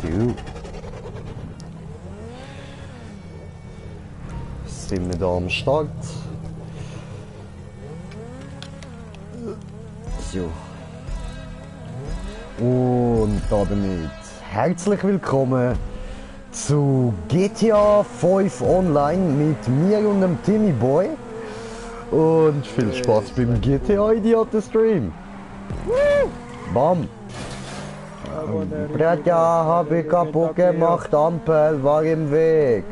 So. Sind wir da am Start? So. Und damit herzlich willkommen zu GTA 5 Online mit mir und dem Timmy Boy. Und viel Spaß beim GTA Idioten Stream. Bam! Bruder, hab ich kaputt gemacht, Ampel war im Weg.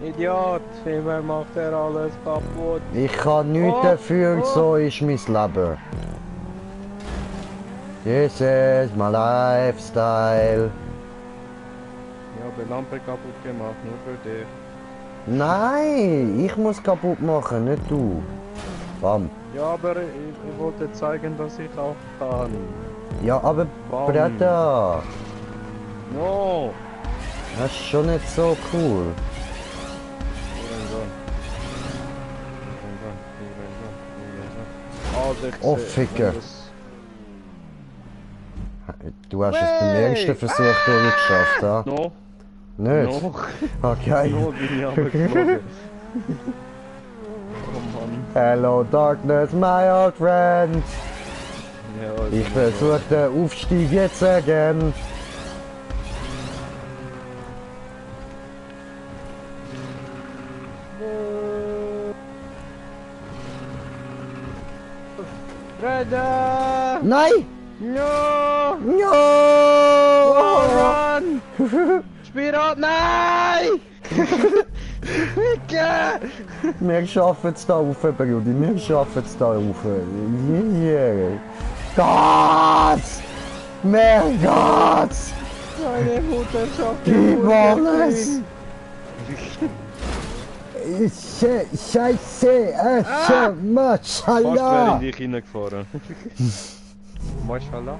Idiot, immer macht er alles kaputt. Ich kann nichts dafür, so ist mein Leben. This is my lifestyle. Ich habe Lampe kaputt gemacht, nur für dich. Nein, ich muss kaputt machen, nicht du. Bam. Ja, aber ich wollte zeigen, dass ich auch kann. Ja, aber Bam. Bruder, No! das ist schon nicht so cool. Oh, Ficker. Du hast es beim ersten Versuch durchgeschafft, ja? No? Nicht? No? Okay. No, bin ich aber geflogen. Oh Mann. Hello Darkness, my old friend. Ja, also Ich versuche den Aufstieg jetzt again. Brother! Nein! No! No! Run! Spirat, nein! Ficke! Wir schaffen es da rauf, Brudi. Wir schaffen es da rauf. Yeah. Gas! Mehr Gas! Meine Mutter schafft Gib alles! Scheiße! Fast wäre Mashallah! in dich hineingefahren. Mashallah.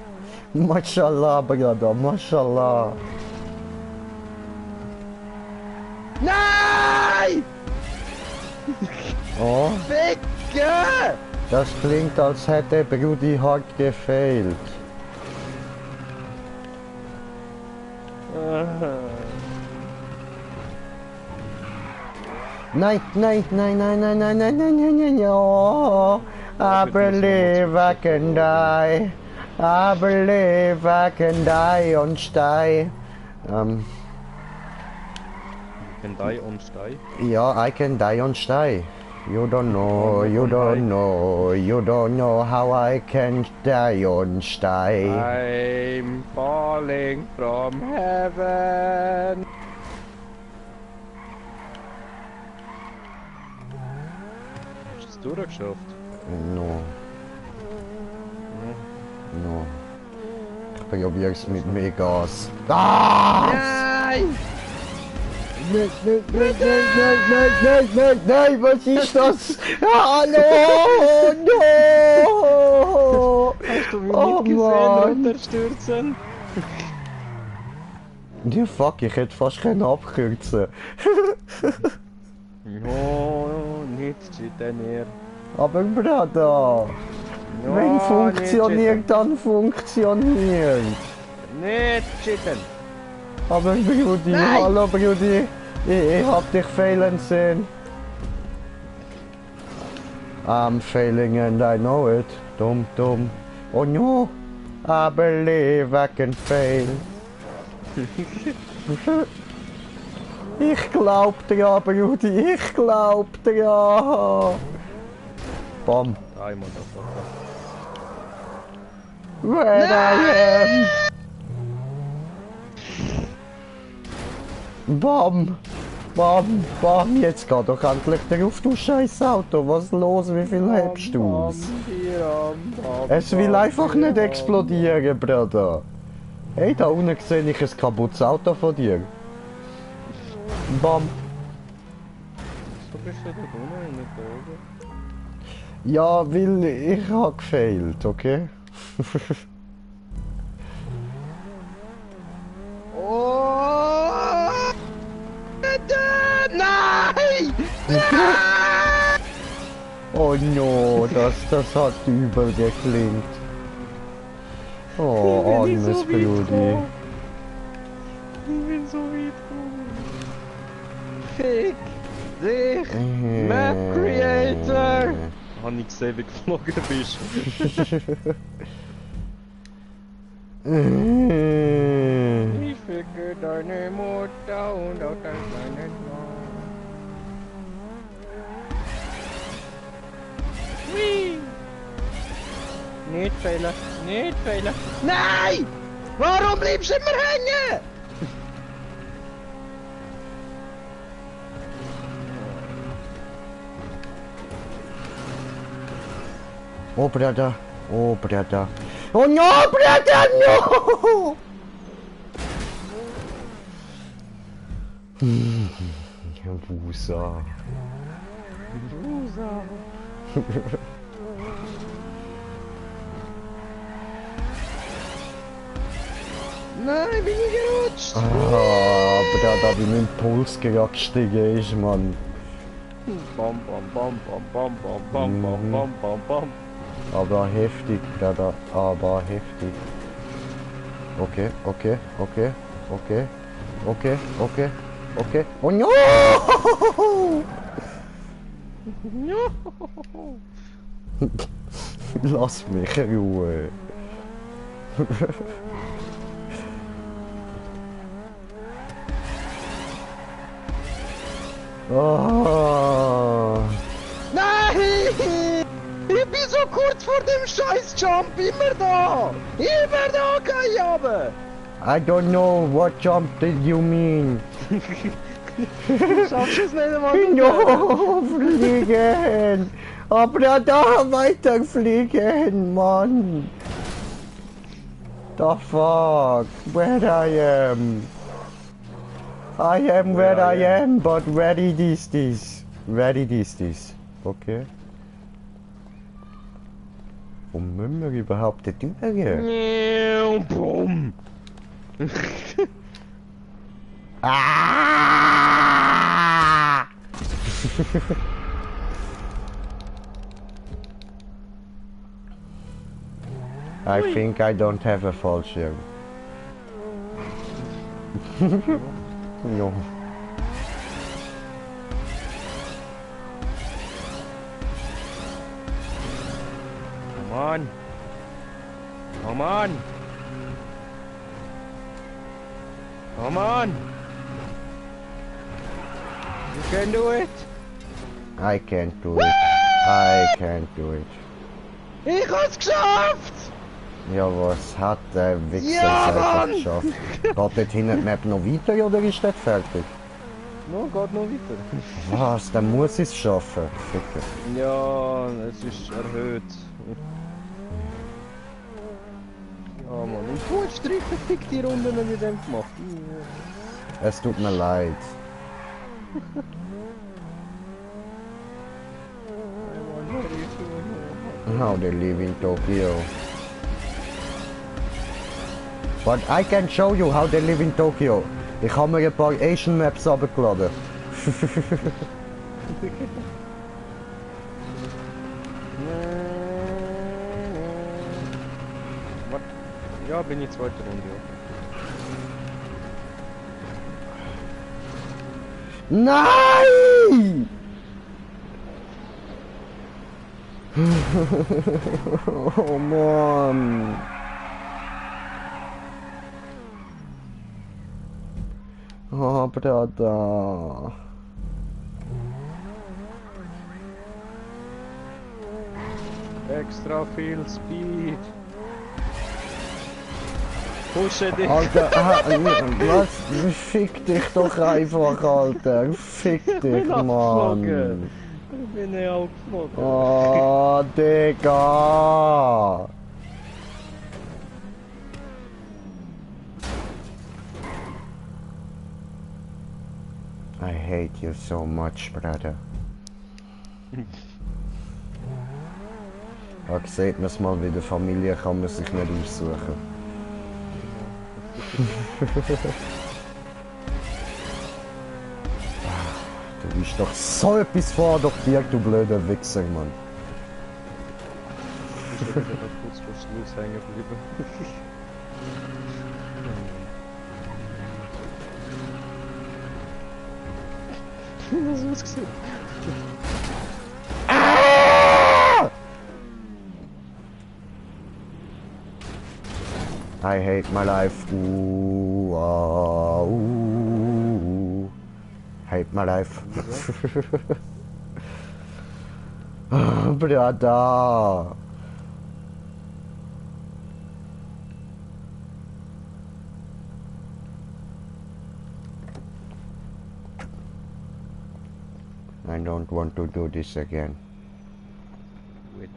Mashallah, Bruder, Mashallah. Nein! Oh, Ficke! das klingt, als hätte Brudi hart gefailt. Nein, nein, nein, nein, nein, nein, nein, nein, nein, nein, oh, I believe I can die. I believe I can die on Stei. Can die on Stei? Ja, I can die on Stei. You don't know, you don't know, you don't know how I can die on Stei. I'm falling from heaven. Hast du es durchgeschafft? No. No. Ich probier's mit mehr Gas. Gas! Nein! Nein, nein, nein, nein, nein, nein, nein, nein, nein, was ist das? Hallo! No! Hast du mich Oh, nicht gesehen, Mann. runterstürzen? Ja, fuck, ich hätte fast können abkürzen. No, nicht cheaten. Aber Bruder, wenn funktioniert, dann funktioniert. Nicht cheaten. Aber Brudi, Nein. hallo Brudi, ich hab dich failen sehen. I'm failing and I know it. Dumm, dumm. Oh no, I believe I can fail. Ich glaub dir, Brudi, ich glaub dir. Bam. Die, Motherfucker. When I am. Bam! Bam! Bam! Jetzt geh doch endlich drauf, du scheiß Auto! Was ist los? Wie viel hebst du aus? Es will einfach nicht explodieren, Bruder! Hey, da unten sehe ich ein kaputtes Auto von dir! Bam! So bist du da unten und nicht da oben? Ja, weil ich hab gefailt, okay? Oh! Nein! Oh no, das hat übel geklingt. Oh, Ich bin armes so weit Beauty. gekommen. Ich bin so weit gekommen. Fick dich! Map Creator! Habe ich gesehen, wie du geflogen bist. Ich ficke deine Mutter und auch deinen kleinen Mann. Whee! Nicht fehlen, nicht fehlen. Nein! Warum bleibst du immer hängen? Oh, Brother. Oh, Brother. Oh, no, Brother, no! Wusa. Loser. Nein, bin ich gerutscht! Ah, Brother, wie mein Puls gestiegen ist, Mann. Bam, bam, bam, bam, bam, bam, bam, bam, bam, bam, bam. Aber heftig, Brother, aber heftig. Okay, okay, okay, okay, okay, okay, okay. Oh no! Lass mich in Ruhe. Ah. Nein! Ich bin so kurz vor dem scheiß Jump, immer da! Immer da, kann ich runter! I don't know what jump did you mean. Schaffst du es nicht einmal? No, fliegen! Aber da weiter fliegen, Mann! The fuck? Where I am? I am where I am, but ready this. Ready this. Okay. Wo müssen wir überhaupt da durch? Boom! Ah! I think I don't have a Fallschirm. No. Come on! Come on! Come on! You can do it! I can't do it. I can't do it. Ich hab's geschafft! Ja, was hat der Wichser Ja, selber Mann! geschafft? Geht dort hinten die Map noch weiter oder ist das fertig? No, geht noch weiter. Was? Dann muss ich es schaffen. Ficker. Ja, es ist erhöht. Ja, Mann. Und du hast drei verfickte Runden mit dem gemacht. Es tut mir leid. How they live in Tokyo. But I can show you how they live in Tokyo. Ich habe mir ein paar Asian Maps abgeladen. Was? Ja, bin ich zweite Runde. Nein! Oh Mann. Oh, Brother. Extra viel Speed. Pushe dich. Alter, was? Fick dich doch einfach, Alter. Fick dich, Mann. Ich bin ja auch geflogen. Oh, Digga. I hate you so much, brother. Da sieht man es mal, wie der Familie kann man sich nicht aussuchen. Du bist doch so etwas vor doch dir, du blöder Wichser, Mann. Ich bin kurz vor Schluss hängen geblieben. das ausgesehen? I hate my life. Ooh, ooh. Hate my life. Brada. I don't want to do this again. Wait.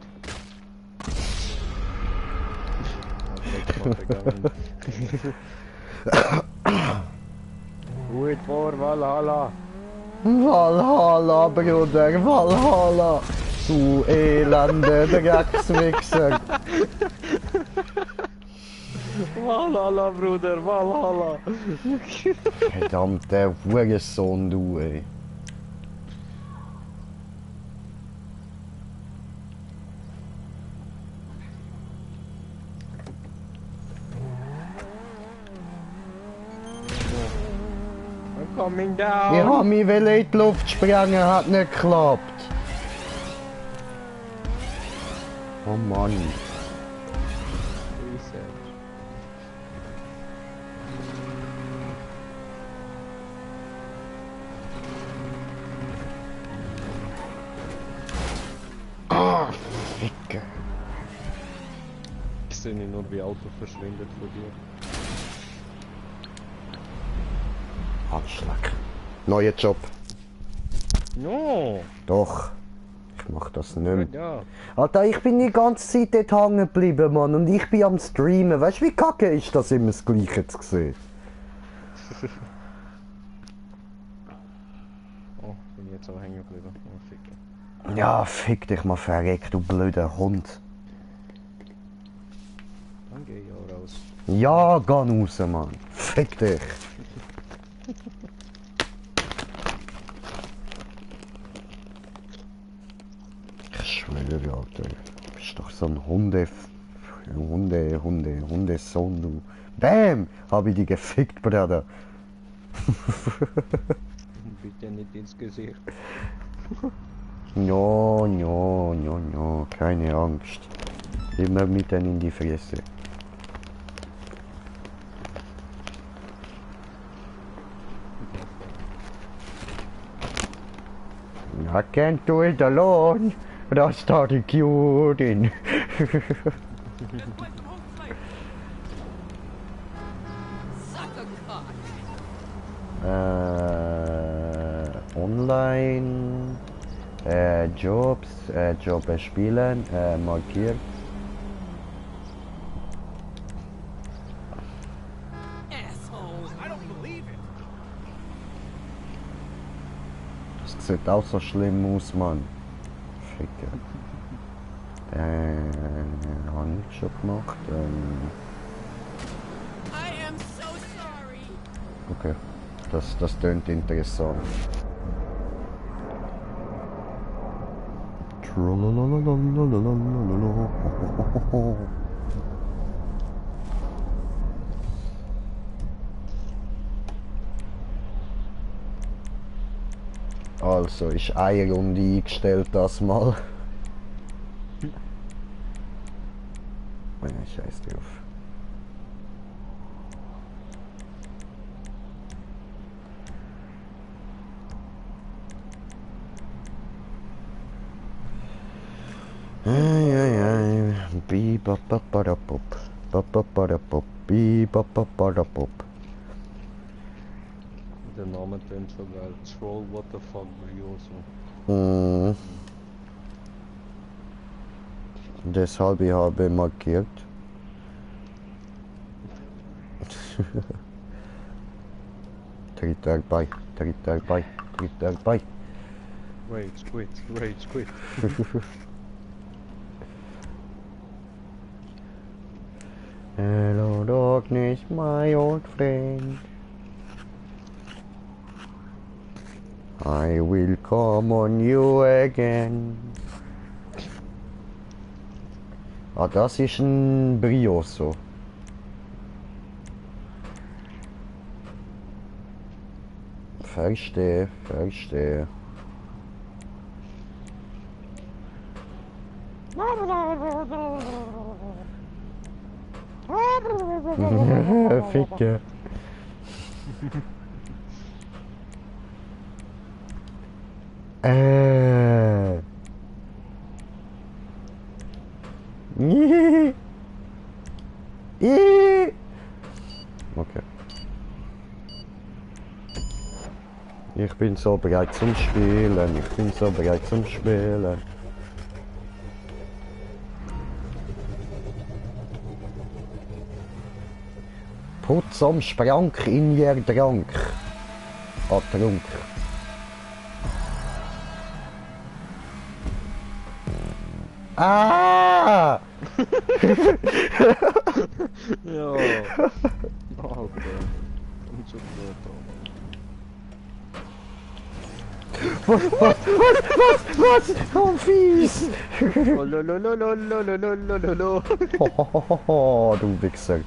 Okay, Wait for Valhalla. Valhalla, Bruder, Valhalla. Du elende Dreckswichser. Valhalla, Bruder, Valhalla. Verdammter Hurensohn, du, ey. I'm coming down. Ich hab mich in die Luft sprengen, hat nicht geklappt. Oh Mann. Reset. Ah, Ficke. Ich sehe nur, wie Auto verschwindet vor dir. Anschlag. Neuer Job. No! Doch. Ich mach das nicht mehr. Ja. Alter, ich bin die ganze Zeit dort hängen geblieben, Mann. Und ich bin am Streamen. Weißt du, wie kacke ist das, immer das Gleiche zu sehen? Oh, bin ich jetzt auch hängen geblieben. Oh, Ficke. Ja, fick dich mal verreckt, du blöder Hund. Dann geh ich auch raus. Ja, geh raus, Mann. Fick dich. Ich schwöre, Alter. Du bist doch so ein Hundesohn, du. Bam! Hab ich dich gefickt, Bruder. Bitte nicht ins Gesicht. No, no, no, no. Keine Angst. Immer mitten in die Fresse. I can't do it alone. But I started curing. Online. Jobs. Job spielen. Markiert. Assholes, I don't believe it. Das sieht auch so schlimm aus, Mann. Ficke. Habe ich schon gemacht. I am so sorry. Okay. Das tönt interessant. Also ist eine Runde eingestellt das mal. Scheiß drauf. Bi-ba-ba-ba-da-pop. Ba-ba-ba-da-pop. Bi-ba-ba-ba-da-pop. Der Name tönt so geil. Troll, what the fuck, Brioso. Deshalb ich habe markiert. Tritt er bei, tritt er bei, tritt er bei. Rage quit, rage quit. Hello darkness, my old friend. I will come on you again. Ah, das ist ein Brioso. Verstehe, verstehe. Ficke. Äh. Okay. Ich bin so bereit zum Spielen. Ich bin so bereit zum Spielen. Putz am Sprank in ihr Drank. Trunk. Ah! Ja. Alter. Kommt schon blöd an. Was? Oh, fies! Oh, lololololololololololo. Oh, du Wichser.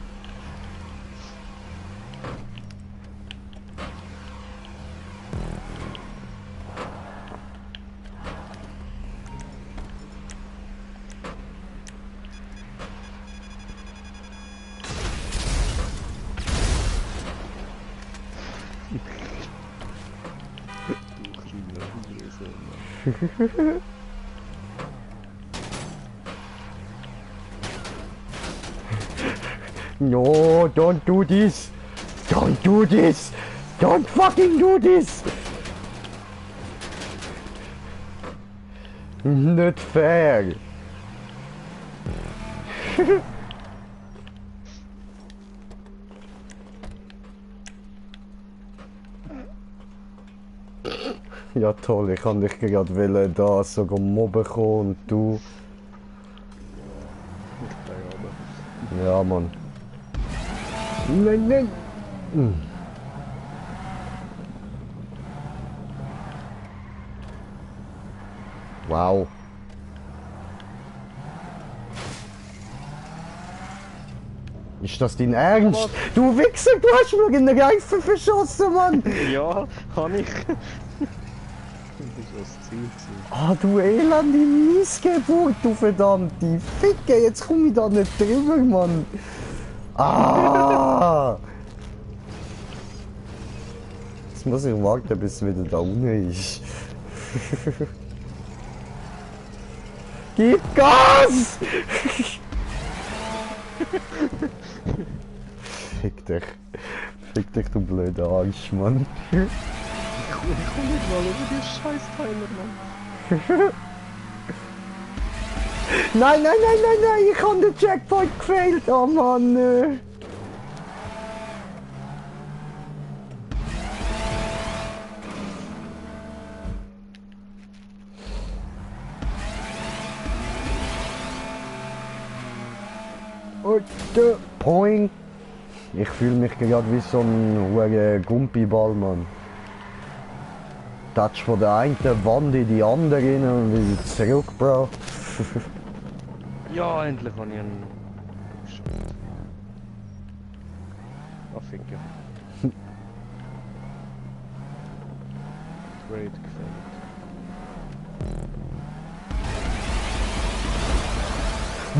No, don't do this! Don't do this! Don't fucking do this! Nicht fair! Ja toll, ich kann dich gerade da sogar mobben kommen und du... Ja Mann. Nein, nein! Wow. Ist das dein Ernst? Du Wichser, du hast mir in den Reifen verschossen, Mann! Ja, kann ich. Das ist das Ziel gewesen. Ah, du elende Missgeburt, du verdammte Ficke, jetzt komm ich da nicht drüber, Mann. Ah! Jetzt muss ich warten, bis es wieder da unten ist. Gib Gas! Fick dich. Fick dich, du blöder Arsch, Mann. Ich komm nicht mal über die Scheißteile, Mann. Nein, nein, nein, nein, nein, ich hab den Checkpoint gefailt, oh Mann. Und Poing. Ich fühle mich gerade wie so ein hoher Gumpiball, Mann. Touch von der einen Wand in die andere und wieder zurück, Bro. Ja, endlich habe ich einen. Ah, Ficke. Great gefällt.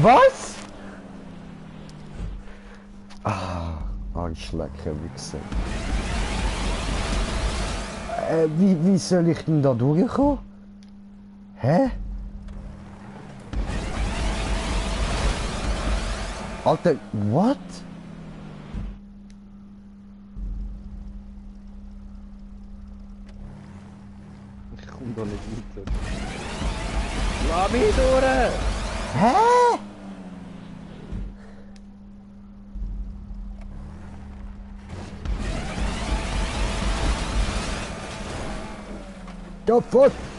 Was? Ah, Arschlecker, Wichser. Wie soll ich denn da durchkommen? Hä? Alter, what? Ich komm da nicht weiter. Lass mich durch! Hä?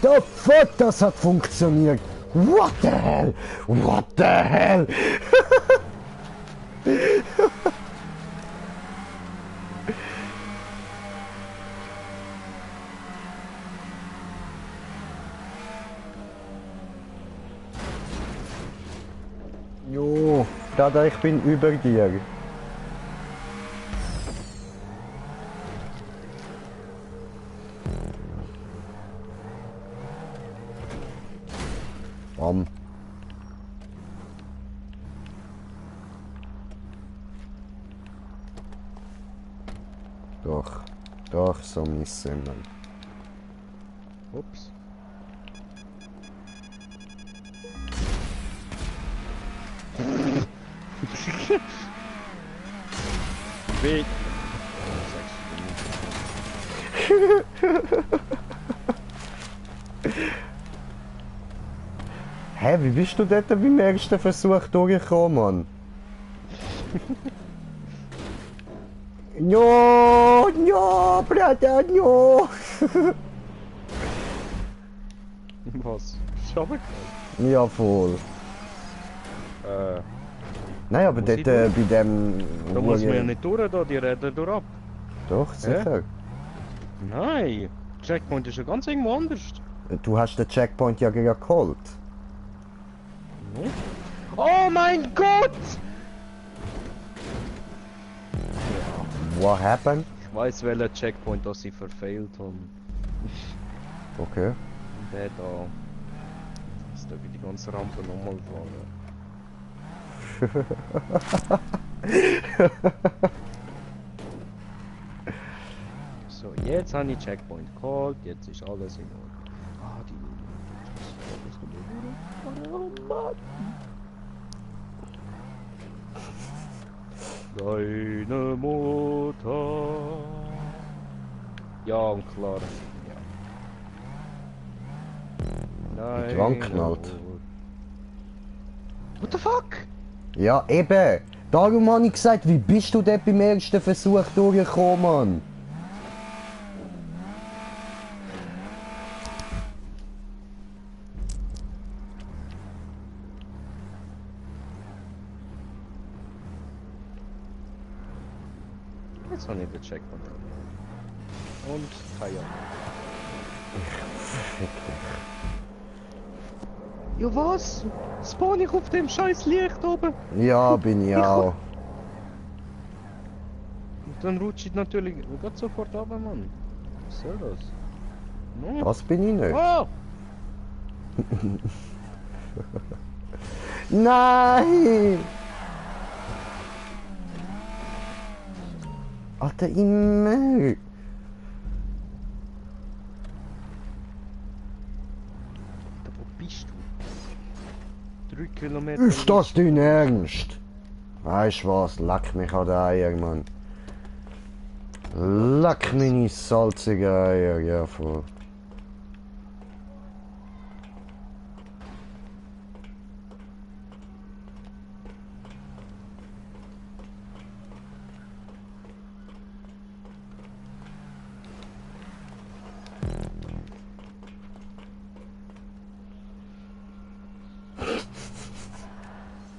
The fuck, das hat funktioniert. What the hell? What the hell? Jo, Dada, ich bin über dir. Doch. Doch, so müssen wir. Ups. Weg. Hä, wie bist du dort beim ersten Versuch durchgekommen, Mann? No, no, Bruder, no! Was? Schau mal. Ja, voll. Nein, aber Muss dort ich durch? bei dem... Da muss man ja nicht durch, da, die reden durch ab. Doch, sicher. Nein, Checkpoint ist ja ganz irgendwo anders. Du hast den Checkpoint ja gerade geholt. Oh mein Gott! What happened? Ich weiß, welcher Checkpoint das sie verfehlt haben. Okay. Der da. Jetzt darf ich die ganze Rampe nochmal fahren. So, jetzt habe ich Checkpoint geholt, jetzt ist alles in Ordnung. Ah, die... Oh Mann! Deine Mutter. Ja, und klar. Ja. Mit Wand knallt. What the fuck? Ja, eben. Darum habe ich gesagt, wie bist du dort beim ersten Versuch durchgekommen, Mann? Jetzt habe ich den Checkpoint. Und keine Ahnung. Fick dich. Ja was? Spawn ich auf dem scheiß Licht oben? Ja, bin ich auch. Und dann rutsche ich natürlich grad sofort runter, Mann. Was soll das? No. Das bin ich nicht. Oh! Nein! Alter, immer! Wo bist du? 3 Kilometer. Ist das dein Ernst? Weißt du was? Leck mich an den Eier, Mann. Leck meine salzigen Eier, ja voll.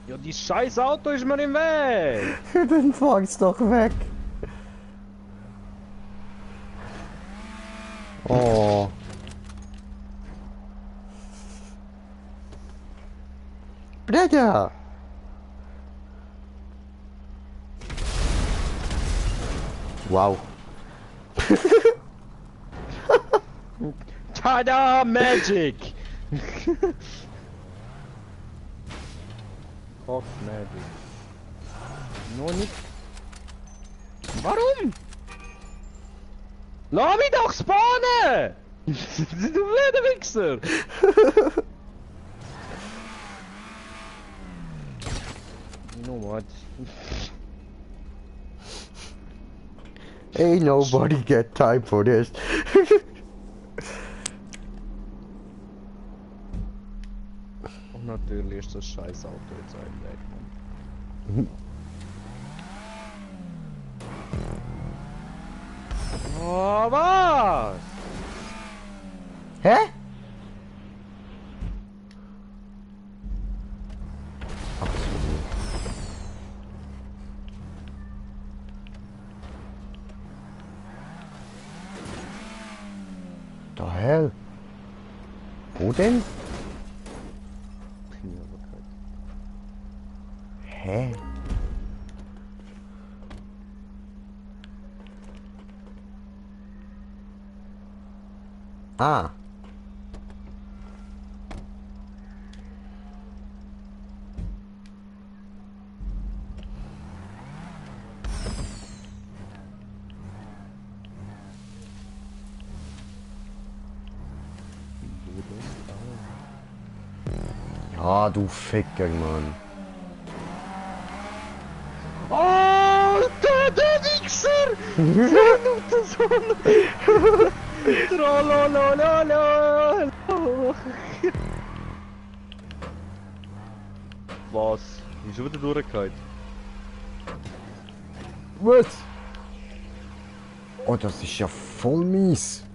Ja, die scheiß Auto ist mir im Weg! Dann fahr's doch weg. Oh. Bruder! Wow. Tada! Magic! Fuck Magic. Noch nicht. Warum? Lass mich doch spawnen! Du blöder Wichser! You know what? Ain't nobody get time for this. Und natürlich ist das scheiß Auto jetzt ein Weg, Mann. Oh, was? Hä? Ach so. The hell? Wo denn? Hä? Ah. Ah, du Ficker, Mann. Oh, der Wichser! 10 Minuten Sonne! Trollolololo! Was? Ist schon wieder durchgefallen? Was? Oh, das ist ja voll mies.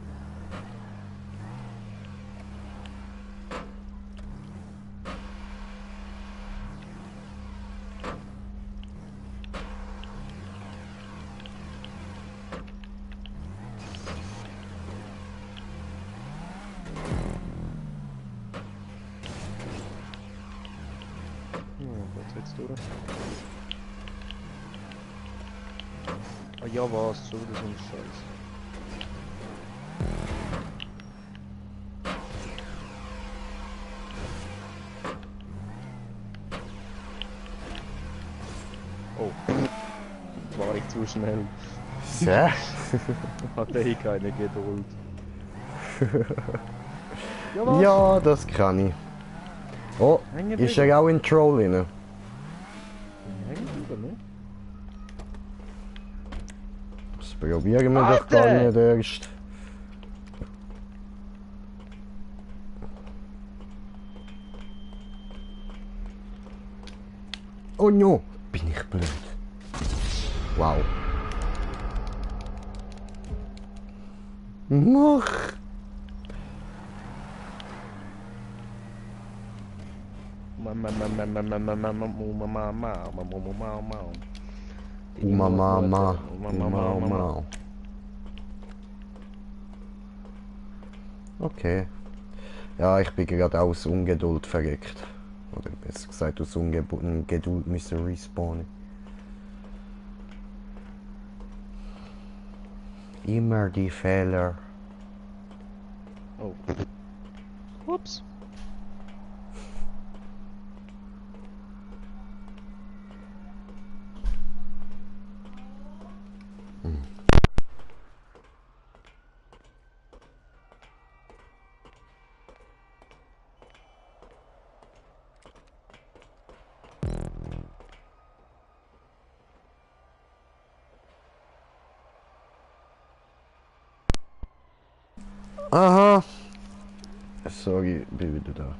Was jetzt durch? Ah ja, was? Schon wieder so ein Scheiß. Oh. War ich zu schnell. Sehr. Hatte ich keine Geduld. Ja, was? Ja, das kann ich. Oh, Hängen ist drüber. er auch in Troll rein? Hängen drüber, ne? Das probieren wir doch gar Alter! nicht erst. Oh no, bin ich blöd. Wow. Mach! Mama. Okay. Ja, ich bin gerade aus Ungeduld verreckt. Oder besser gesagt, aus Ungeduld müssen respawnen. Immer die Fehler. Oh. Ups. Aha. Sorry, bin wieder da.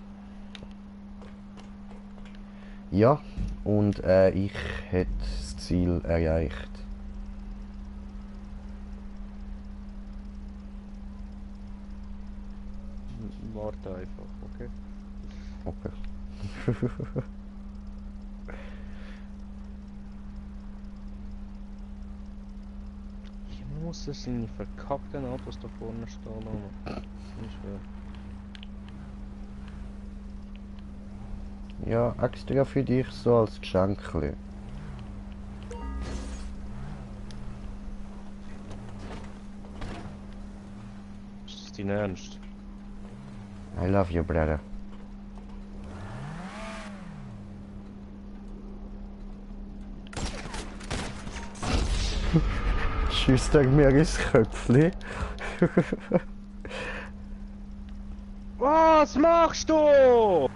Ja, und ich hätte das Ziel erreicht. Warte einfach, okay? Okay. Ich muss das in die verkackten Autos da vorne stehen. Nicht schwer. Ja, extra für dich so als Geschenkli. Ist das dein Ernst? I love you, brother. Schießt er mir ins Köpfli? Was machst du?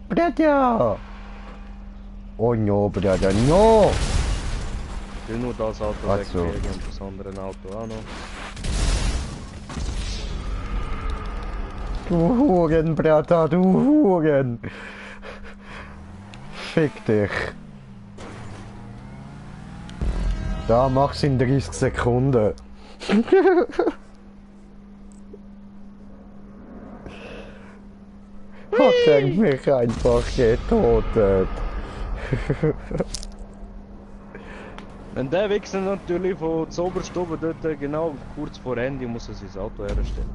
Brother! Oh no, brother, no! Ich will nur das Auto Ach so. wegkriegen und das andere Auto auch noch. Du Huren, Brother, du Huren! Fick dich! Da mach's in 30 Sekunden. Hat er mich einfach getötet. Wenn der Wichser natürlich von zoberst oben dort genau kurz vor Ende muss er sein Auto herstellen.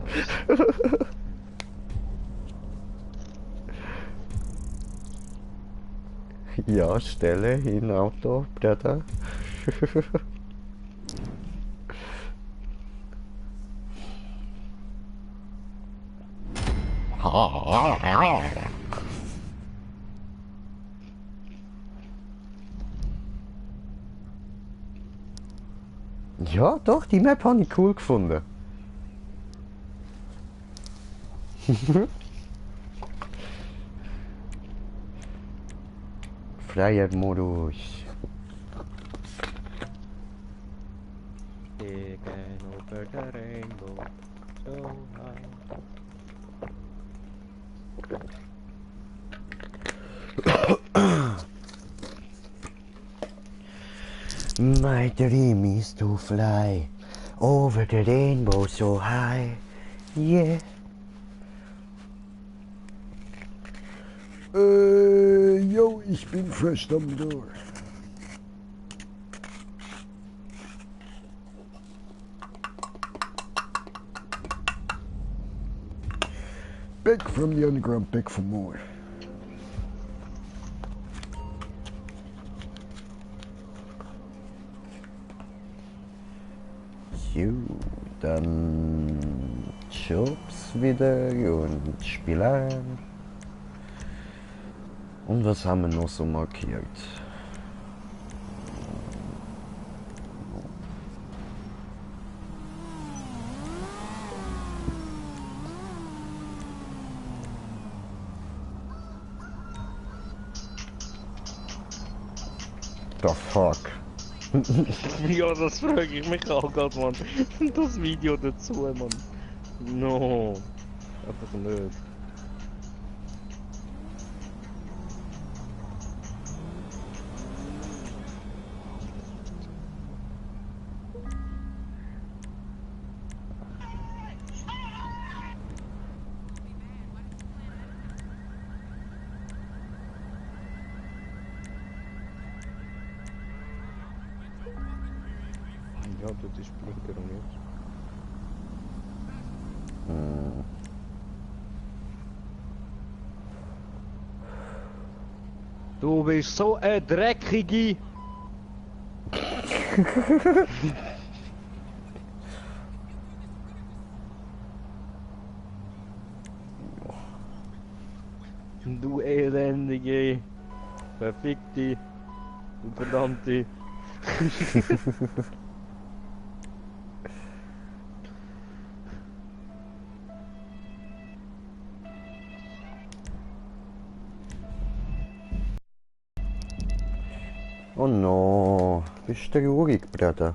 Ja, stelle hin, Auto, Brother. Ja, doch, die Map habe ich cool gefunden. Freier Modus. Taken over the rainbow, so high. My dream is to fly over the rainbow so high. Yeah. Jo, ich bin fast am Door. Back from the underground, back for more. So, dann Jobs wieder und Spielen. Und was haben wir noch so markiert? The fuck? Ja, das frage ich mich auch gerade, Mann. Das Video dazu, Mann. No. Einfach nicht. Ja, das ist Blinker und jetzt. Du bist so ein Dreckige! Du elendige! Verfickte! Du verdammte! Oh no, bist du traurig, Bruder?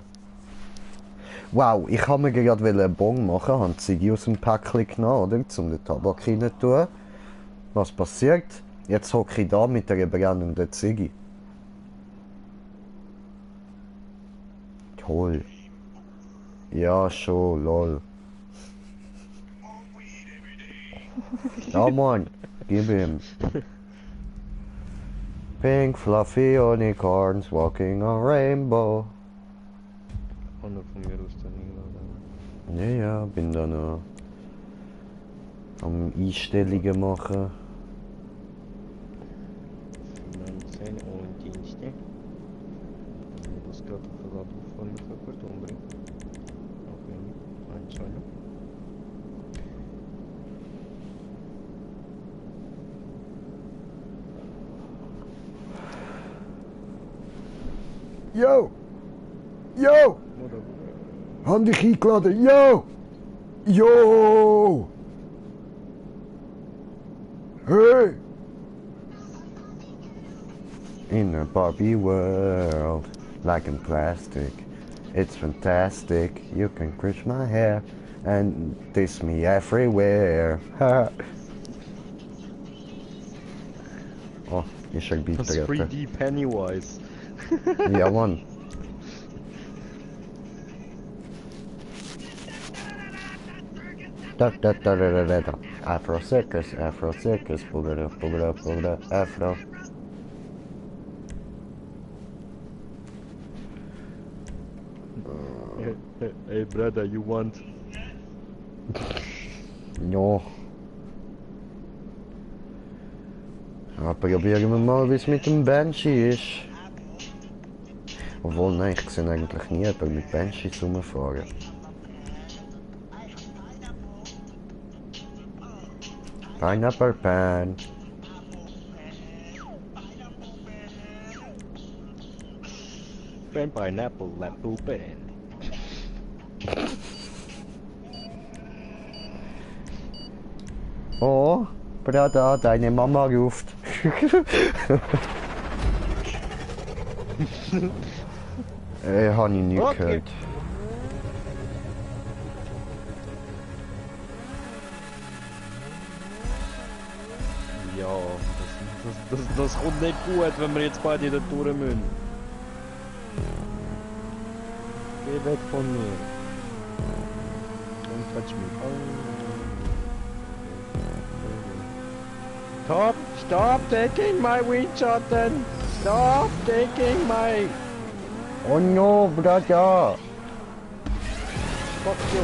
Wow, ich habe mir gerade einen Bon machen, habe die Ziege aus dem Päckchen genommen, oder? Um den Tabak rein zu tun. Was passiert? Jetzt hocke ich da mit einer brennenden Ziege. Toll. Ja, schon, lol. Ja, Mann, gib ihm. Pink fluffy unicorns walking on rainbow. Kann er von mir aus dann Ja, ja, bin da noch am Einstellungen machen. 19 und Dienste. Ich muss gerade auf der Ladeaufwand mit der Karton bringen. Okay, einzahlen. Yo! Yo! Haben dich eingeladen! Yo! Yo! Hey! In a Barbie world, like in plastic, it's fantastic. You can crush my hair and diss me everywhere. Oh, ist ein Beat Das drin. 3D Pennywise. Ja, Mann. Da. Afro Circus, booger, Afro. Hey brother, you want? Ja. Ja, probieren wir mal, wie es mit dem Banshee ist. Obwohl, nein, ich sehe eigentlich nie jemanden mit Banshees rumfahren. Pineapple Pan. Pineapple, Lampo Pen. Oh, Bruder, deine Mama ruft. Habe ich nicht Okay. gehört. Ja, das kommt nicht gut, wenn wir jetzt beide da durch müssen. Geh weg von mir. Don't touch me. Stop taking my Windschatten! Stop taking my... Oh no, Bruder. Fuck you.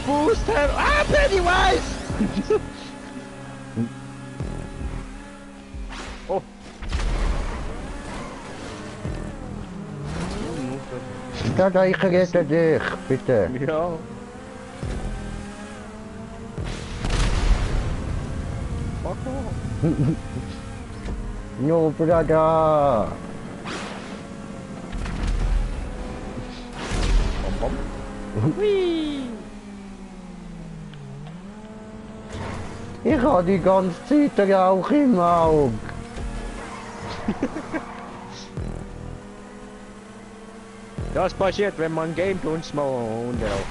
Boost him! Ah, Pennywise! Oh. Bruder, ich rette dich, bitte. Ja. Fuck off. No, Bruder. Bom, bom. Hui. Ich habe die ganze Zeit den Rauch im Auge. Das passiert, wenn man gamet und Hunde auf.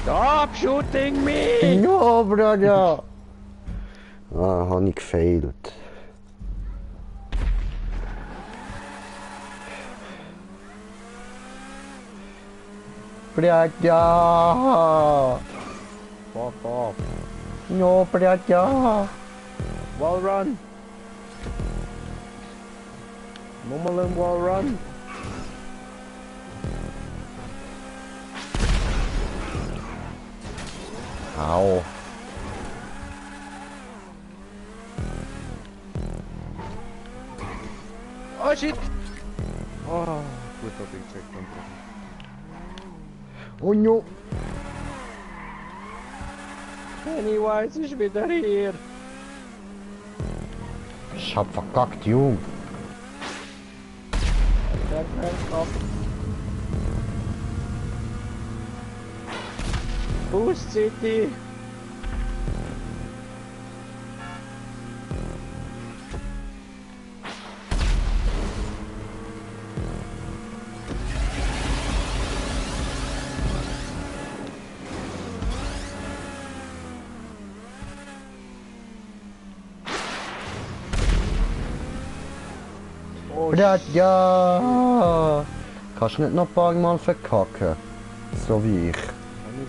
Stop shooting me! No, Bruder. Ah, habe ich gefailt. Bruder. Fuck off. No, Bruder. Wall run. Nochmal ein Wall run. Au. Oh shit! Oh, gut, hab ich gecheckt. Oh no. Pennywise ist wieder hier. Ich hab verkackt, Jung. Der fällt ab. Boost City. Oh, Bruder. Kannst du nicht noch ein paar Mal verkacken? So wie ich.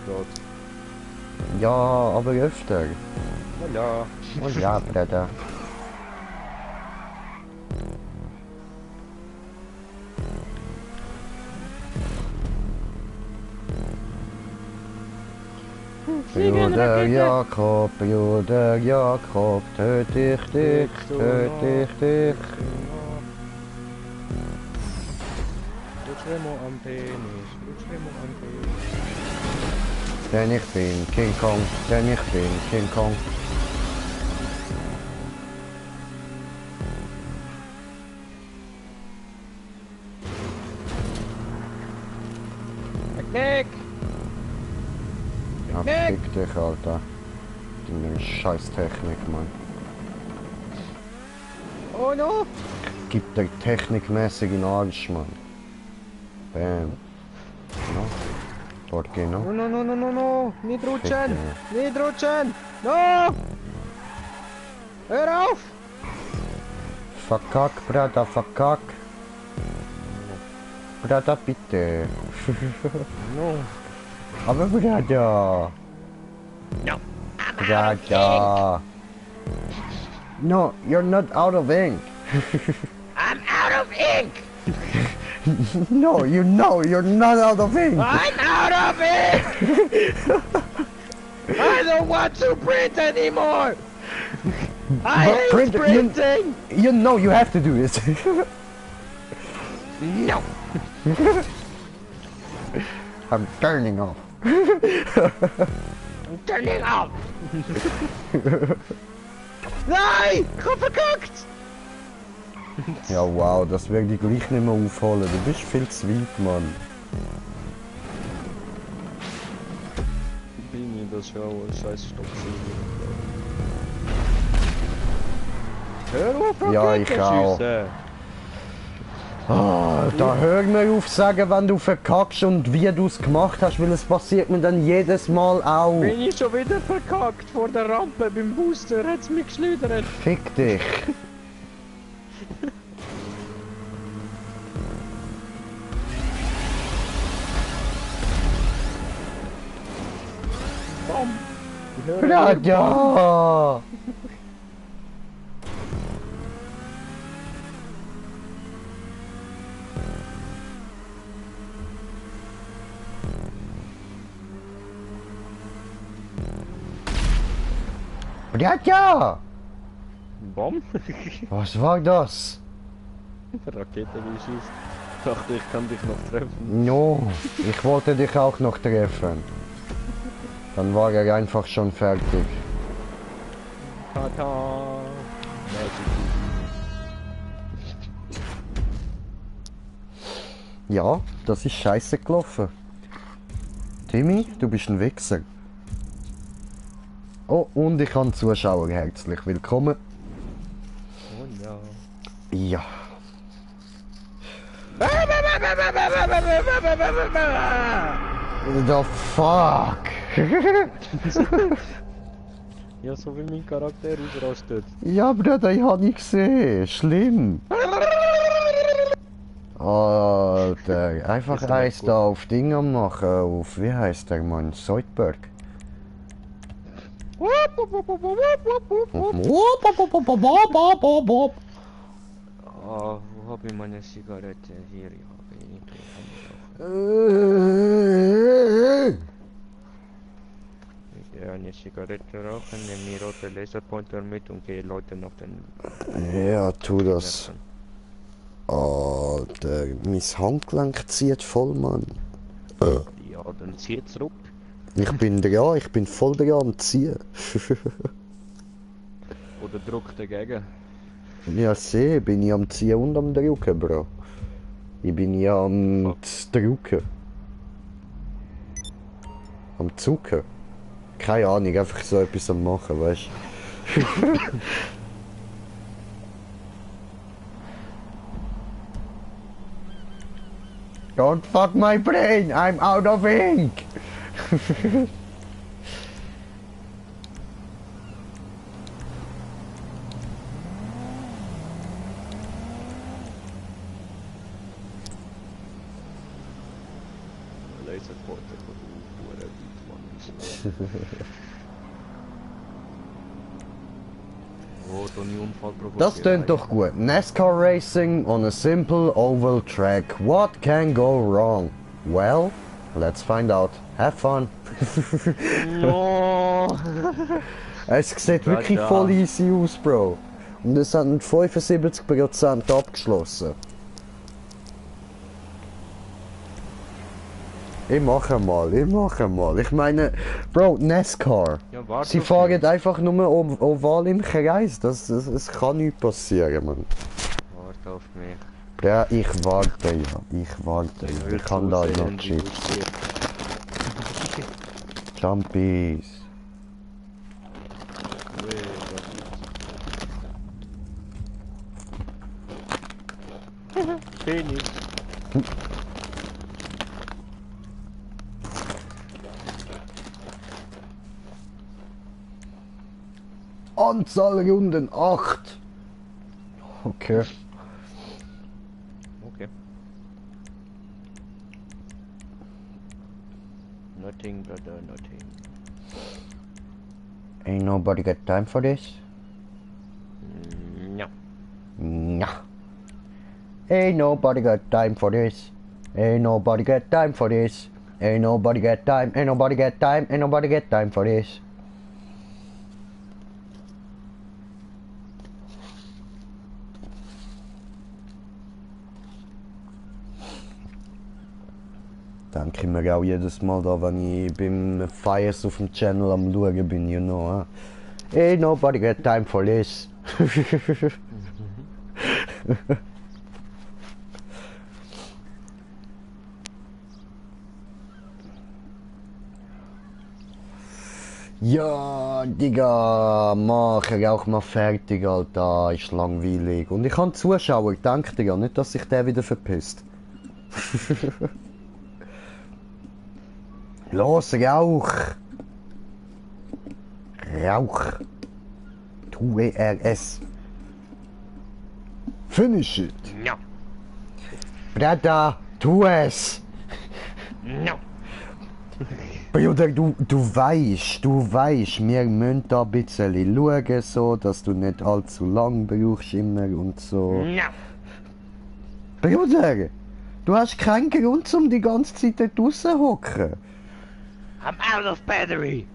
Gott. Ja, aber öfter. Oh ja. Oh ja, Bruder. Bruder Jakob, töt ich dich, töt ich dich. Rutschremo am Penis, Rutschremo am Penis. Denn ich bin King Kong, denn ich bin King Kong. Knick! Ja, fick dich, Alter. Deine scheiß Technik, Mann. Oh no! Gib dir technikmäßig in den Arsch, Mann. Bam. No. Dort gehen noch. No, no, no, no, no, no! Nicht rutschen! Fick Nicht rutschen! No! Hör auf! Verkack, Bruder, verkack. Bruder, bitte. No! Aber Bruder. No! Bruder. No, you're not out of ink. I'm out of ink! No, you know, you're not out of ink. I'm out of ink! I don't want to print anymore! I But hate print- printing! You know you have to do this. No! I'm turning off. I'm turning off! Nein! Ich hab verkackt! Ja, wow, das werde ich gleich nicht mehr aufholen. Du bist viel zu weit, Mann. das schon ein scheiß Stopp. Hör auf, Ja, ich auch. schiessen. Ah, da hör mir auf sagen, wenn du verkackst und wie du es gemacht hast, weil es passiert mir dann jedes Mal auch. Bin ich schon wieder verkackt vor der Rampe beim Booster, hat's mich geschleudert. Fick dich. Bam. Ich höre hier, bam. Ja. Ja. Bam. Was war das? Rakete geschießt. Dachte, ich kann dich noch treffen. No, ich wollte dich auch noch treffen. Dann war er einfach schon fertig. Tata. Ja, das ist scheiße gelaufen. Timmy, du bist ein Wichser. Oh, und ich kann Zuschauer herzlich willkommen. Oh ja. Ja. The fuck? Ja, so wie mein Charakter ausrastet. Ja, Bruder, ich hab nicht gesehen. Schlimm. Alter, einfach Ist aber eins gut. da auf Dinger machen, auf, wie heißt der Mann? Soldberg. Ah, wo hab ich meine Zigarette? Hier, ich habe ihn. Ich gehe eine Zigarette rauchen, nehme die rote Laserpointer mit und gehe Leute nach den Ja, tu das. Nerven. Alter, mein Handgelenk zieht voll, Mann. Ja, dann zieh zurück. Ich bin dran, ich bin voll dran am Ziehen. Oder druck dagegen. Ja, sehe, bin ich am Ziehen und am Drücken, Bro. Ich bin ja am Drücken. Am Zucken. Keine Ahnung, einfach so etwas am Machen, weißt du. Don't fuck my brain, I'm out of ink! Laserpointer, du Mann. Oh, Tony Unfall provoziert. Das tönt doch gut. NASCAR Racing on a simple oval track. What can go wrong? Well, let's find out. Have fun. No. Es sieht wirklich Ja. voll easy aus, Bro. Und es hat 75% abgeschlossen. Ich mache mal. Ich meine, Bro, NASCAR. Ja, warte Sie auf fahren mich. einfach nur oval im Kreis. Das kann nicht passieren, Mann. Warte auf mich. Ja, ich warte ja. Ich kann da noch Chips. Jumpies. Penis. Anzahl Runden 8. Okay. Okay. Nothing, brother, nothing. Ain't nobody got time for this? No. Nah. Ain't nobody got time for this. Ain't nobody got time for this. Ain't nobody got time. Ain't nobody got time. Ain't nobody got time for this. Denke ich mir auch jedes Mal da, wenn ich beim Fires auf dem Channel am Schauen bin, you know. Ain't nobody got time for this. Ja, Digga, mach auch mal fertig, Alter. Ist langweilig. Und ich habe Zuschauer, denkt ihr ja nicht, dass sich der wieder verpisst. Los, Rauch! Rauch! Tu ERS! Finish it! No. Breda, tu es! No. Bruder, du weißt, wir müssen da ein bisschen schauen, so, dass du nicht allzu lang brauchst immer und so. No. Bruder, du hast keinen Grund, um die ganze Zeit dort rauszuhocken. I'm out of battery.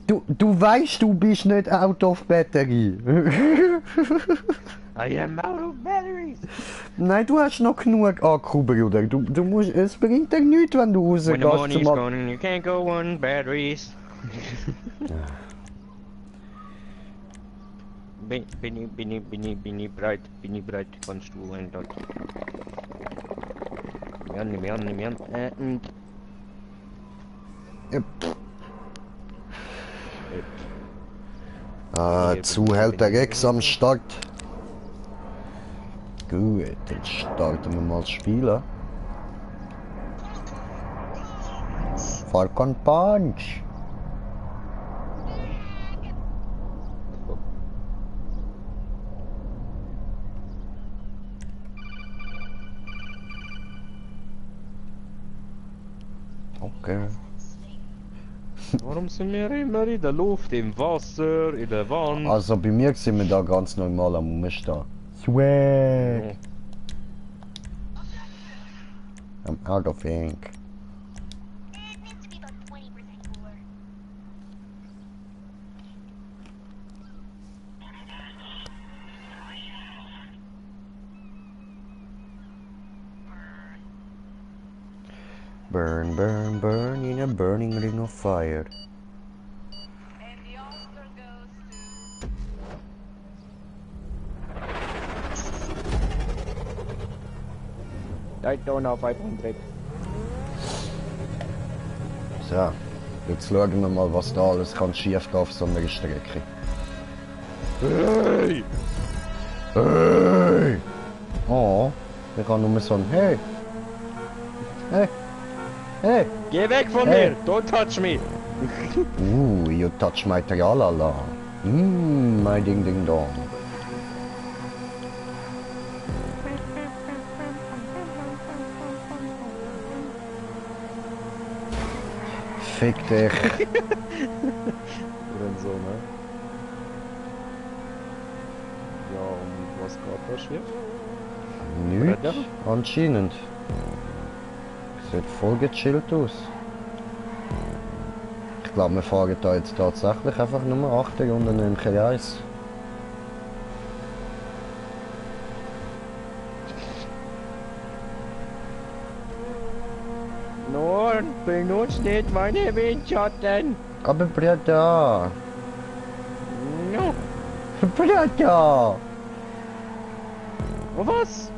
Du weißt, du bist nicht out of battery. I am out of batteries. Nein, du hast noch genug Akku, Bruder. Du musst, es bringt dir nichts, wenn du When the rausgehst. money's gone and you can't go on batteries. Bin ich bereit, kannst du ein Dot. Nimm an. Zu hält der Rex am Start. Gut, dann starten wir mal das Spielen. Falcon Punch. Okay. Warum sind wir immer in der Luft, im Wasser, in der Wand? Also bei mir sind wir da ganz normal am Umstehen. Swag. I'm out of ink. It needs to be about 20% cooler. Burn, burn, burn in a burning ring of fire. And the Oscar goes to... Daytona 500. So, jetzt schauen wir mal, was da alles kann schief gehen auf so einer Strecke. Hey! Hey! Oh, ich kann nur so ein Hey! Hey! Hey! Geh weg von Hey. mir! Don't touch me! You touch my tralala. My ding ding dong. Fick dich. Oder so, ne? Ja, und was geht da schief? Nichts, anscheinend. Sieht voll gechillt aus. Ich glaube, wir fahren da jetzt tatsächlich einfach nur 8 Runden im Kreis. Nur benutzt nicht meine Windschatten! Aber Bruder! No! Bruder! Oh, was?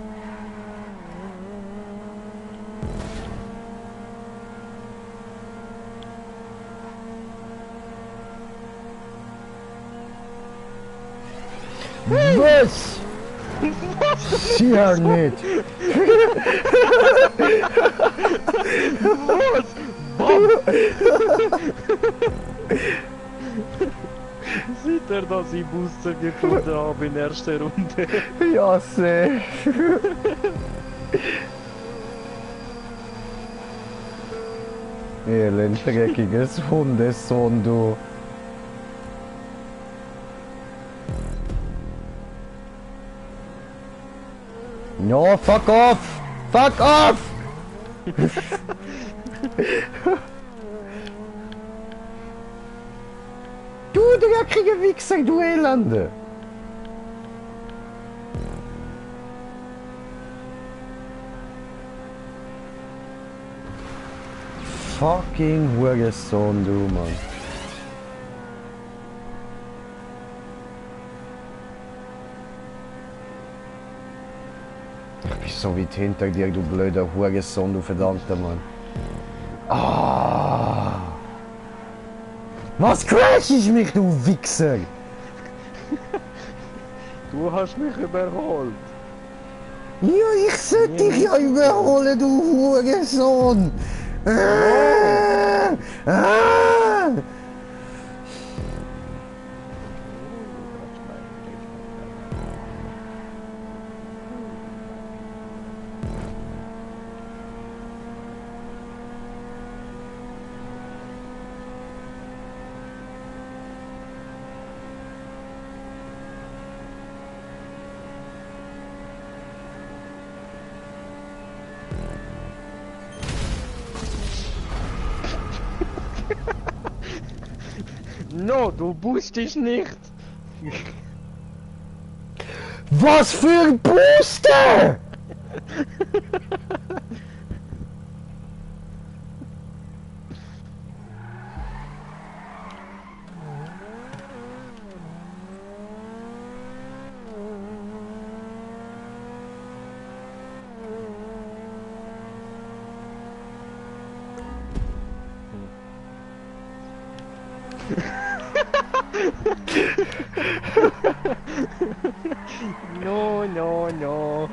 Was? Sicher nicht! Was? Bob! Sieht er, dass ich Booster gefunden habe in erster Runde? Ja, sehr. Elendreckiges Hundesohn, du. No, fuck off! Fuck off! Du dreckige Wichser, du Elende! Fucking Hurensohn, du Mann. Ich bin so weit hinter dir, du blöder Hurensohn, du verdammter Mann. Ah! Was crashst mich, du Wichser? Du hast mich überholt. Ja, ich sollte dich ja überholen, du Hurensohn! Ah! No, du boostest nicht. Was für ein Booster! No, no, no.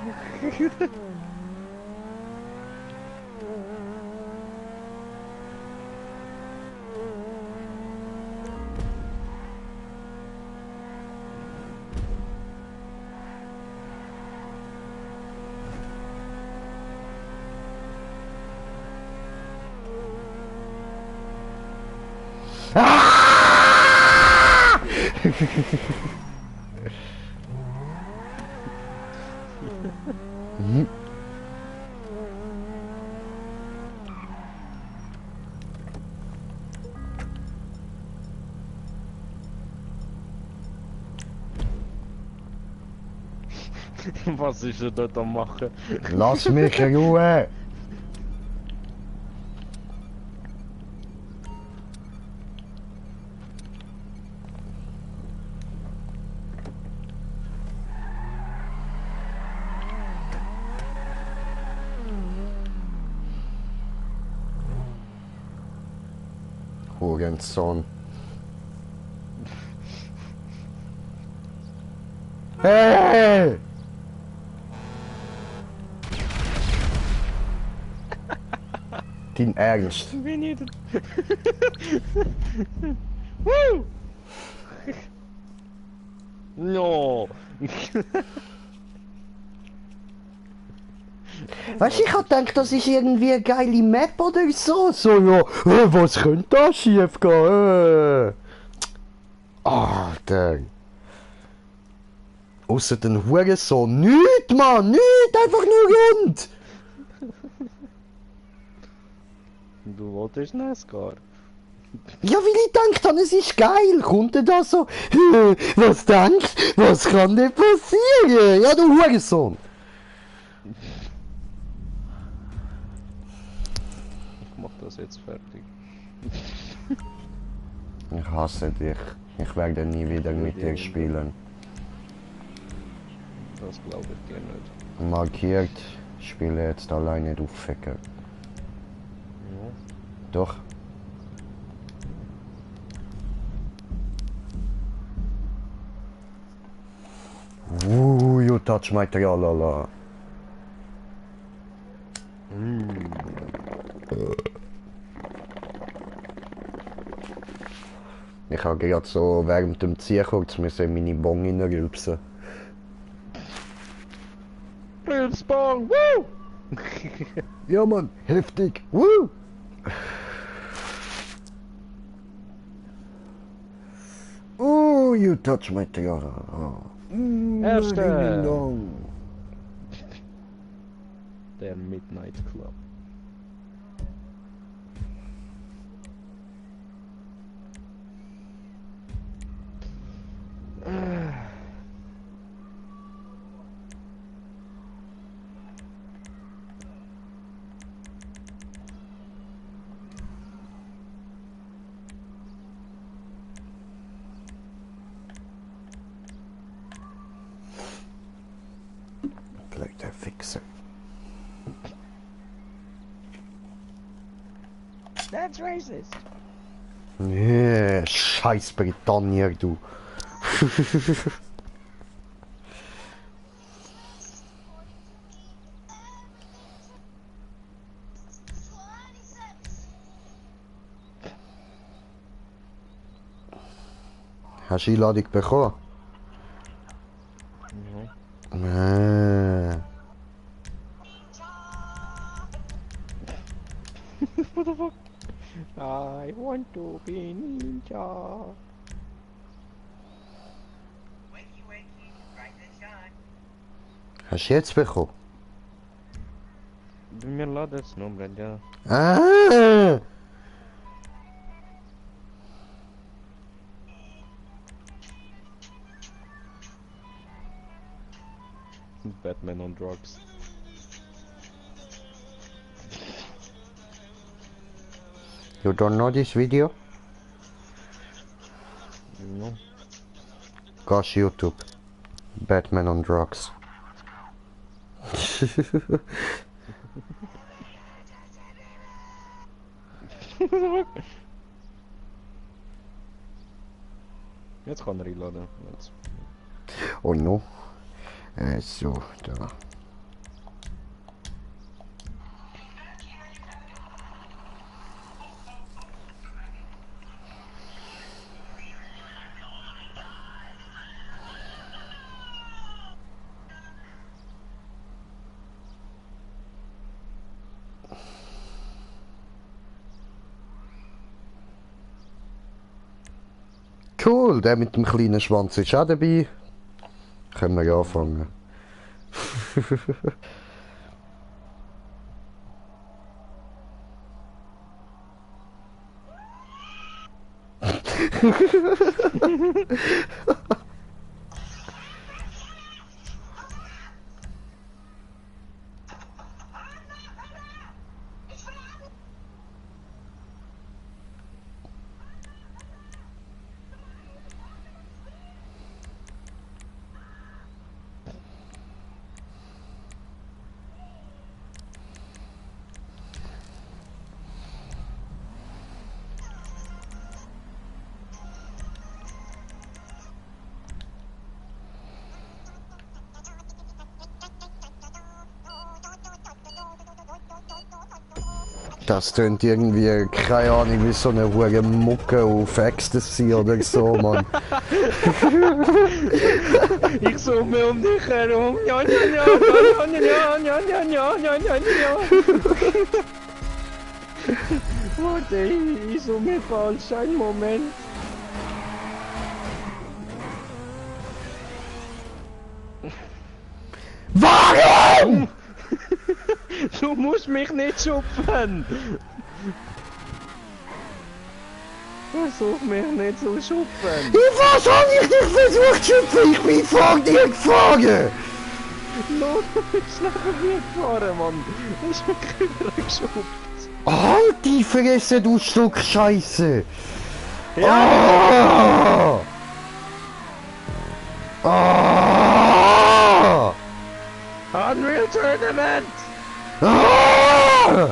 Was ist er dort am machen? Lass mich in Ruhe! Hurensohn. Hey! Dein Ernst? Bin ich Woo! No! Weißt du, ich hab gedacht, das ist irgendwie eine geile Map oder so. So, ja, was könnte da schief gehen? Alter. Ausser den Hurensohn. Nicht, Mann, nicht, einfach nur Rund. Du wolltest NASCAR. Ja, weil ich gedacht habe, es ist geil. Kommt denn da so, was denkst du, was kann denn passieren? Ja, du Hurensohn. Ich mach das jetzt fertig. Ich hasse dich. Ich werde nie wieder mit dir spielen. Das glaube ich dir nicht. Markiert, ich spiele jetzt alleine, du Ficker. Ja. Doch. You touch my tralala. Ich habe gerade so während dem Ziehen kurz müssen meine Bong reinrülpsen. Pilzbong! Woo! Ja Mann, heftig. Woo! You touch my tralala. Erste. Ding dong. Der Midnight Club. Gleich der Fixer. That's racist! Nee, scheiß Britannier, du. Hast du Einladung bekommen? Ja. What the fuck? I want to be ninja. Hast du jetzt bekommen? Bei mir ladet es noch, Brad, ja. Ah! Batman on drugs. You don't know this video? No. Gosh, YouTube. Batman on drugs. Jetzt kann er einladen. Jetzt. Oh no. So, da. Cool, der mit dem kleinen Schwanz ist auch dabei. Können wir ja anfangen. Das tönt irgendwie, keine Ahnung, wie so eine hohe Mucke auf Ecstasy oder so, Mann. Ich zoome um dich herum. Ja, ja, ja, ja, ja, ja, ja, ja, ja, ja, ja. Warte, ich zoome falsch. Einen Moment. Warum? Du musst mich nicht schupfen! Versuch mich nicht zu schupfen! Was hab ich dich versucht zu schützen? Ich bin vor dir gefahren! Los, du bist neben mir gefahren, Mann! Du hast mich übergeschupft! Halt die Fresse, du Stück Scheiße! Ja! Ah! Ah! Unreal Tournament! Ah!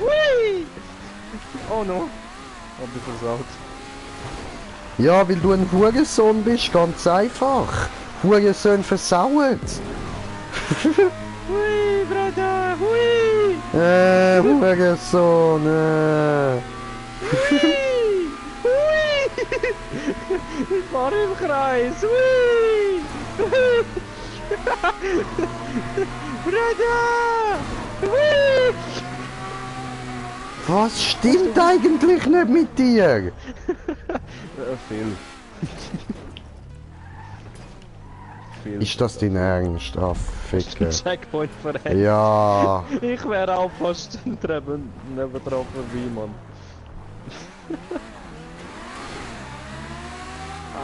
Whee! Oh no! Hab ich versaut. Ja, weil du ein Hurensohn bist, ganz einfach. Hurensohn versaut. Hui, Bruder! Hui! Hurensohn, Hui! Hui! Ich fahre im Kreis! Hui! Bruder! Hui! Was stimmt eigentlich nicht mit dir? Viel. Viel. Ist das dein Ernst? Ah, Ficker. Checkpoint verreckt. Ja. Ich wäre auch fast nebendran vorbei, Mann.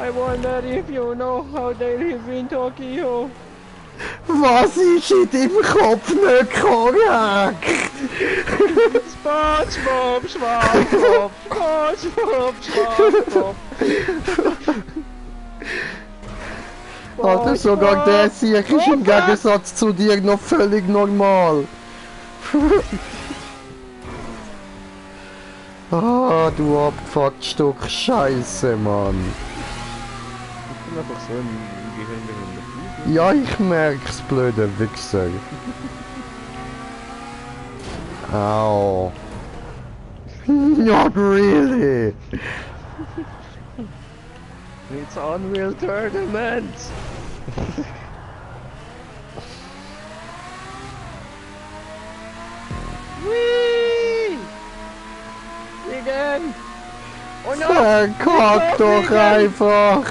I wonder if you know how they live in Tokyo. Was ist in deinem Kopf nicht korrekt? SpongeBob, Schwarzkopf, SpongeBob, Schwarzkopf. Alter, sogar der Sieg ist im Gegensatz zu dir noch völlig normal. Ah, du Abfuckstück Scheiße, Mann. Ich bin einfach so im Gehirn behindert. Ja, ich merk's, blöde Wichser. Au. Not really. It's Unreal Tournament. Whee! Again! Oh no! Verkack doch einfach.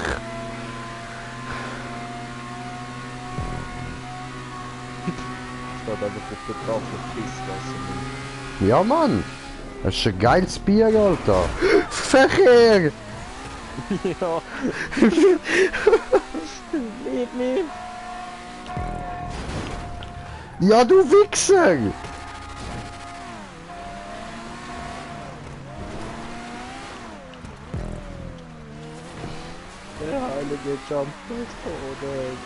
Statt einfach auf der Tafel Pisswasser. Ja, Mann. Das ist ein geiles Bier, Alter. Verkehr. Ja. Leave me. Ja, du Wichser. Der heilige Jump des Todes.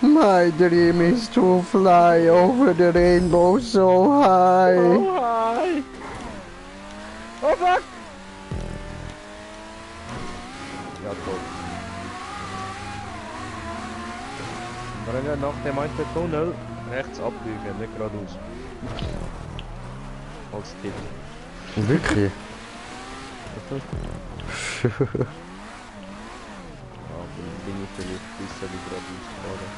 My dream is to fly over the rainbow so high. Oh hi! Oh fuck! Ja toll. Wir rennen nach dem einen Tunnel rechts abbiegen, nicht geradeaus. Als Tipp. Wirklich? Ja, bin ich vielleicht besser wie geradeaus gerade.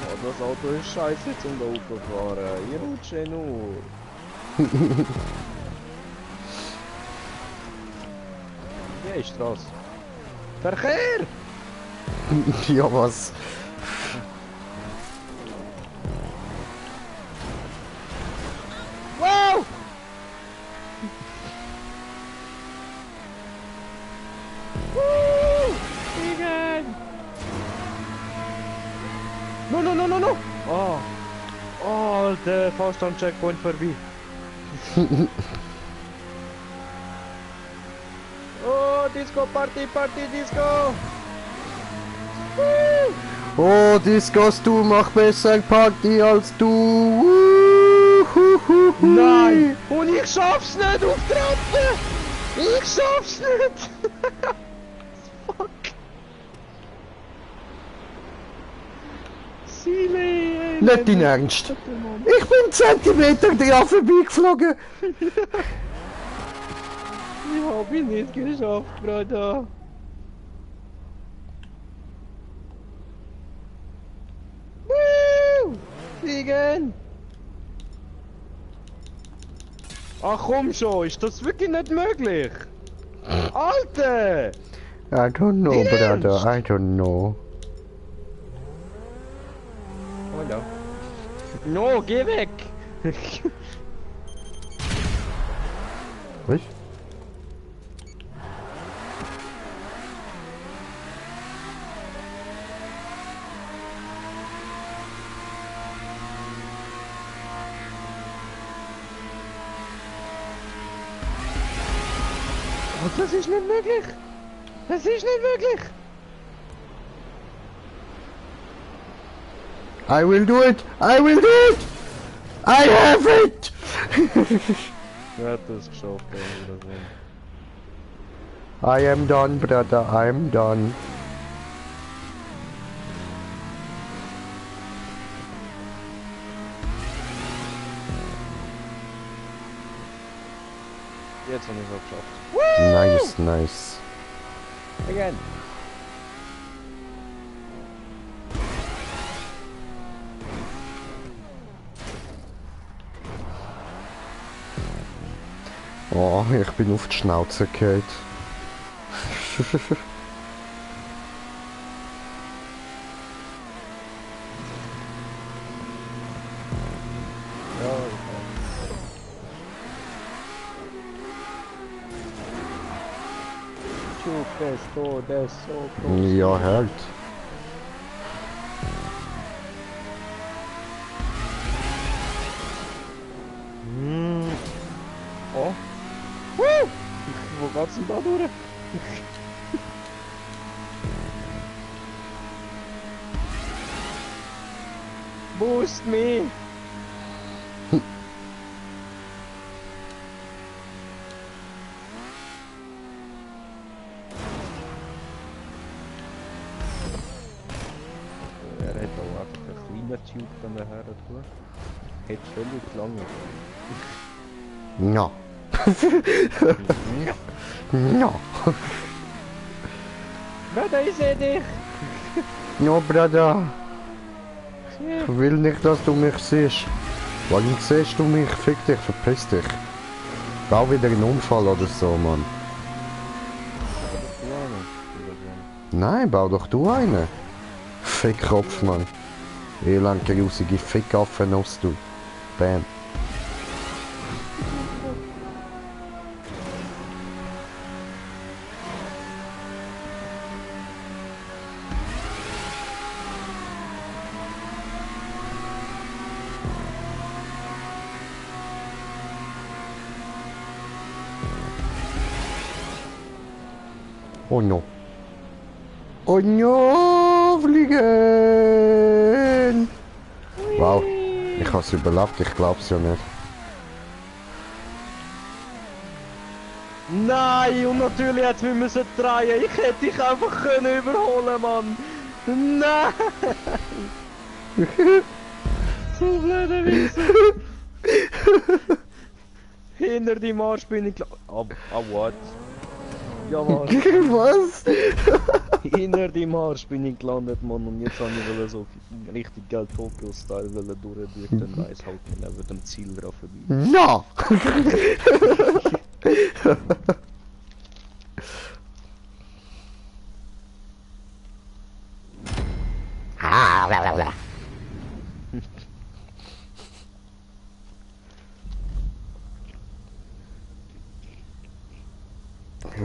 Oh, das Auto ist scheiße zum da fahren. Ich rutsche nur. Ja, ist Straße. Verkehr! Ja, was? Wow! Woo! Fliegen! No, no, no, no, no! Oh! Oh, der fast am Checkpoint vorbei. Oh, Disco Party, Party, Disco! Woo! Oh, Discos, du mach besser Party als du. Nein! Und ich schaff's nicht auf die Treppe! Ich schaff's nicht! Fuck! Silly! Nicht dein Ernst. Ich bin Zentimeter dran vorbeigeflogen. Ich hab ihn nicht geschafft, Bruder! Woo! Fliegen! Ach komm schon, ist das wirklich nicht möglich? Alter! I don't know, Dein brother. Ernst? I don't know. Oh ja. No, geh weg! Was? Oh, das ist nicht möglich! Das ist nicht möglich! I will do it! I will do it! I have it! Wer hat das geschafft, oder so? I am done, brother. I am done. Jetzt habe ich es auch geschafft. Nice, nice. Again! Oh, ich bin auf die Schnauze gefallen. Zug, der ist da, der ist so groß. Ja, halt. Oh. Woo! Wo geht's denn da durch? Boost me! Er hat auch einfach einen kleinen Tube dann daher tun. Hat völlig lange. Ja. Ja. Bruder, ich seh dich! Ja, Bruder. Ich will nicht, dass du mich siehst. Wann siehst du mich? Fick dich, verpiss dich. Bau wieder einen Unfall oder so, Mann. Nein, bau doch du einen. Fickkopf, Mann. Elend grusige Fickaffen aus du. Bam. Oh no. Oh no, fliegen! Wow, ich hab's überlebt, ich glaub's ja nicht. Nein, und natürlich hätte wir müssen drehen. Ich hätte dich einfach können überholen, Mann. Nein! So blöde Wichser. Hinter deinem Arsch bin ich klar. What? Ja, Mann. Was? Hinter deinem Arsch bin ich gelandet, Mann. Und jetzt habe ich so richtig Geld Tokyo-Style durchdrücken. Dann weiss halt neben dem Ziel drauf vorbei. Ja!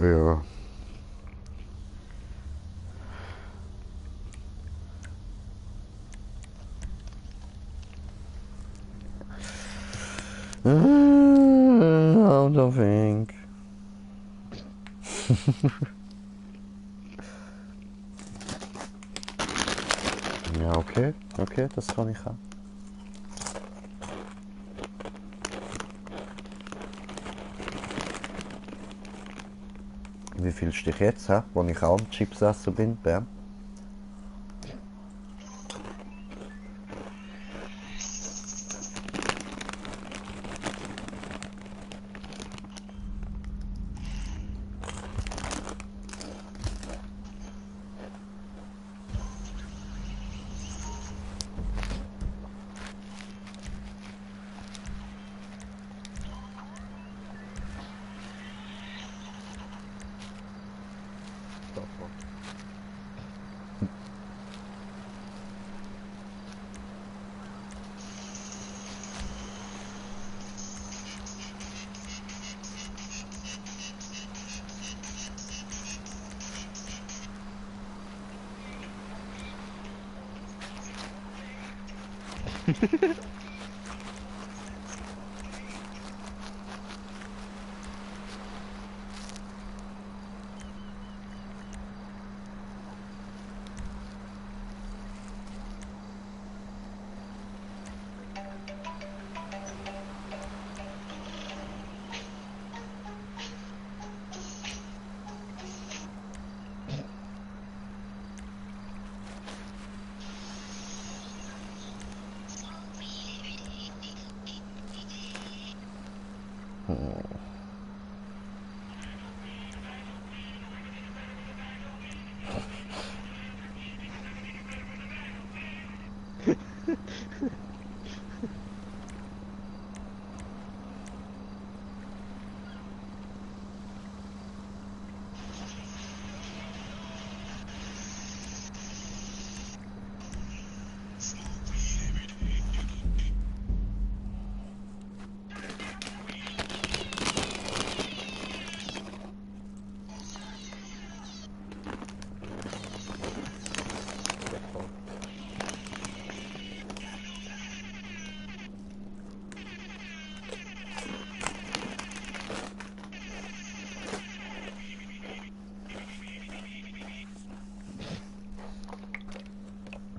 Ja. I don't think. Ja, okay. Okay, das kann ich auch. Wie fühlst du dich jetzt, wo ich auch am Chips essen bin, Bam?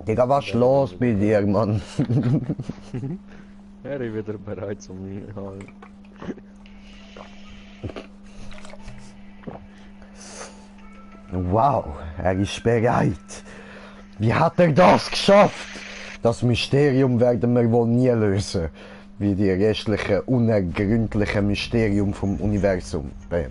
Digga, was ist los bei dir, Mann? Er ist wieder bereit zum Inhalt. Wow, er ist bereit. Wie hat er das geschafft? Das Mysterium werden wir wohl nie lösen. Wie die restlichen unergründlichen Mysterium vom Universum. Bam.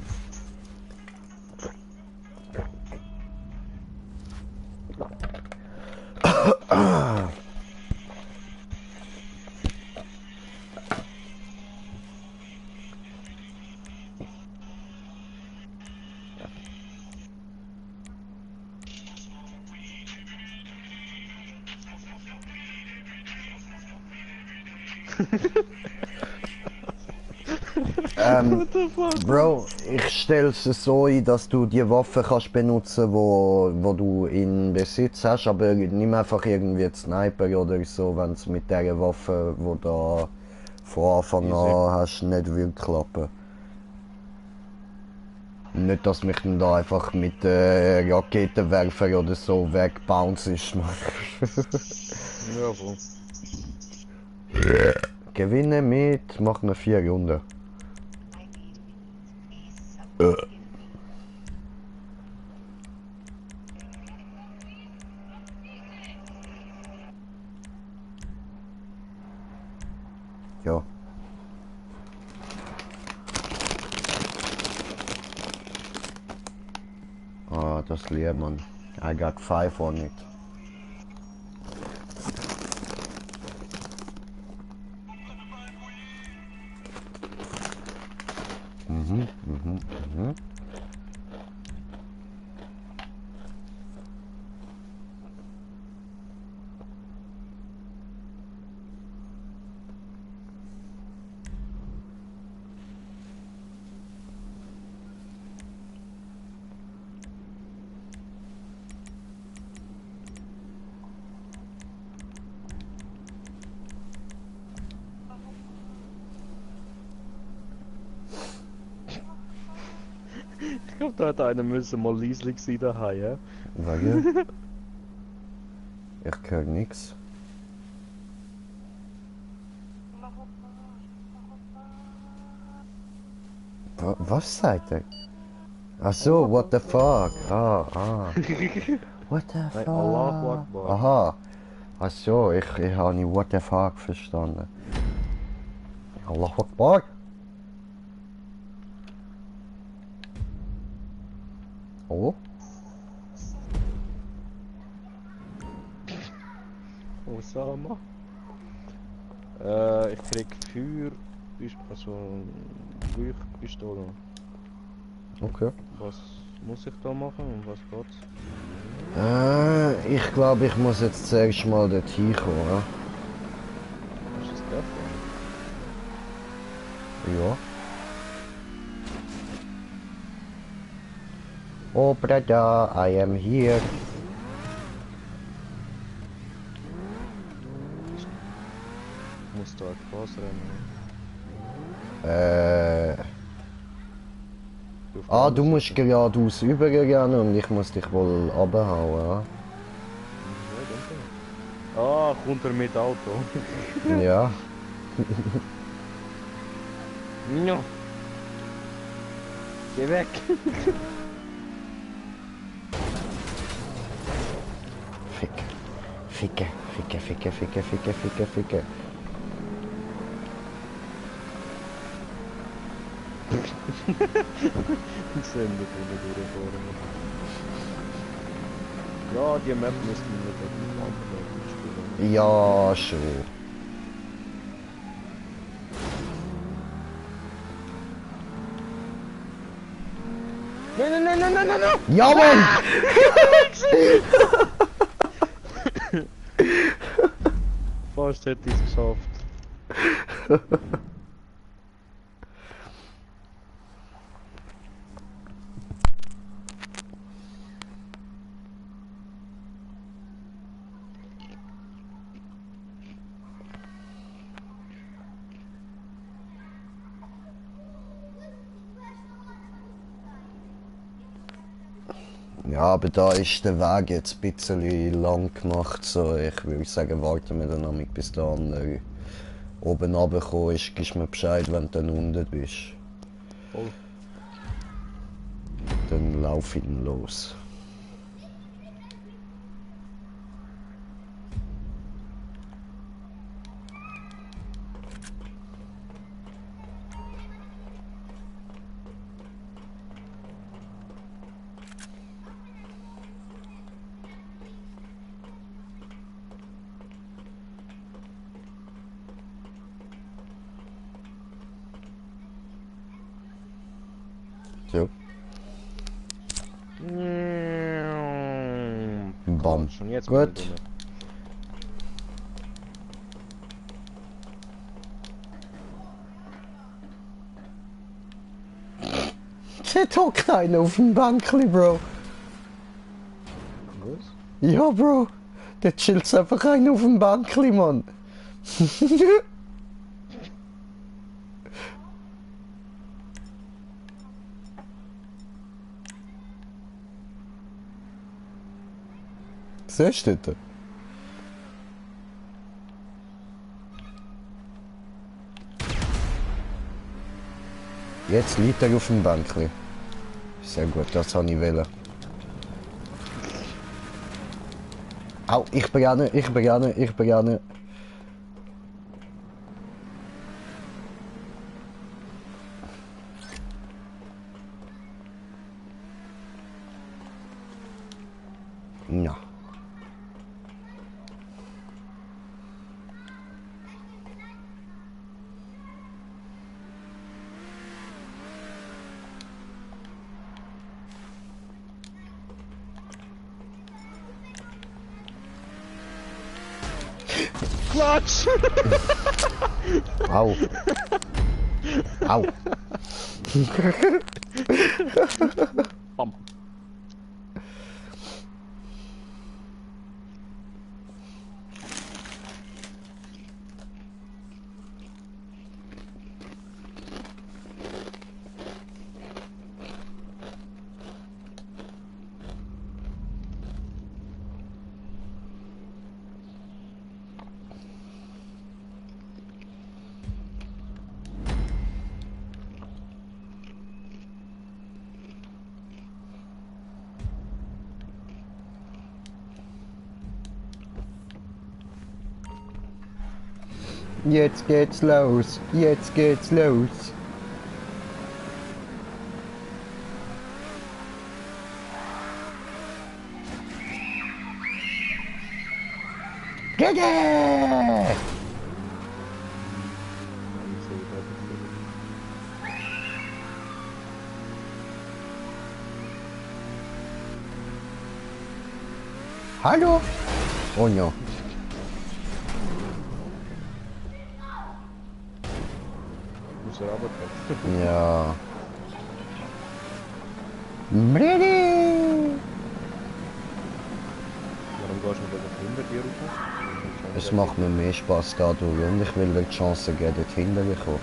What the fuck? Bro, ich stell's so ein, dass du die Waffe kannst benutzen, wo du in Besitz hast, aber nimm einfach irgendwie einen Sniper oder so, wenn es mit der Waffe, wo du von Anfang Easy. an hast, nicht will klappen. Nicht, dass mich dann da einfach mit Raketenwerfer oder so wegbounce ist, man. Ja, voll. Gewinne mit, machen wir 4 Runden. Ja. Ah, das leer, man. I got 5 on it. Mhm. Ich glaube, da hat einer müssen mal leislich sein daheim, ja? Wegen? Ich höre nix. Was sagt er? Ach so, what the fuck? Ah. What the fuck? Nein, Allahu Akbar. Aha. Ach so, ich habe nicht what the fuck verstanden. Allahu Akbar. Oh? Osama. Ich krieg Feuer... Also... Leuchtpistole. Okay. Was muss ich da machen und was geht's? Ich glaube, ich muss jetzt zuerst mal dorthin kommen. Ist das der Ja. Oh, brother, I am here. Ich muss da Spaß rennen. Du musst geradeaus übergehen und ich muss dich wohl abhauen. Ah, kommt er mit Auto? Ja. Ja. Geh weg! Ficke. Sendet ohne durchfahren. Ja, die Map müssten wir mit dem anderen spielen. Ja, schon. Nein! Ja, Mann! Fast hätte ich es geschafft. Ja, aber da ist der Weg jetzt ein bisschen lang gemacht. So, ich würde sagen, warten wir dann noch mit, bis der andere oben runtergekommen ist. Gibst mir Bescheid, wenn du dann unten bist. Voll. Dann lauf ich ihn los. So, bam. Schon jetzt Gut. bin ich drin. Dort hockt einer auf dem Bänkli, Bro. Was? Ja, Bro. Dort chillt einfach einer auf dem Bänkli, Mann. Siehst du das? Jetzt liegt er auf dem Bänkli. Sehr gut, das habe ich wollen. Au, ich beginne. Ja. Quatsch! Au. Au. Bam. Jetzt geht's los. Jetzt geht's los. Gege! Hallo? Oh ja. Muss er runterkommen. Ja. Ready! Warum gehst du nicht hinter dir raus? Es macht mir mehr Spaß dadurch und ich will dir die Chance geben, dort hinter zu kommen.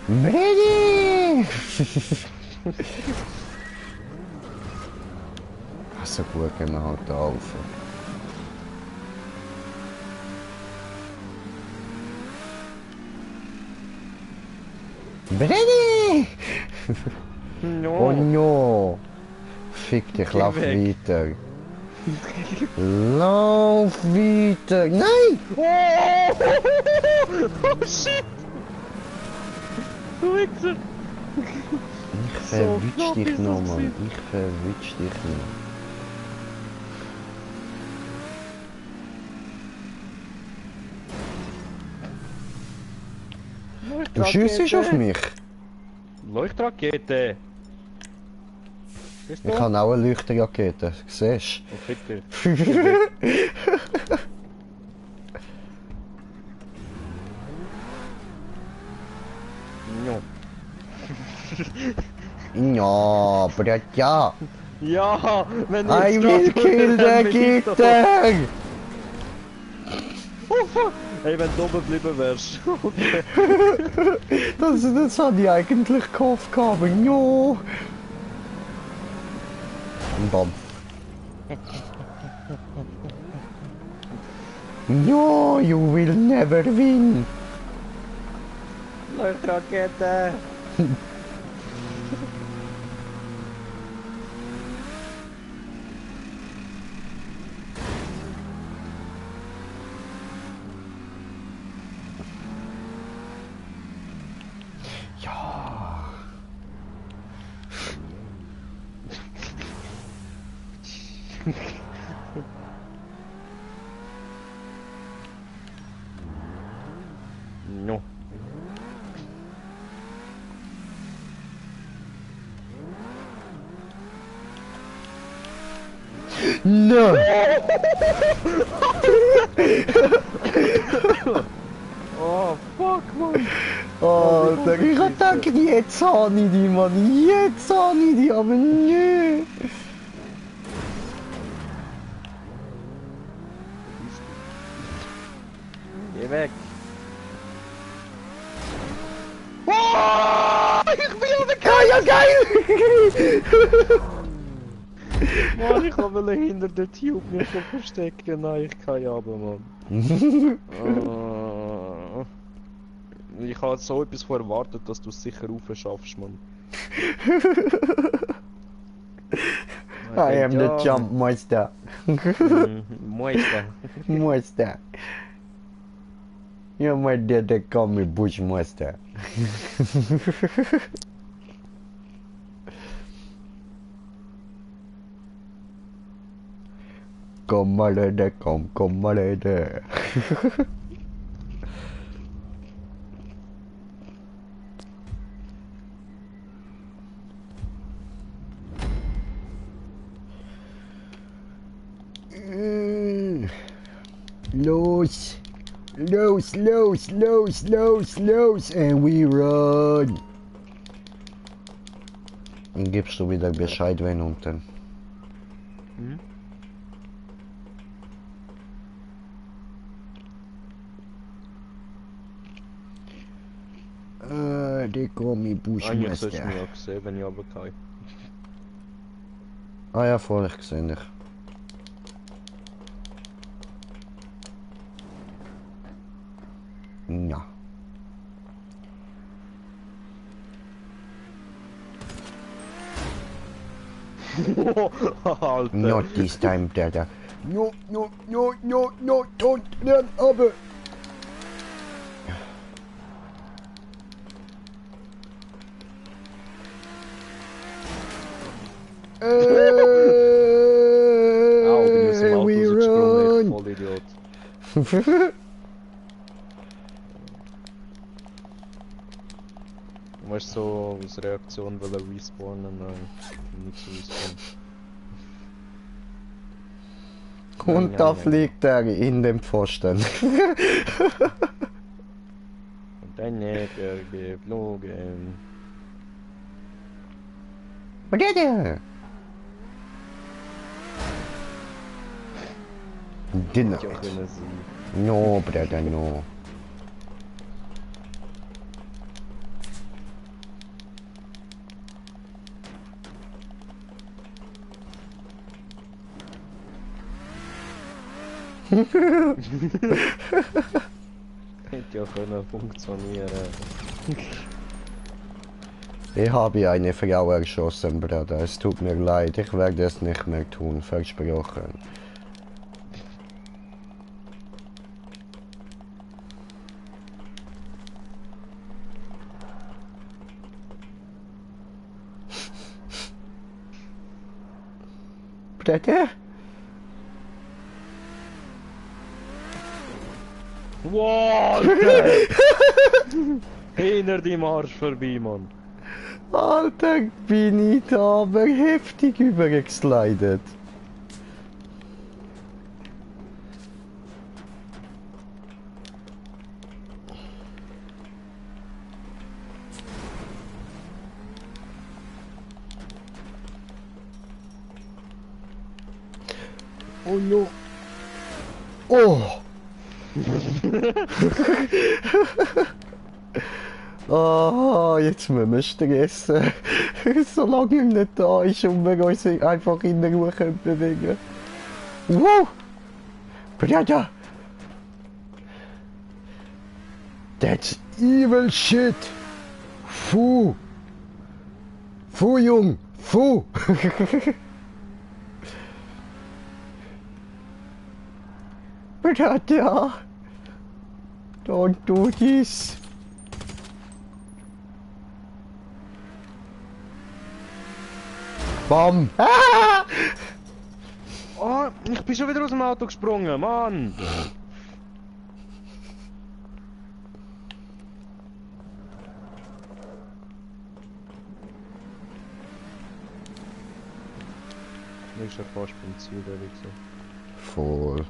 Ready! So gut gehen wir halt da rauf. Ready! Oh No! no! Fick dich, Geh lauf weg. weiter. Lauf weiter! Nein! Oh shit! Du Wichser! Ich So verwitsch knapp dich ist noch, das Mann. gewesen. Ich verwitsch dich noch. Du schiessest auf mich. Leuchtrakete! Bist du? Ich habe auch eine Leuchterrakete. Siehst Oh, bitte. du? No. Ja, Bratja. Ja, wenn I jetzt will grad kill dann the bin ich doch- Gitter! Hey, wenn du oben geblieben wärst. Das hatte ich eigentlich gehofft, aber no. Und dann. No, you will never win. Leuchtrakete! Ja. No. No. Oh, fuck, man! Oh, ich hab gedacht, jetzt habe ich die, Mann. Jetzt habe ich die, aber nö. Geh weg! Oh, ich bin ja der Kaya, geil. Mann, ich wollte hinter der Tube mich verstecken. Nein, ich kann ja aber, Mann. Ich habe so etwas von erwartet, dass du es sicher rauf schaffst, Mann. I am the jump master. Meister. Master. You're my dad, they call me Bushmaster. Komm mal, Leute, komm mal, Leute. Los, los, los, los, los, los, and we run. Dann gibst du wieder Bescheid, wenn unten. Hm? They call me Eigentlich sollst du Bushmaster. mich auch sehen, wenn ich runtergehe. Ah ja, voll, ich gesehen dich. Ja. Alter. Not this time, Dada. No, no, no, no, no, don't run over. Au, bin ich aus dem Auto We rausgesprungen, ich run. Vollidiot. Du musst so aus Reaktion wollen respawnen, nein, nicht so respawnen. Und da fliegt er in den Pfosten. Und dann ist er geflogen. Was ist der? Dinner. Hätte ja können sein. No, Brother, no. Hätte ja können funktionieren. Ich habe eine Frau erschossen, Bruder. Es tut mir leid, ich werde es nicht mehr tun, versprochen. Bruder? Wow, Alter! Hinter dem Arsch vorbei, Mann. Alter, bin ich da aber heftig übergeslidet. Oh no. Oh! Ah, jetzt müssen wir stressen. Solange er nicht da ist und wir uns einfach in der Ruhe können bewegen. Wow! Brother! That's evil shit! Fu! Fu, Jung! Fu! Brother! Don't do this! Bam! Ah! Oh, ich bin schon wieder aus dem Auto gesprungen, Mann! Ich bin schon fast beim Ziel, ehrlich gesagt. Voll.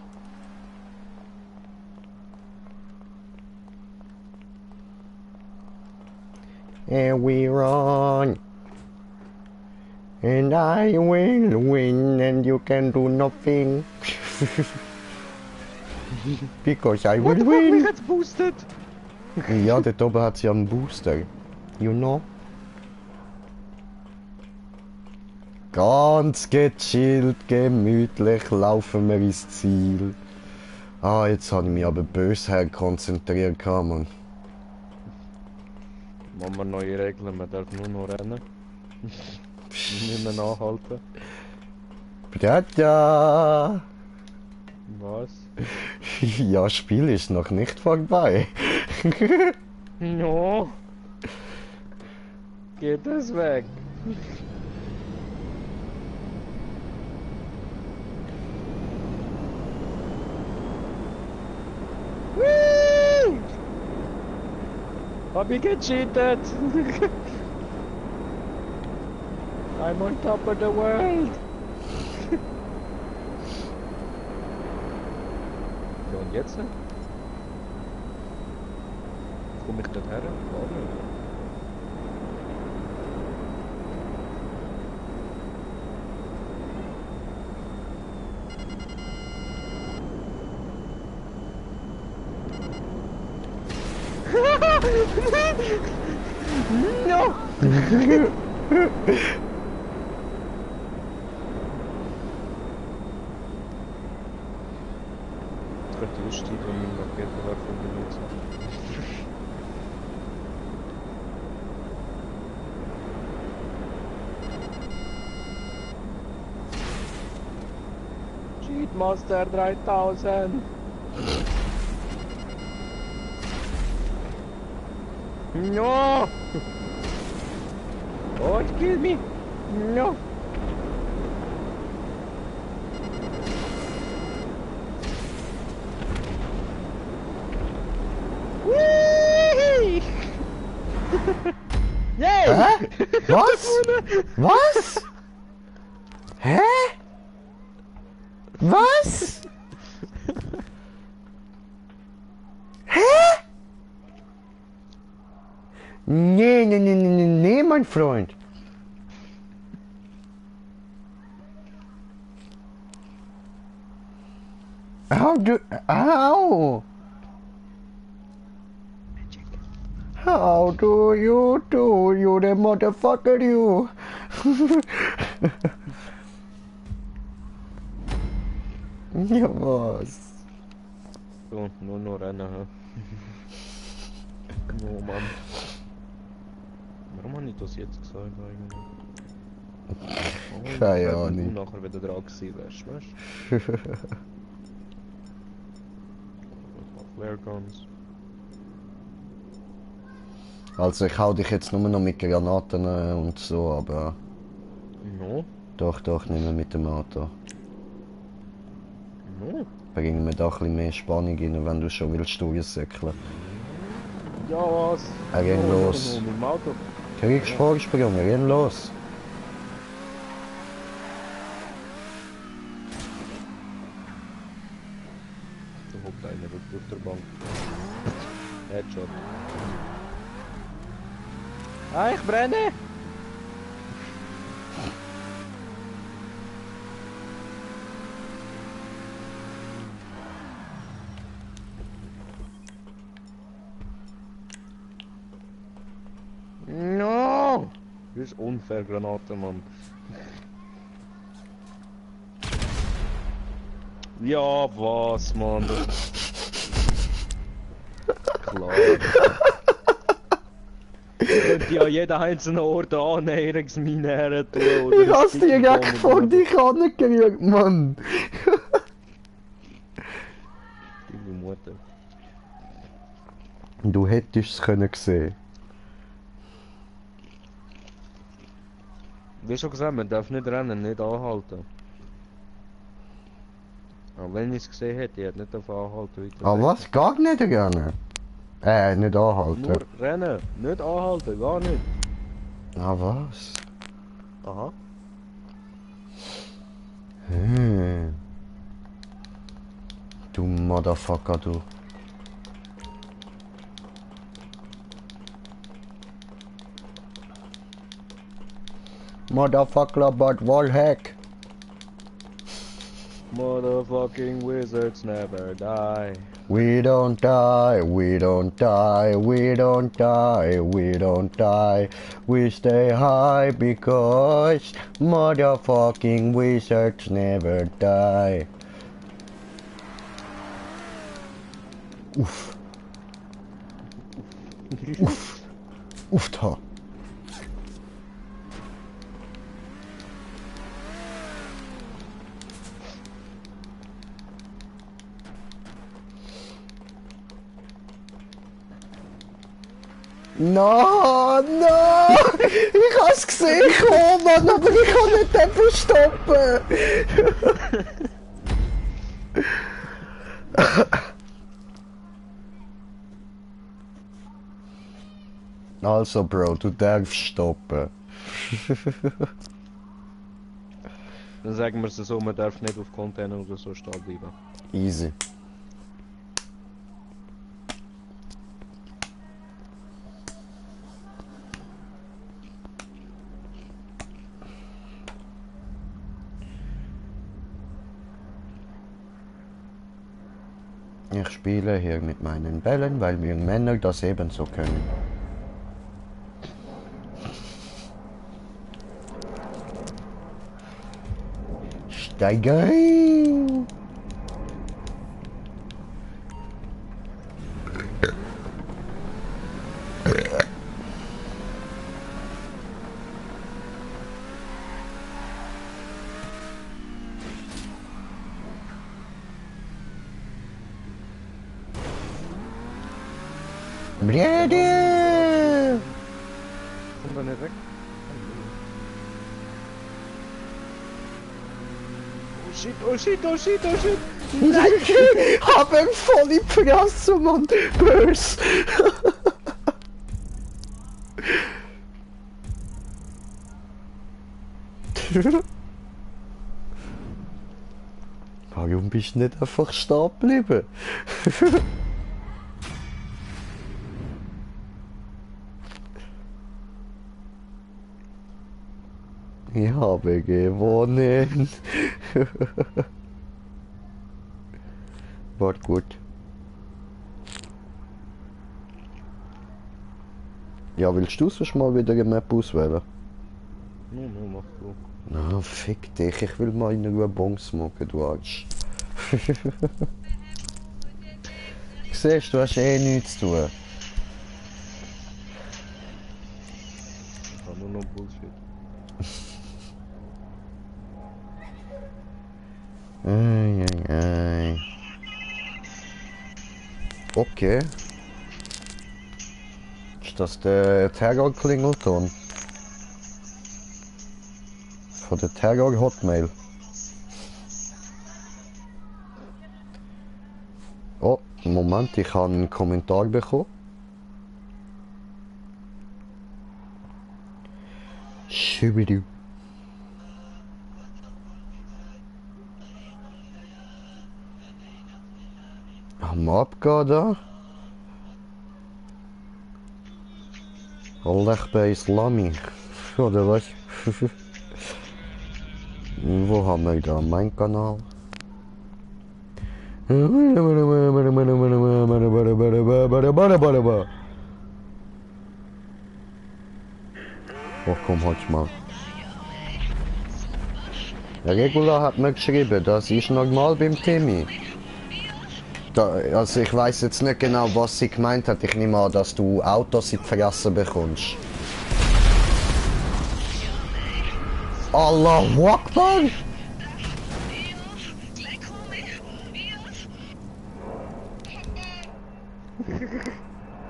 And we run. And I will win and you can do nothing. Because I will What the fuck, mich win. hat's boosted! Ja, dort oben hat sie einen Booster. You know? Ganz gechillt, gemütlich laufen wir ins Ziel. Ah, jetzt habe ich mich aber böse herkonzentriert, Mann. Machen wir neue Regeln, man darf nur noch rennen. Nicht mehr nachhalten. Brother! Was? Ja, das Spiel ist noch nicht vorbei. No! Geht es weg? Whee! Hab ich gecheatet? I'm on top of the world! Ja, und jetzt? Komm ich dort her? Gar nicht. No! Das könnte lustig, wenn ich Raketenwerfer benutze. Cheatmaster 3000! No! Don't kill me! No! Whee! Yay! Hä? Was? Was? Hä? Was? Hä? Nee, nee, nee, nee, nee, mein Freund. How? How do you do, you the motherfucker, you? Ja, was? So, nur noch rennen, hä? Oh Mann. Warum habe ich das jetzt gesagt eigentlich? Oh, Keine wenn Ahnung. du nachher wieder dran gewesen wärst, weißt du? Flare Guns. Also ich hau dich jetzt nur noch mit Granaten und so, aber No? doch, nicht mehr mit dem Auto. No? Bringen wir da ein bisschen mehr Spannung rein, wenn du schon willst durchsäckeln. Ja, was? Er ging No, los. no, mit dem Auto. Kriegst vorgesprungen, renn los. Da hockt einer auf der Bank. Headshot. Ah, ich brenne! ist unfair, Granate, Mann. Ja, was, Mann? Das ist klar. Könnte ja jeder einzelne Ort Annäherungsmine her tun. Oder Ich hab's direkt vor dich angekriegt, Mann. Deine Mutter. Du hättest es können sehen. Wie schon gesagt, man darf nicht rennen, nicht anhalten. Aber wenn ich es gesehen hätte, ich hätte nicht davon anhalten. Weiter Ah weg. was? Gar nicht gerne? Nicht anhalten. Nur rennen, nicht anhalten, gar nicht. Ah was? Aha. Du Motherfucker, du. Motherfucker, but wallhack. Motherfucking wizards never die. We don't die, we don't die, we don't die, we don't die. We stay high because motherfucking wizards never die. Uff. Uff. Uff da. No, no! Ich hab's gesehen, oh Mann, aber ich kann nicht einfach stoppen! Also, Bro, du darfst stoppen. Dann sagen wir es so, man darf nicht auf Container oder so stehen bleiben. Easy. Ich spiele hier mit meinen Bällen, weil wir Männer das ebenso können. Steig ein! Brede! Kommt er nicht weg? Oh shit, oh shit, oh shit, oh shit! Nein! Hab ihn voll in die Fresse, Mann! Börs! Warum bist du nicht einfach stehen geblieben? Ich habe gewonnen. War gut. Ja, willst du sonst mal wieder eine Map auswählen? No, mach du. Na, fick dich, ich will mal in Ruhe Bons smoken, du Arsch. Siehst du, hast eh nichts zu tun. Ich kann nur noch Bullshit. Ei, ei, ei. Okay. Ist das der Terror-Klingelton? Von der Terror-Hotmail. Oh, Moment, ich habe einen Kommentar bekommen. Schubidu. Am Abgehen da? Allah bei Islami. Oder was? Wo haben wir da? Mein Kanal? Oh komm, halt mal. Der Regula hat mir geschrieben, das ist normal beim Timmy. Also ich weiß jetzt nicht genau, was sie gemeint hat. Ich nehme an, dass du Autos in die Fresse bekommst. Allahu Akbar!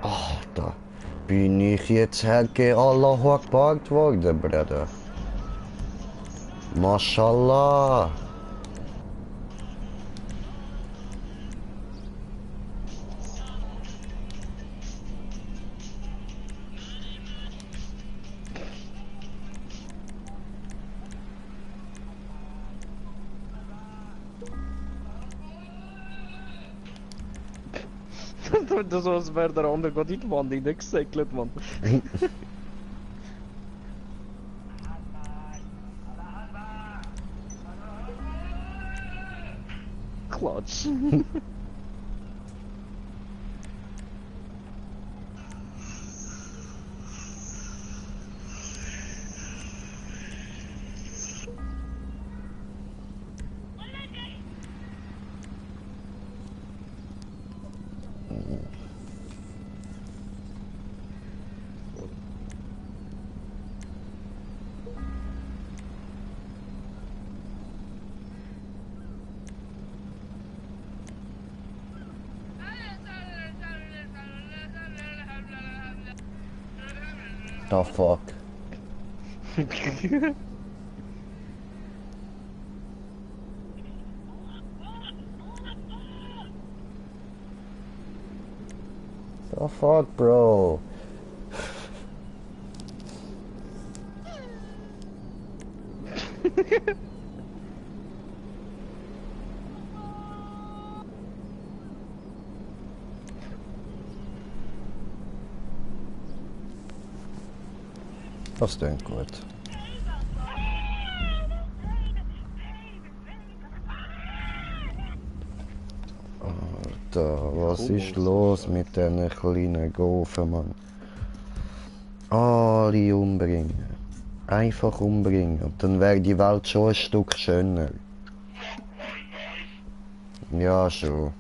Ach, da bin ich jetzt herge Allahu Akbar geworden, Bruder. Mashallah. Das so, als wäre der andere gerade in die Wand hineingesäckelt, Mann. Klatsch. The fuck? The fuck, bro? Das klingt gut. Alter, was ist los mit diesen kleinen Gofen, Mann? Alle umbringen. Einfach umbringen. Und dann wäre die Welt schon ein Stück schöner. Ja, schon.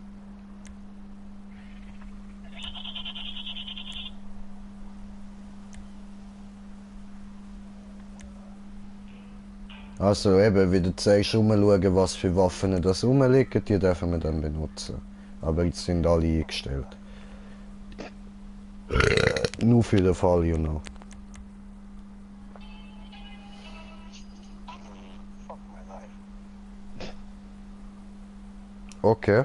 Also eben, wie du sagst, rumschauen, was für Waffen das rumliegen, die dürfen wir dann benutzen. Aber jetzt sind alle eingestellt. Nur für den Fall, you know. Okay.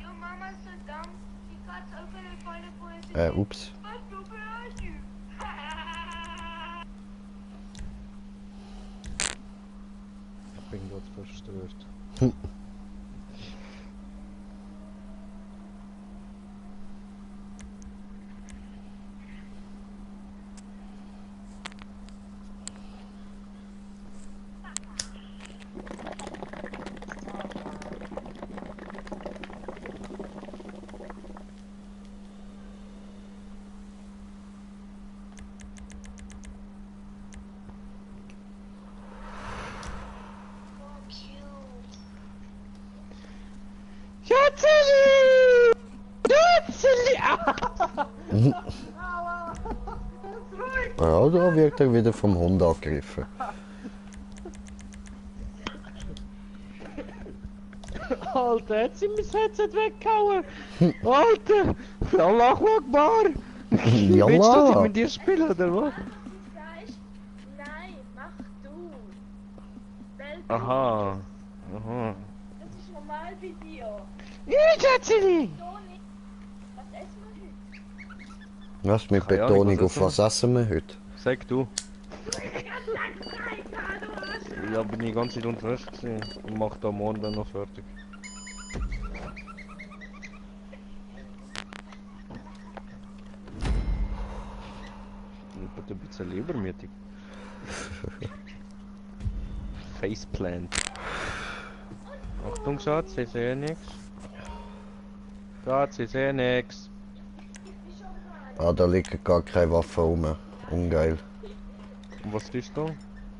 Your mama's so dumb. She cuts open and find a poison. Ups. But who behind you? Ich bin gerade verstört. Fuck you. Jatzeli! Jatzeli! Ja, da wird er wieder vom Hund angegriffen. Alter, jetzt sind mein Headset weggehauen! Alter! Allahu Akbar! Willst du, dass ich Jalla! mit dir spiele, oder was? Nein, mach du. Weil Aha. Aha. das ist normal bei dir. Ja, Jatzeli! Toni, was essen wir heute? Was mit Keine Ahnung, Betonung, was auf was essen wir heute? Sag du. Ja, bin ich die ganze Zeit unterwegs gewesen und mach da morgen dann noch fertig. Ich bin ein bisschen übermütig. Faceplant. Achtung, Schatz, ich sehe nichts. Schatz, ich sehe nichts. Ah, da liegt gar keine Waffe rum. Ungeil. Und was tust du?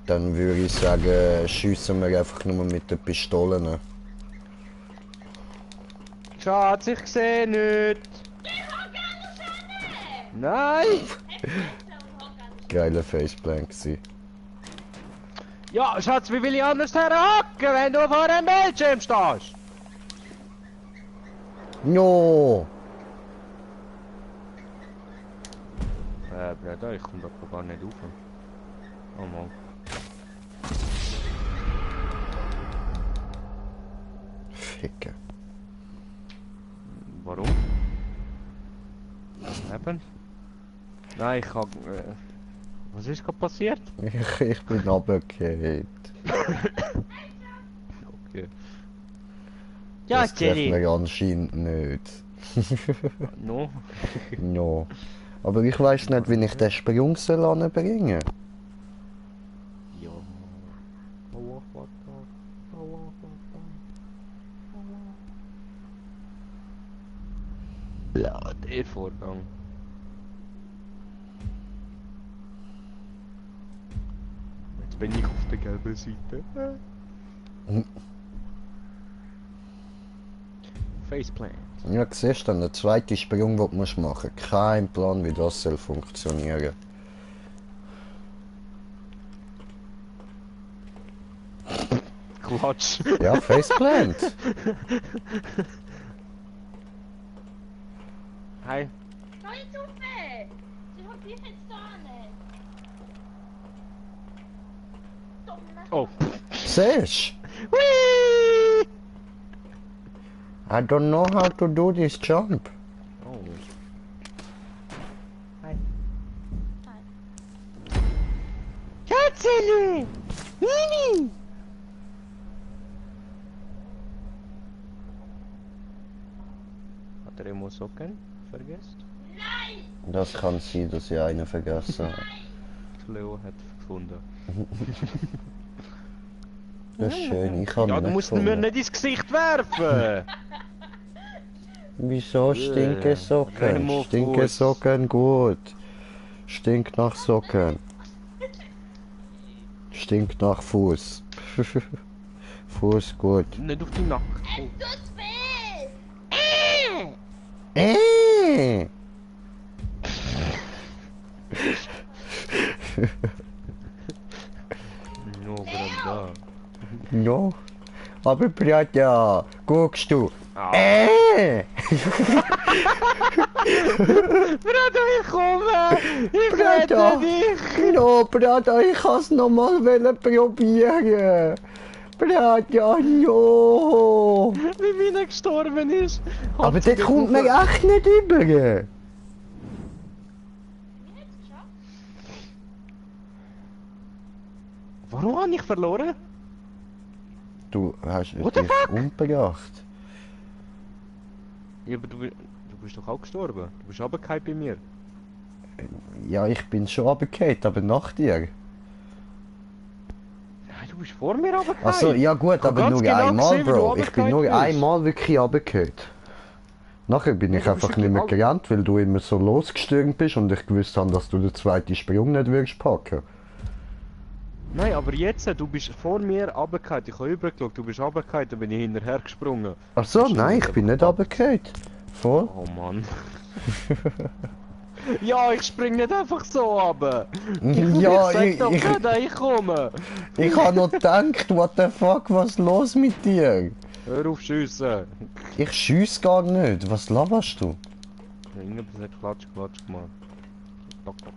Dann würde ich sagen, schiessen wir einfach nur mit den Pistolen. Schatz, ich sehe nichts. Nein! Geiler Faceplant gsi. Ja, Schatz, wie will ich anders herhaken, wenn du vor einem Bildschirm stehst? No! Bruder, ich komme da gar nicht rauf. Oh Mann. Ficken. Warum? Eben? Nein, ich hab... was ist gerade passiert? Ich bin runtergefallen. Okay. Ja, Das trifft mir anscheinend nicht. No. No. Aber ich weiß nicht, wie ich den Sprung soll anbringen. Ja. Ja, der Vorgang. Jetzt bin ich auf der gelben Seite. Faceplant. Ja, siehst du, der zweite Sprung, den du machen musst. Kein Plan, wie das soll funktionieren. Quatsch. Ja, Faceplant. Hi. Schau jetzt auf! Sie hat dich jetzt da nicht. Dumme. Oh. Siehst Whee! I don't know how to do this jump. Oh. Hi. Hi. Katzele! Mini! Hat er immer Socken vergessen? Das kann sein, dass ich einen vergessen habe. Leo hat gefunden. Das ist schön, ich habe Ja, ihn du nicht musst ihn mir gefunden. nicht ins Gesicht werfen! Wieso stinke Renn Socken? mal Stinke Fuß. Socken gut. Stinkt nach Socken. Stinkt nach Fuß. Fuß gut. Nicht auf die Nacht. Oh. Tut's weh! Äh! No, Branda. No. Aber Brata, guckst du? Ah. Brada, ich komme! Ich Brada! rette dich! No, Brata, ich kann's nochmal probieren. Brata, no. Wie Mina gestorben ist! Aber Hat sie das kommt mir gerufen. echt nicht über. Wie hat's geschafft? Warum habe ich verloren? Du hast What the dich fuck? umgebracht. Ja, aber du bist doch auch gestorben. Du bist runtergefallen bei mir. Ja, ich bin schon runtergefallen, aber nach dir. Nein, du bist vor mir runtergefallen. Achso, ja gut, Ich hab aber ganz nur genau einmal, gesehen, wie du Bro. Ich bin nur runtergefallen bist. einmal wirklich runtergefallen. Nachher bin Ja, ich du bist einfach nicht mehr wirklich gerannt, weil du immer so losgestürmt bist und ich gewusst habe, dass du den zweiten Sprung nicht würdest packen. Nein, aber jetzt, du bist vor mir runtergefallen. Ich habe übergeschaut, du bist runtergefallen, dann bin ich hinterher gesprungen. Achso, Bist du nein, nicht ich bin nicht verpackt? runtergefallen. Voll. Oh Mann. Ja, ich spring nicht einfach so runter. Ja, ich sag doch ich nicht, ich komme. habe noch gedacht, what the fuck, was ist los mit dir? Hör auf schiessen. Ich schiess gar nicht, was laberst du? Irgendwas hat Klatsch gemacht. Tok, tok.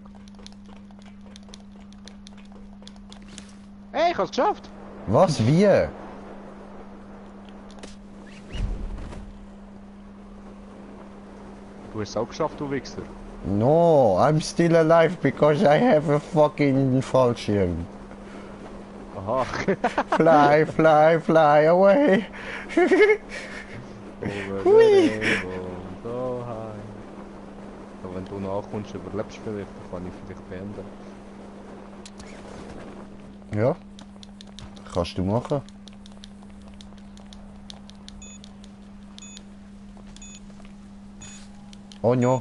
Hey, ich hab's geschafft. Was, wie? Du hast es auch geschafft, du Wichser. No, I'm still alive because I have a fucking Fallschirm. Aha. Fly, fly, fly away. Hui. So high. Aber wenn du nachkommst, überlebst du vielleicht, dann kann ich vielleicht beenden. Ja, kannst du machen. Oh ja.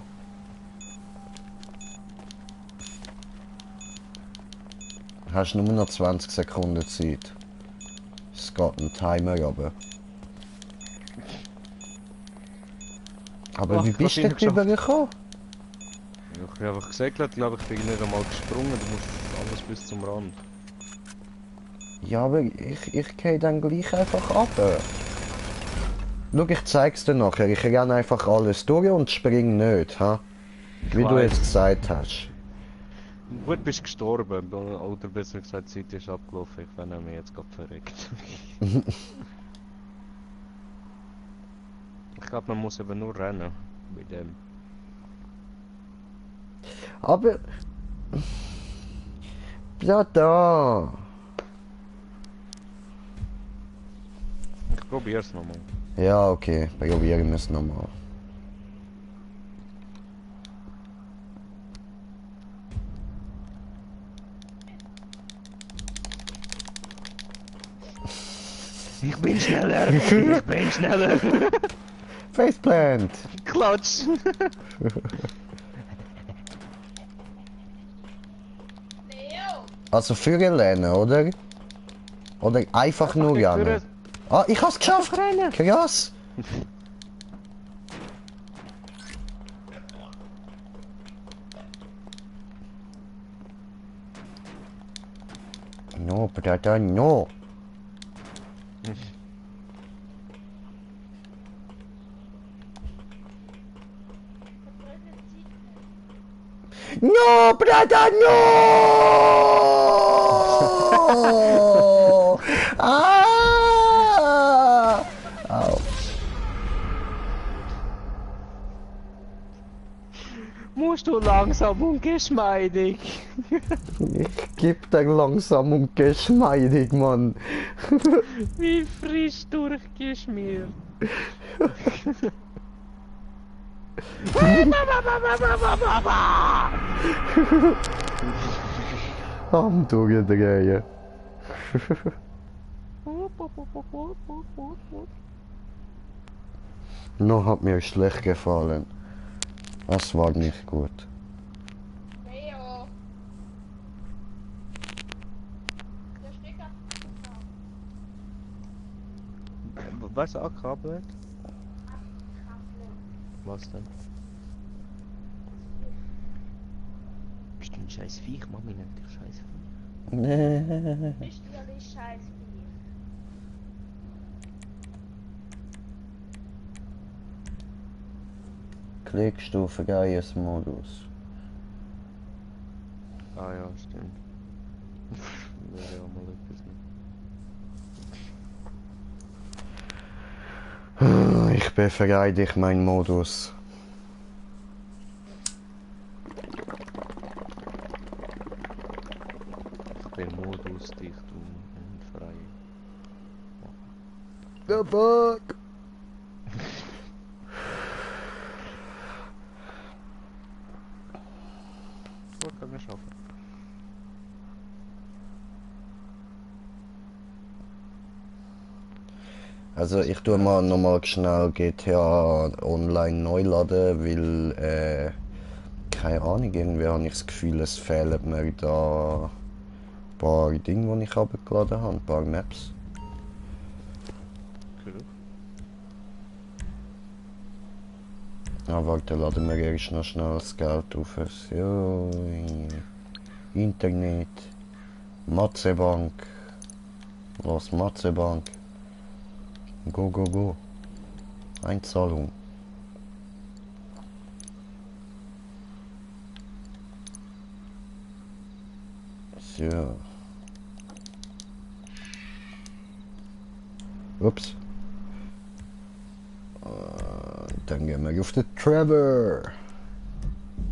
Hast nur noch 20 Sekunden Zeit. Es geht ein Timer runter. Aber Ach, wie bist du fast denn rübergekommen? Ich habe einfach gesegelt, glaube ich, bin nicht einmal gesprungen, du musst alles bis zum Rand. Ja, aber ich gehe dann gleich einfach ab. Schau, ich zeig's dir nachher. Ich renne einfach alles durch und spring nicht, ha? Wie du weiss. jetzt gesagt hast. Gut, bist gestorben, oder besser gesagt, die Zeit ist abgelaufen, ich bin mir jetzt gerade verreckt. Ich glaube, man muss eben nur rennen, bei dem. Aber... Ja, da. Ich probier's nochmal. Ja, okay. Probieren wir es nochmal. Ich bin schneller! Ich bin schneller! Faceplant! Klatsch! Leo! Also führen lernen, oder? Oder einfach nur nicht rennen? führen. Ah, ich hab's geschafft! Krass! No, brother, no! No, brother, no! Ah! Au. Musst du langsam und geschmeidig. Ich geb dir langsam und geschmeidig, Mann. Wie frisch durchgeschmiert. Am durchdrehen. Noch hat mir schlecht gefallen. Das war nicht gut. Leo! Der Stecker. Was ist Akkabel? Was denn? Bist du ein scheiß Viech? Mami nennt dich scheiß Viech. Nee. Bist du ja nicht scheiße? Klickstufe Geiersmodus. Ah ja, stimmt. Wäre ja mal etwas nicht. Ich befreie dich, mein Modus. Ich bin Modus dicht und frei. The fuck? So können wir schaffen. Also ich tue mal nochmal schnell GTA Online neu laden, weil keine Ahnung, irgendwie habe ich das Gefühl, es fehlen mir da ein paar Dinge, die ich abgeladen habe, ein paar Maps. Cool. Ah, warte, laden wir erst noch schnell das Geld auf. So, Internet, Matzebank, los Matzebank, go, go, go, Einzahlung. So. Ups. Dann gehen wir auf den Trevor.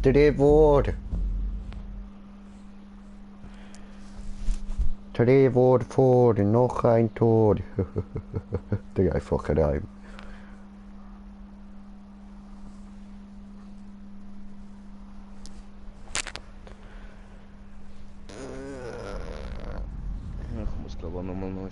Trevor. Trevor vor, noch ein Tor. Der einfache Reim. Ja, ich muss glaube ich auch nochmal neu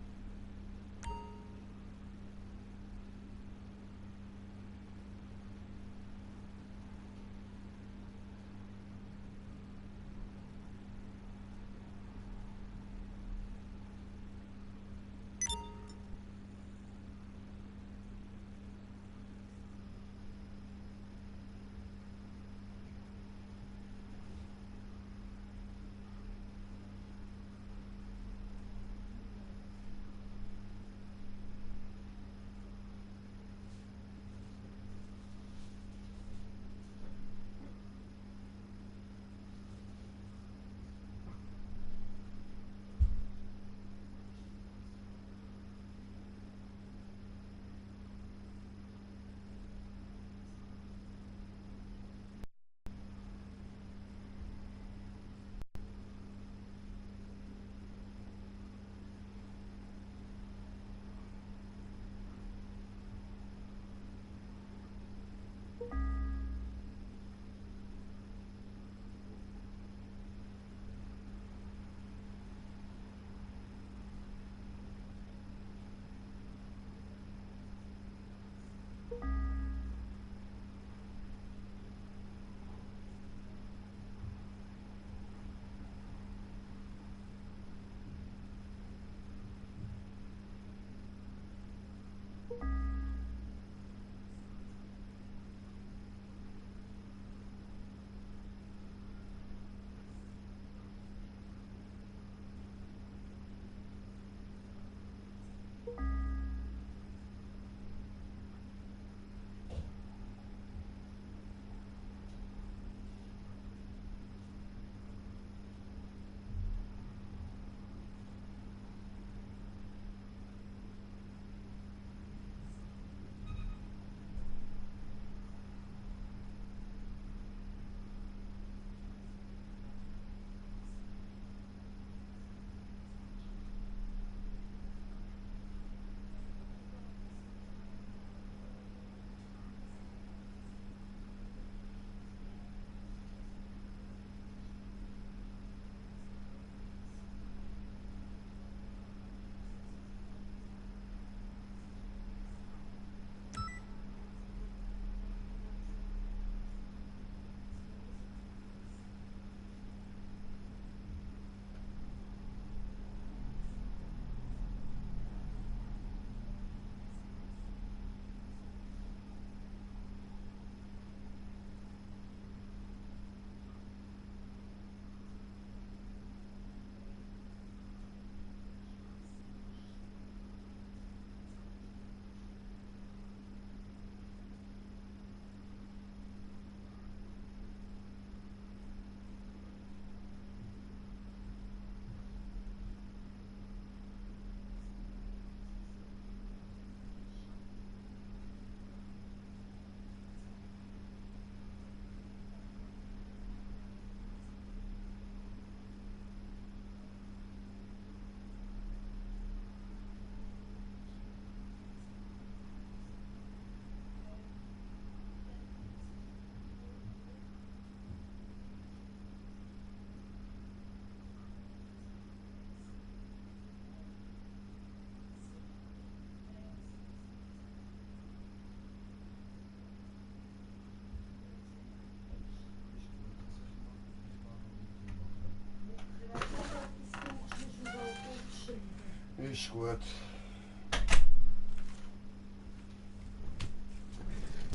ist gut.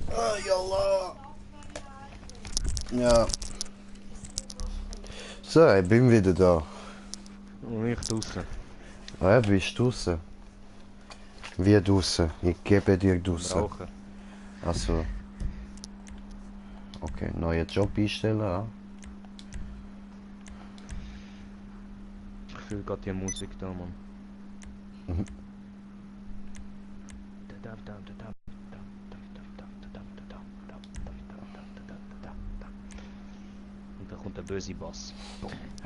Ah, yallah. Ja. So, ich bin wieder da. Und ich draussen. Ah, ja, du bist draussen. Wie draussen? Ich gebe dir draussen. Rauchen. Also. Okay, neuen Job einstellen. Ah. Ich fühle gerade die Musik da, Mann. Mhm. Und da kommt der böse Bass.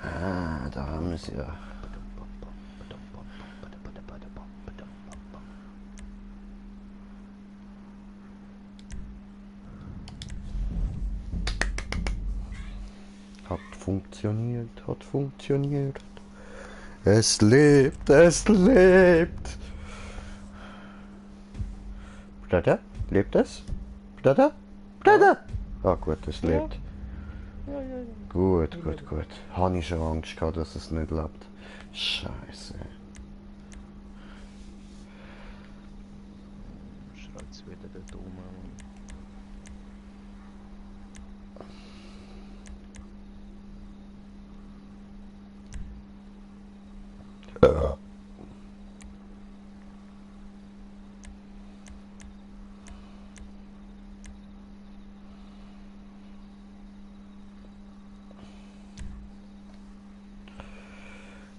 Ah, da haben wir sie ja. Hat funktioniert, hat funktioniert. Es lebt, es lebt. Blöder? Lebt es? Blöder? Blöder? Ah gut, es lebt. Gut, gut, gut. Habe ich schon Angst gehabt, dass es nicht lebt. Scheiße. Schreit's wieder dort oben, Mann.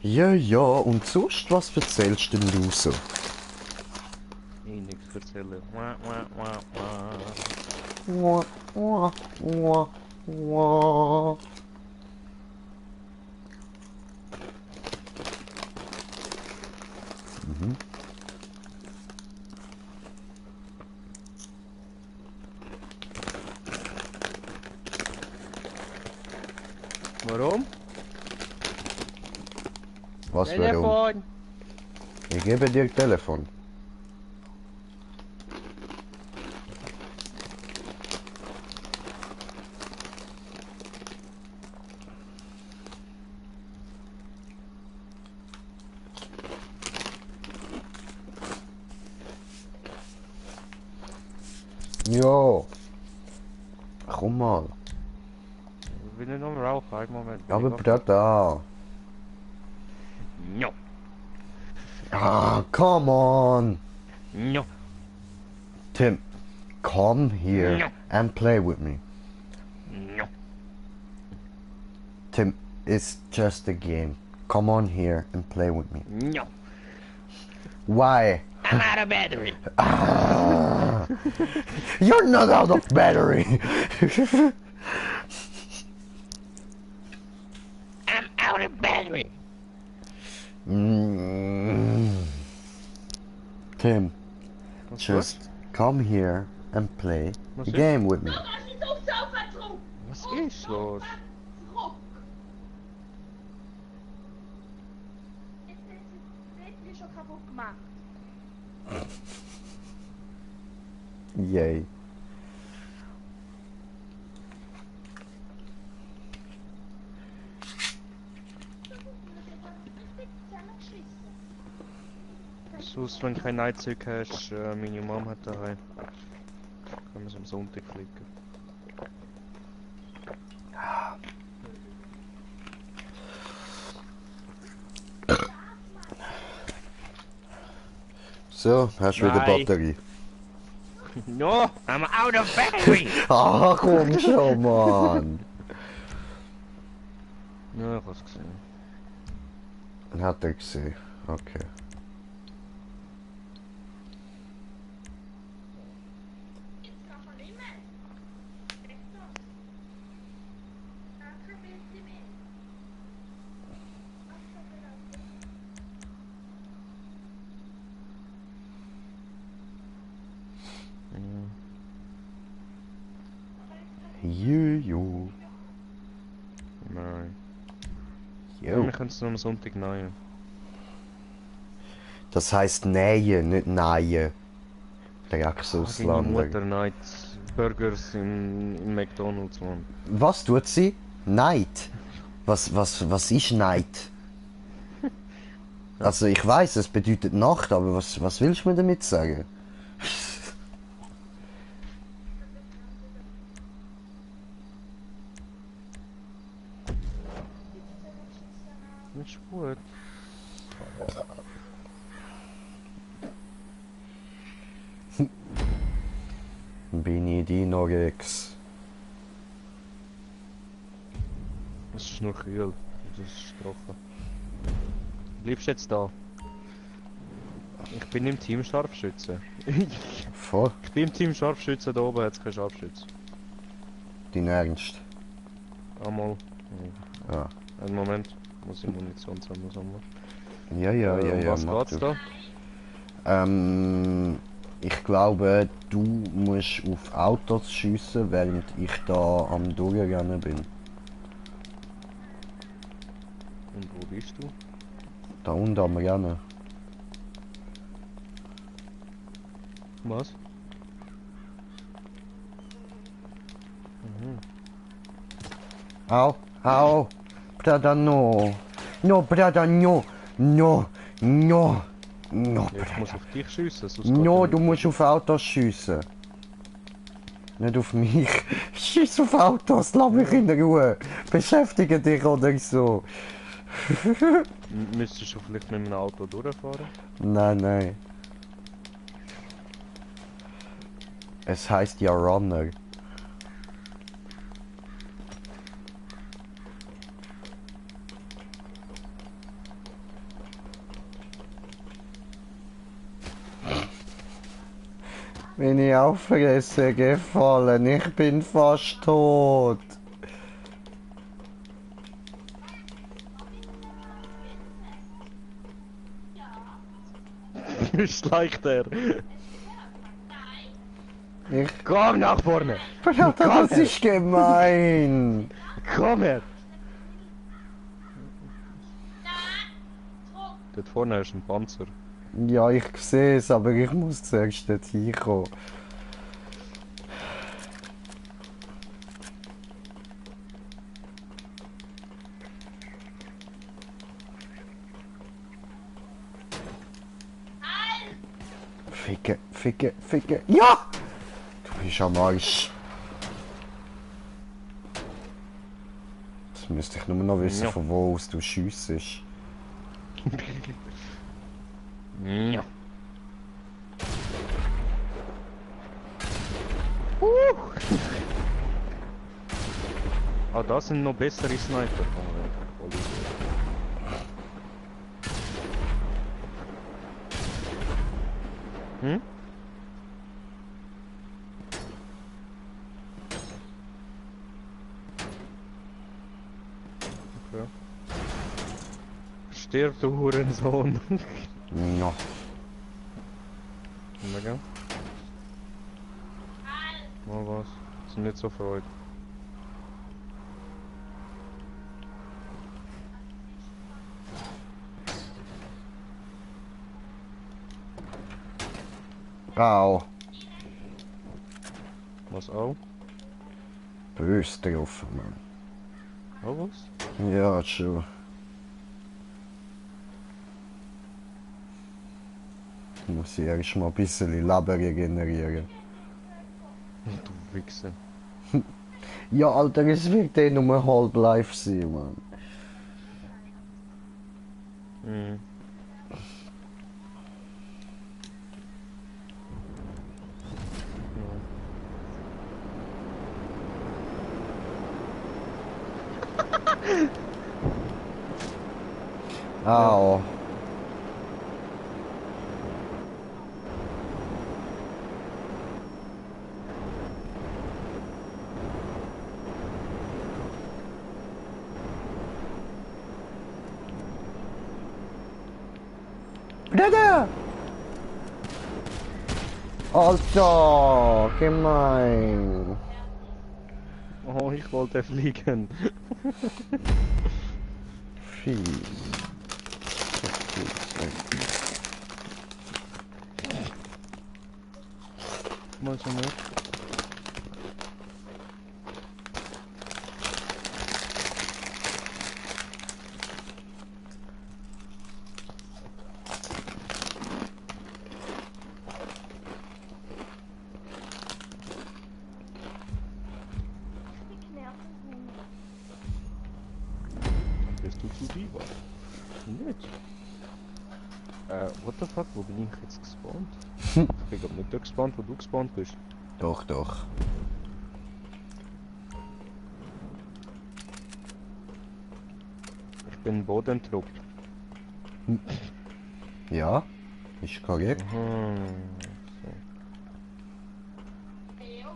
Ja, ja, und sonst, was erzählst denn du so? Ich nichts erzählen. Wah, wah, wah, wah. Wah, wah, wah, wah. Mhm. Warum? Was warum? Telefon! Ich gebe dir Telefon. Ja. Komm mal. Ich will nicht noch mal rauchen, einen Moment. Aber da. No, Ah, come on. no, Tim, come here No. and play with me. no. Tim, it's just a game. Come on here and play with me. No. Why? I'm out of battery. Ah, you're not out of battery. I'm out of battery. Mm. Tim, Was just come here and play Was a ist? game with me. Als je zo zelf bent dronken. Was ist los? Rok. Dit is schon kaputt gemacht. Yay. Sonst, wenn du kein Nightzeug hast, meine Mom hat daheim. Können wir es am Sonntag fliegen. So, hast du wieder Nein. Batterie. No, I'm out of battery. Ah, komm schon, Mann. Ja, ich hab's gesehen. Hat er gesehen. Okay. Jetzt kan van die mens. Kijk toch. Daar gebeurt die mens. Juju. Nein. Jo. Wir können es nur am Sonntag nehmen. Das heisst nähen, nicht nähen. Der Deine Ausländer. Mutter neid Burgers in McDonalds, Mann. Was tut sie? Neid. Was ist Neid? Also ich weiß, es bedeutet Nacht, aber was willst du mir damit sagen? Ist gut. Bin ich Dino-Rex? Es ist nur kühl. Das ist trocken. Bleibst jetzt da? Ich bin im Team Scharfschütze. Voll? Ich bin im Team Scharfschütze, da oben hat es keinen Scharfschütze. Dein Ernst? Einmal. Ja. Einen Moment. Muss ich Munition sammeln. Ja, Was mach geht's du. da? Ich glaube, du musst auf Autos schiessen, während ich da am Durchrennen bin. Und wo bist du? Da unten am Rennen. Was? Au, au, brother, no. No, brother, no. No, no, no, Ja, ich muss brother. auf dich schiessen, sonst No, geht du er musst auf Autos schiessen. Nicht auf mich. Schieß auf Autos, lass mich in Ruhe. Beschäftige dich oder so. nicht. Müsstest du vielleicht mit einem Auto durchfahren? Nein. Es heißt ja Runner. Bin ich auf Fresse gefallen, ich bin fast tot. Ist leichter. Ich... Komm nach vorne! Bruder, das ist gemein. Komm her! Dort vorne ist ein Panzer. Ja, ich sehe es, aber ich muss zuerst dort hinkommen. Ficke. Ja! Du bist am Arsch. Jetzt müsste ich nur noch wissen, Ja. von wo aus du schiessest. Ja. Ah, das sind noch bessere Sniper. Oh, voll gut. Hm? Okay. Stirb, du Hurensohn. Ja. Mega. Mal was. Sind nicht so freut. Au. Was auch? Bös drauf, Mann. Auch was? Ja, schon. Muss ich erst mal ein bisschen Leben regenerieren. Du Wichser. Ja, Alter, es wird eh nur Half-Life sein, Mann. Mhm. Au. Bruder! Alter, gemein. Oh, ich wollte fliegen. Viel. Mal so mit. bist du zu Diva? Nicht? What the fuck, wo bin ich jetzt gespawnt? Ich bin nicht da gespawnt, wo du gespawnt bist. Doch, doch. Ich bin Bodentrupp. Ja, ist korrekt. Aha. So. Eu?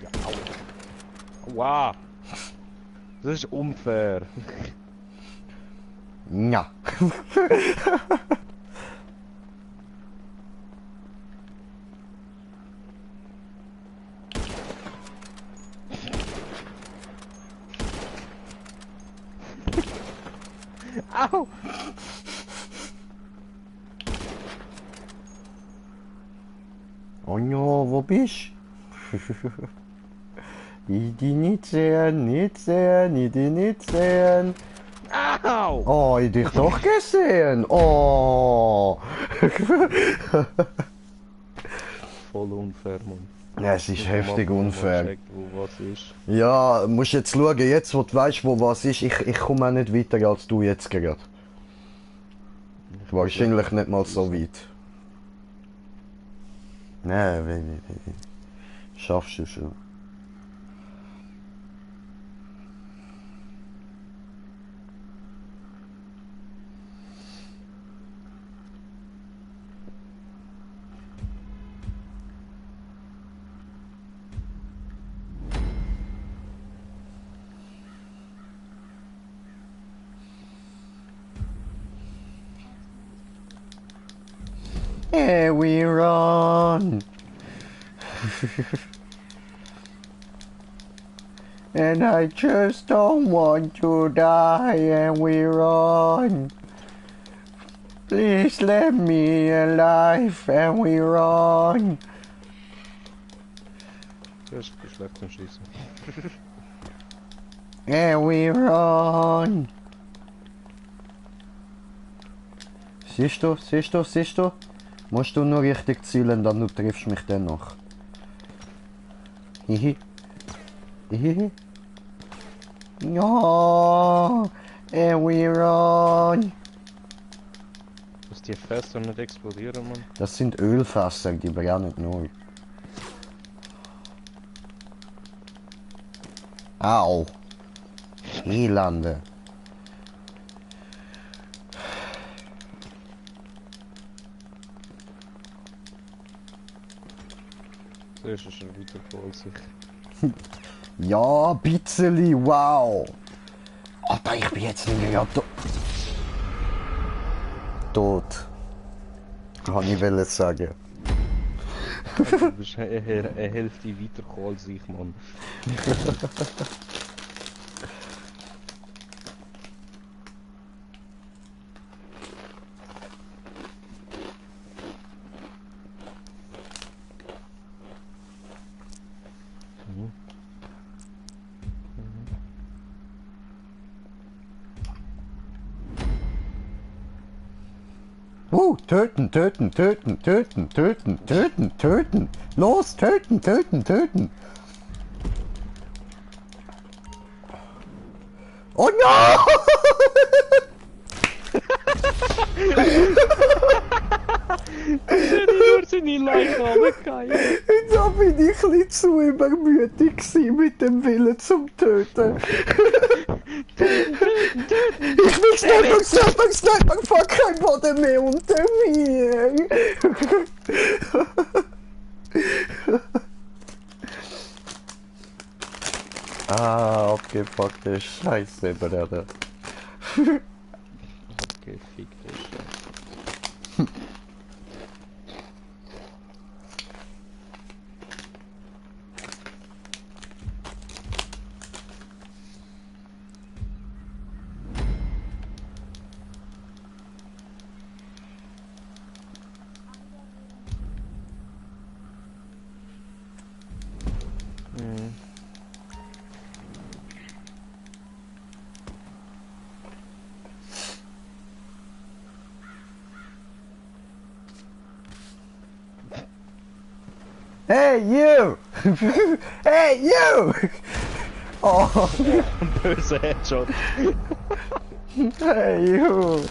Ja, au. Wow. Das ist unfair. Ja. Au! Oh ja, wo bist du? Ich die nicht sehen, nicht sehen, ich die nicht sehen. Au! Oh, ich dich doch gesehen. Oh. Voll unfair, Mann. Ja, es ist heftig Mal unfair. checkt, wo was ist. Ja, musst jetzt schauen, jetzt wo du weißt, wo was ist, ich komme auch nicht weiter als du jetzt gerade. Wahrscheinlich nicht mal so weit. Nein, wie. Schaffst du schon. Yeah, we run. And I just don't want to die, and we run. Please let me alive, and we run. Das ist schlecht zum Schießen. And we run. Siehst du, siehst du, siehst du? Musst du nur richtig zielen, dann du triffst mich dennoch. Hihi. Hihi. Ja. And we run. Dass die Fässer nicht explodieren, Mann. Das sind Ölfässer, die brennen neu. Au. Elende. Zuerst ist er weiter vor sich. Ja, bitzeli, wow. Alter, ich bin jetzt nicht mehr tot. Kann ich wollen sagen. Du bist eine Hälfte weitergekommen als ich, Mann. Töten, töten, töten, töten, töten, töten, töten. Los, töten, töten, töten. Oh no! Nur seine Leiche runtergefallen. Jetzt bin ich ein bisschen zu übermütig gewesen mit dem Willen zum Töten. Ich will Sniper, fuck, kein Boden mehr unter mir. Ah, abgefuckte Scheiße, Bruder. Gefickte Scheiße. Hey, you! Hey, you! Oh, Böse Headshot. hey, you!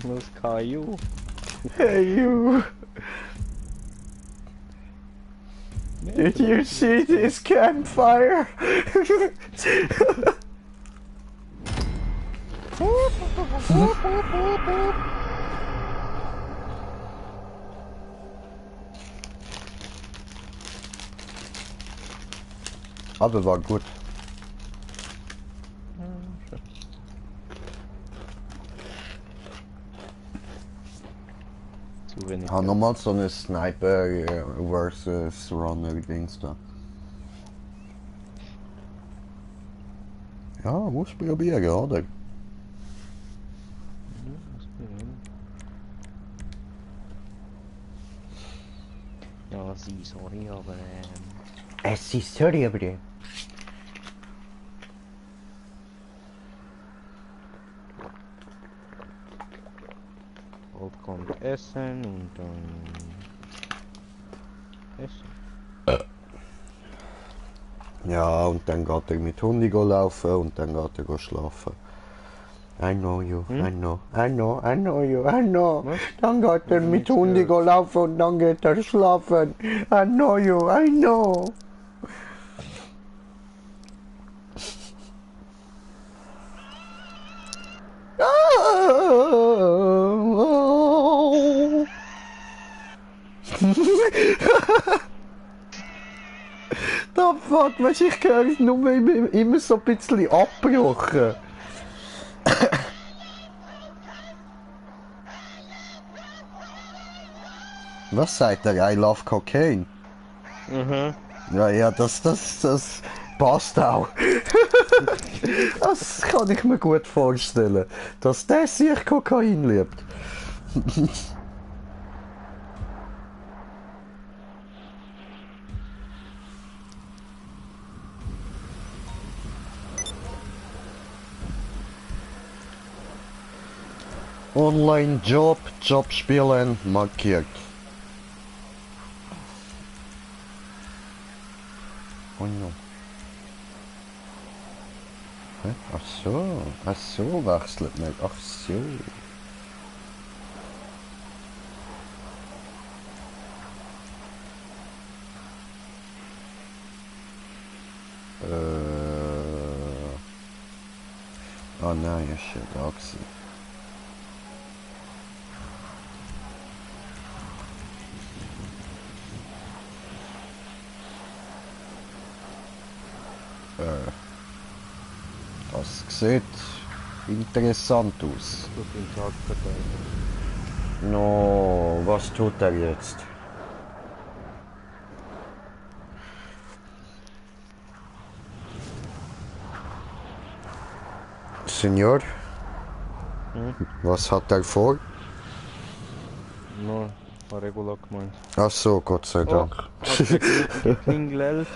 Was KU? Hey, you! Did you see this campfire? Aber war gut. Zu wenig. Ich habe nochmal so eine Sniper versus Runner Dings da. Ja, muss probieren, oder? Ja, sie, sorry, aber Es ist sorry, aber die. bald kommt Essen und dann Essen. Ja, und dann geht er mit Hundi laufen und dann geht er schlafen. I know you, I know, I know, I know you, I know. Was? Dann geht er Hab mit nichts Hundi gehört. laufen und dann geht er schlafen. I know you, I know. Da fuck, weißt, ich höre es nur immer so ein bisschen abgebrochen. Was sagt er? I love cocaine. Mhm. Ja, das passt auch. Das kann ich mir gut vorstellen, dass der sich Kokain liebt. Online-Job, Job spielen, markiert. Oh no. Hä? Ach so wechselt man. Ach so. Oh nein, ist ja da gewesen. Das sieht interessant aus. Tut den Tag verteilen. No, was tut er jetzt? Senior, was hat er vor? No, war Regula gemeint. Ach so, Gott sei Dank. Hat geklingelt.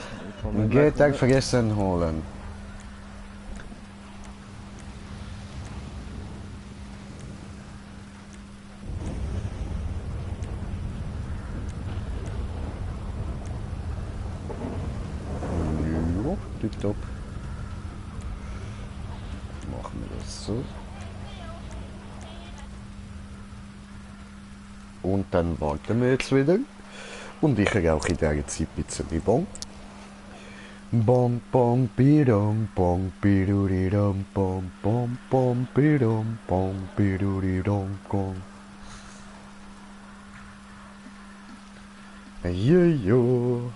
Geht er vergessen holen. Jo, tipptopp. Machen wir das so. Und dann warten wir jetzt wieder. Und ich rauche in dieser Zeit ein bisschen Bon. Bom bom bidom bom biduridom bom bom bom bidom bom biduridom bom. Jojo.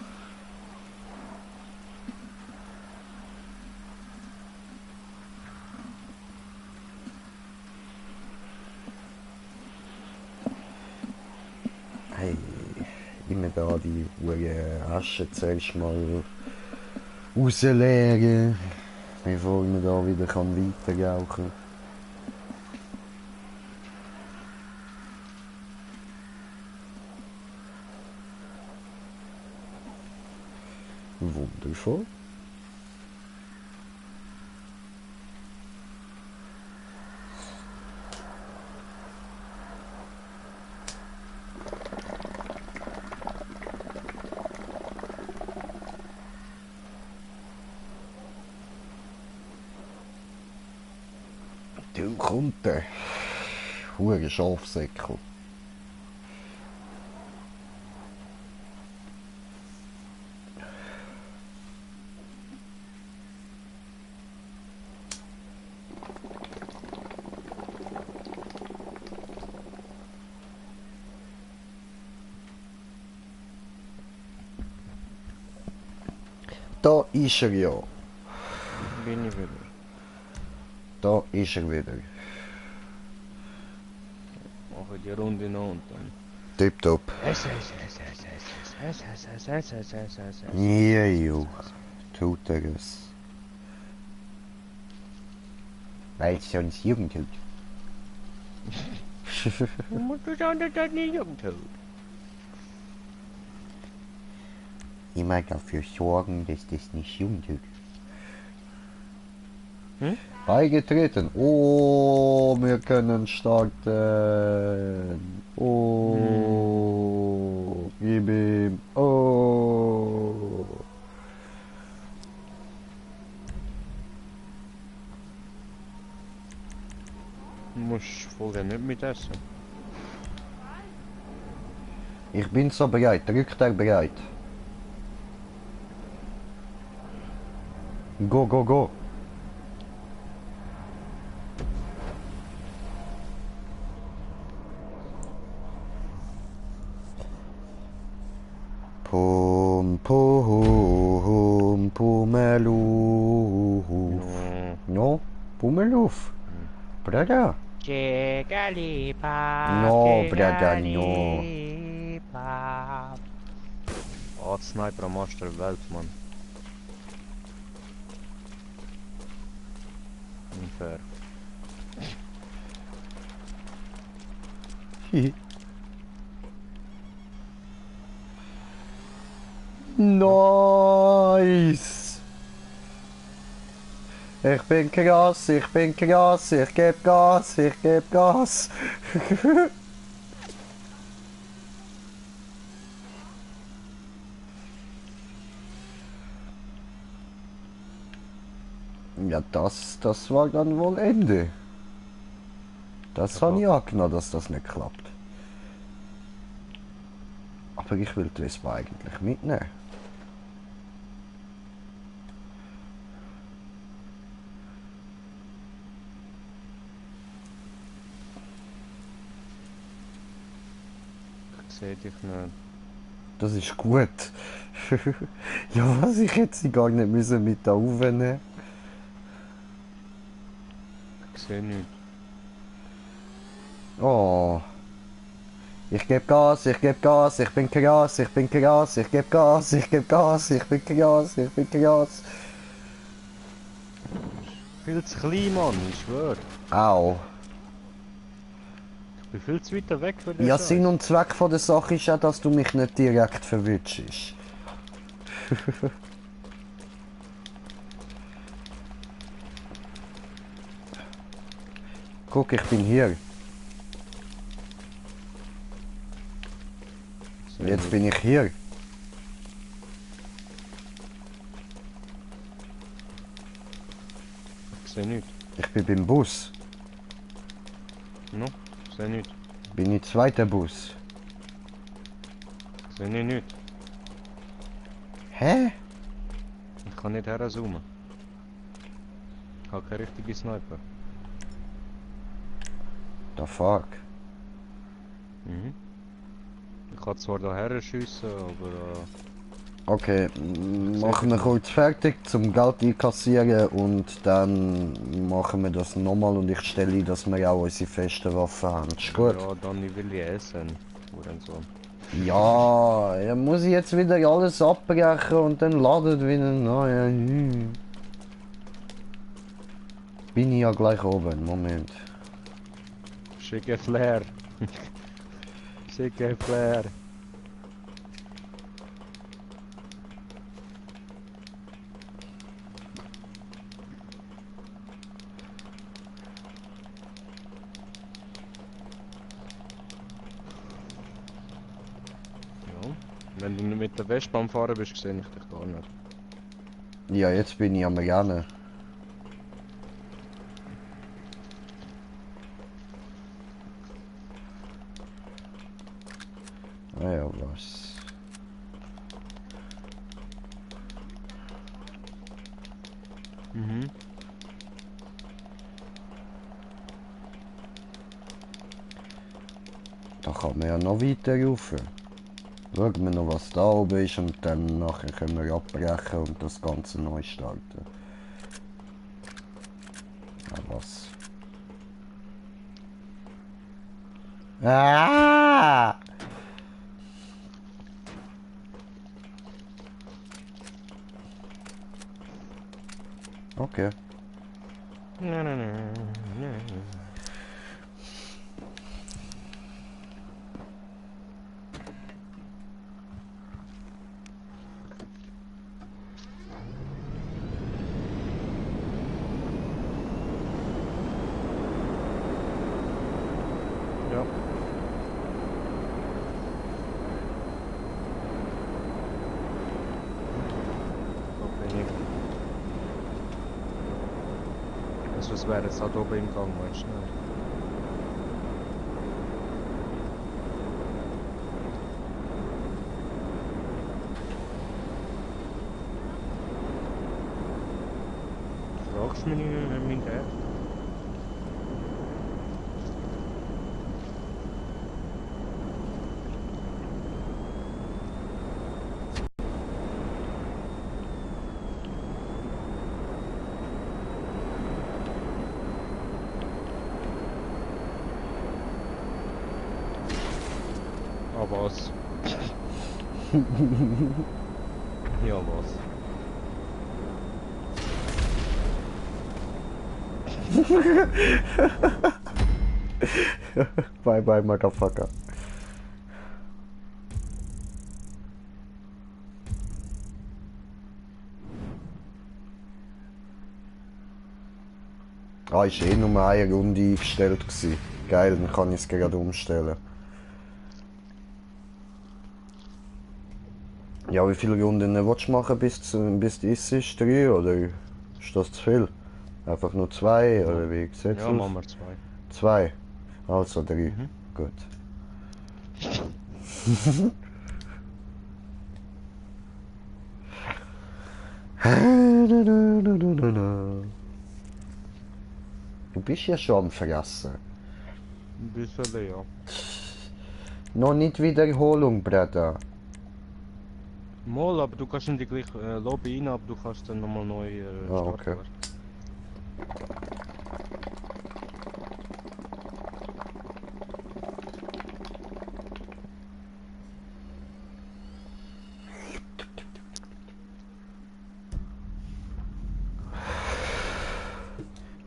Hey, immer da die Asche zuerst mal rausleeren, bevor man da wieder weiterrauchen kann. Wundervoll. Du kommt der. Hure Schafsäckel. Da ist er ja. Bin ich wieder. Da ist er wieder. Mache die Runde noch und dann. Tipptopp. Ja, jo. Tut er es. Weil es sonst Jugend tut. Du musst schauen, dass das nicht umtut. Immer dafür sorgen, dass das nicht Jugend tut. Hm? Beigetreten. Oh, wir können starten. Oh, gib ihm. Oh. Du musst vorher nicht mit essen. Ich bin so bereit. Rücktag bereit. Go, go, go. Pum, pum, Pumeluf. No, Pumeluf. Brother. No, brother, no. Oh, die Sniper am Arsch der Welt, Mann. Unfair. Nice. Ich bin krass, ich bin krass, ich geb Gas, ich geb Gas. Ja, das war dann wohl Ende. Das habe ich angenommen, dass das nicht klappt. Aber ich will die Vespa eigentlich mitnehmen. Ich seh dich nicht. Das ist gut. Ja, was, ich hätte sie gar nicht müssen mit da aufnehmen. Ich seh nichts. Oh. Ich geb Gas, ich geb Gas, ich bin krass, ich bin krass, ich geb Gas, ich geb Gas, ich bin krass, ich bin krass. Viel zu klein, Mann, ich schwör. Au. Ich bin viel zu weit weg von dir. Ja, Sinn und Zweck von der Sache ist auch, dass du mich nicht direkt verwutschst. Guck, ich bin hier. Jetzt bin ich hier. Ich seh nichts. Ich bin beim Bus. No, ich seh nichts. Bin ich zweiter Bus. Ich seh nichts. Hä? Ich kann nicht herzoomen. Ich habe keine richtige Sniper. The fuck? Mhm. Ich kann zwar da her schiessen, aber Okay, machen wir kurz fertig zum Geld einkassieren und dann machen wir das nochmal und ich stelle ein, dass wir auch unsere festen Waffen haben. Ist gut? ja, dann will ich essen. Hurensohn. Ja, ja, muss ich jetzt wieder alles abbrechen und dann ladet wieder neuer. Bin ich ja gleich oben, Moment. Schicke Flair. Schicke Flair. Ja. Wenn du nicht mit der Vespa am Fahren bist, sehe ich dich gar nicht. Ja, jetzt bin ich am Rennen. was? Mhm. Da kann man ja noch weiter rauf. Schauen wir noch, was da oben ist und dann nachher können wir abbrechen und das Ganze neu starten. Ja, was? Ah! Okay. Nein, nein, nein, nein. Ja. So bin ich. Also was wäre jetzt halt oben im Gang, weißt du nicht? Fragst du mich nicht, mein Dad? Ah, was? Ja, was? Bye bye, Motherfucker. Ah, ist eh nur eine Runde eingestellt gewesen. Geil, dann kann ich es gerade umstellen. Ja, wie viele Runden willst du machen bis das ist? 3 oder ist das zu viel? Einfach nur 2 oder wie sieht's Ja, aus? machen wir 2. 2. Also 3. Mhm. Gut. Du bist ja schon am Fressen. Ein bisschen, ja. Noch nicht Wiederholung, Bruder. Mal, aber du kannst in die gleiche Lobby rein, aber du kannst dann nochmal neu Ah, starten. okay. Weißt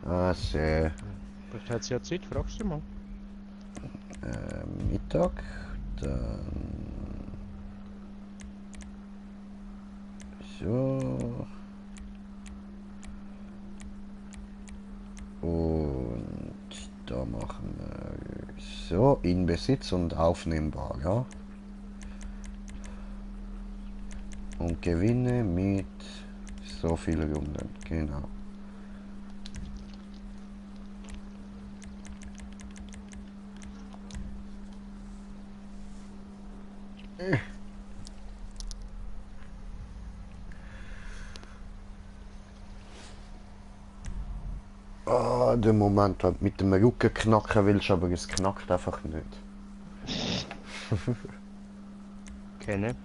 Ah, sehr. du? Vielleicht hat sie ja Zeit, fragst du mal. Mittag. Dann. So. Und da machen wir so in Besitz und aufnehmbar, ja. Und gewinne mit so vielen Runden, genau. Ah, der Moment, halt mit dem Rücken knacken willst, aber es knackt einfach nicht. Kenne.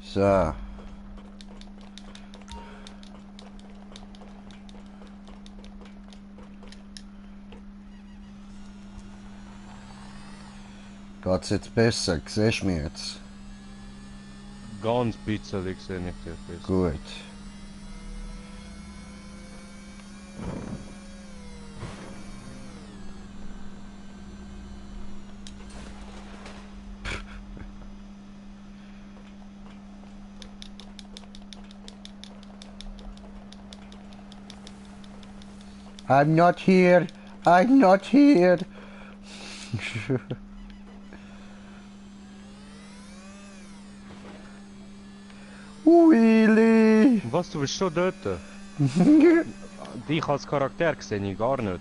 So. Geht's jetzt besser? Siehst du mich jetzt? Ganz bisschen sehe ich dich besser. Gut. I'm not here. I'm not here. Willy. Was, du bist schon dort? Dich als Charakter sehe ich gar nicht.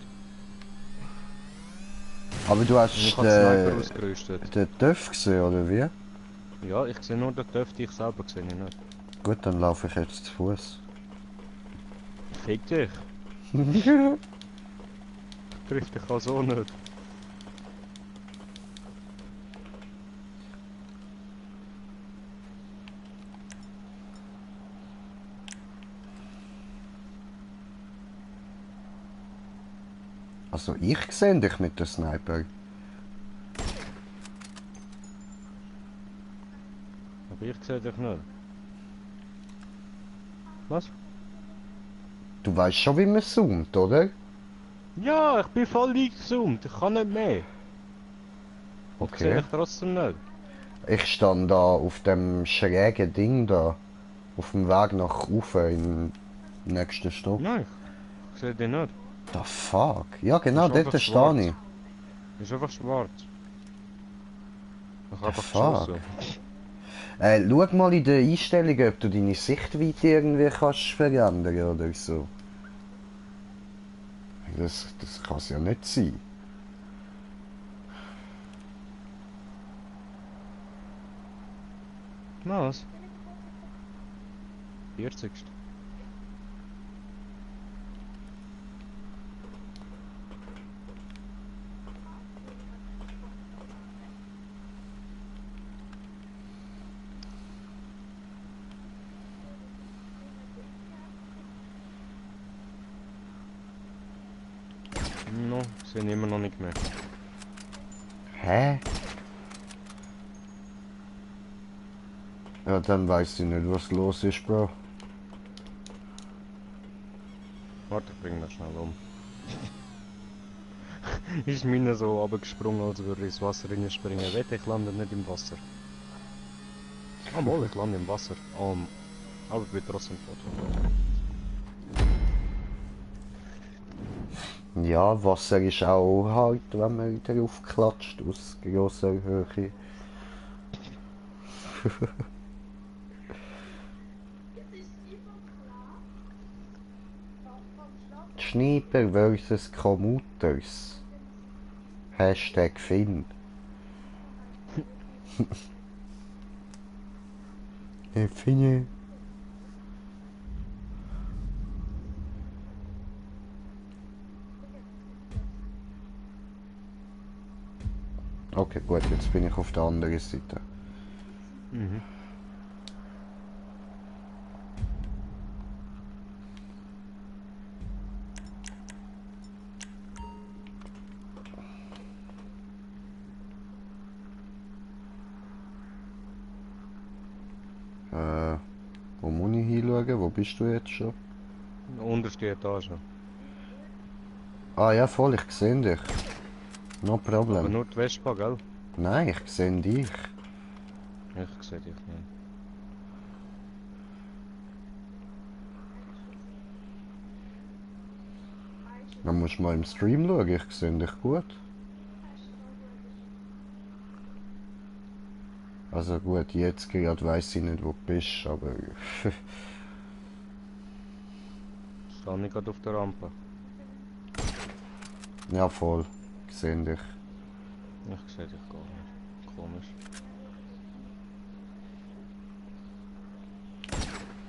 Aber du hast Ich habe Sniper ausgerüstet. den TÜV gesehen, oder wie? Ja, ich sehe nur den Töpf, dich selber sehe ich nicht. Gut, dann laufe ich jetzt zu Fuß. Fick dich. Trifft dich also nicht. Also ich sehe dich mit dem Sniper. Aber ich sehe dich nicht. Was? Du weißt schon, wie man zoomt, oder? Ja, ich bin voll eingezoomt, ich kann nicht mehr. Ich sehe Okay. dich trotzdem nicht. Ich stand da auf dem schrägen Ding da. Auf dem Weg nach oben im nächsten Stock. Nein, ich sehe dich nicht. The fuck? Ja genau, Ist dort einfach stehe schwarz. ich. Ist einfach schwarz. Ich habe einfach fuck? geschossen. Schau mal in den Einstellungen, ob du deine Sichtweite irgendwie kannst verändern oder so. Das kann es ja nicht sein. Was? 40. No, sehe immer noch nicht mehr. Hä? Ja, dann weiß ich nicht, was los ist, Bro. Warte, ich bring das schnell um. Ist meine so runtergesprungen, als würde ich ins Wasser springen. Wette, ich lande nicht im Wasser. Ah, mal, ich lande im Wasser. Aber ich bin trotzdem tot. Ja, Wasser ist auch hart, wenn man drauf klatscht aus grosser Höhe. Sniper versus Commuters. Hashtag Finn. Finne. Okay, gut, jetzt bin ich auf der anderen Seite. Mhm. Wo muss ich hinschauen? Wo bist du jetzt schon? Unterste Etage. Ah ja, voll, ich sehe dich. No Aber problem. nur die Vespa, gell? Nein, ich sehe dich. Ich sehe dich nicht. Dann musst du mal im Stream schauen, ich sehe dich gut. Also gut, jetzt gerade weiss ich nicht, wo du bist, aber... Stehe ich gerade auf der Rampe. ja, voll. Ich sehe dich. Ich sehe dich gar nicht. Komisch.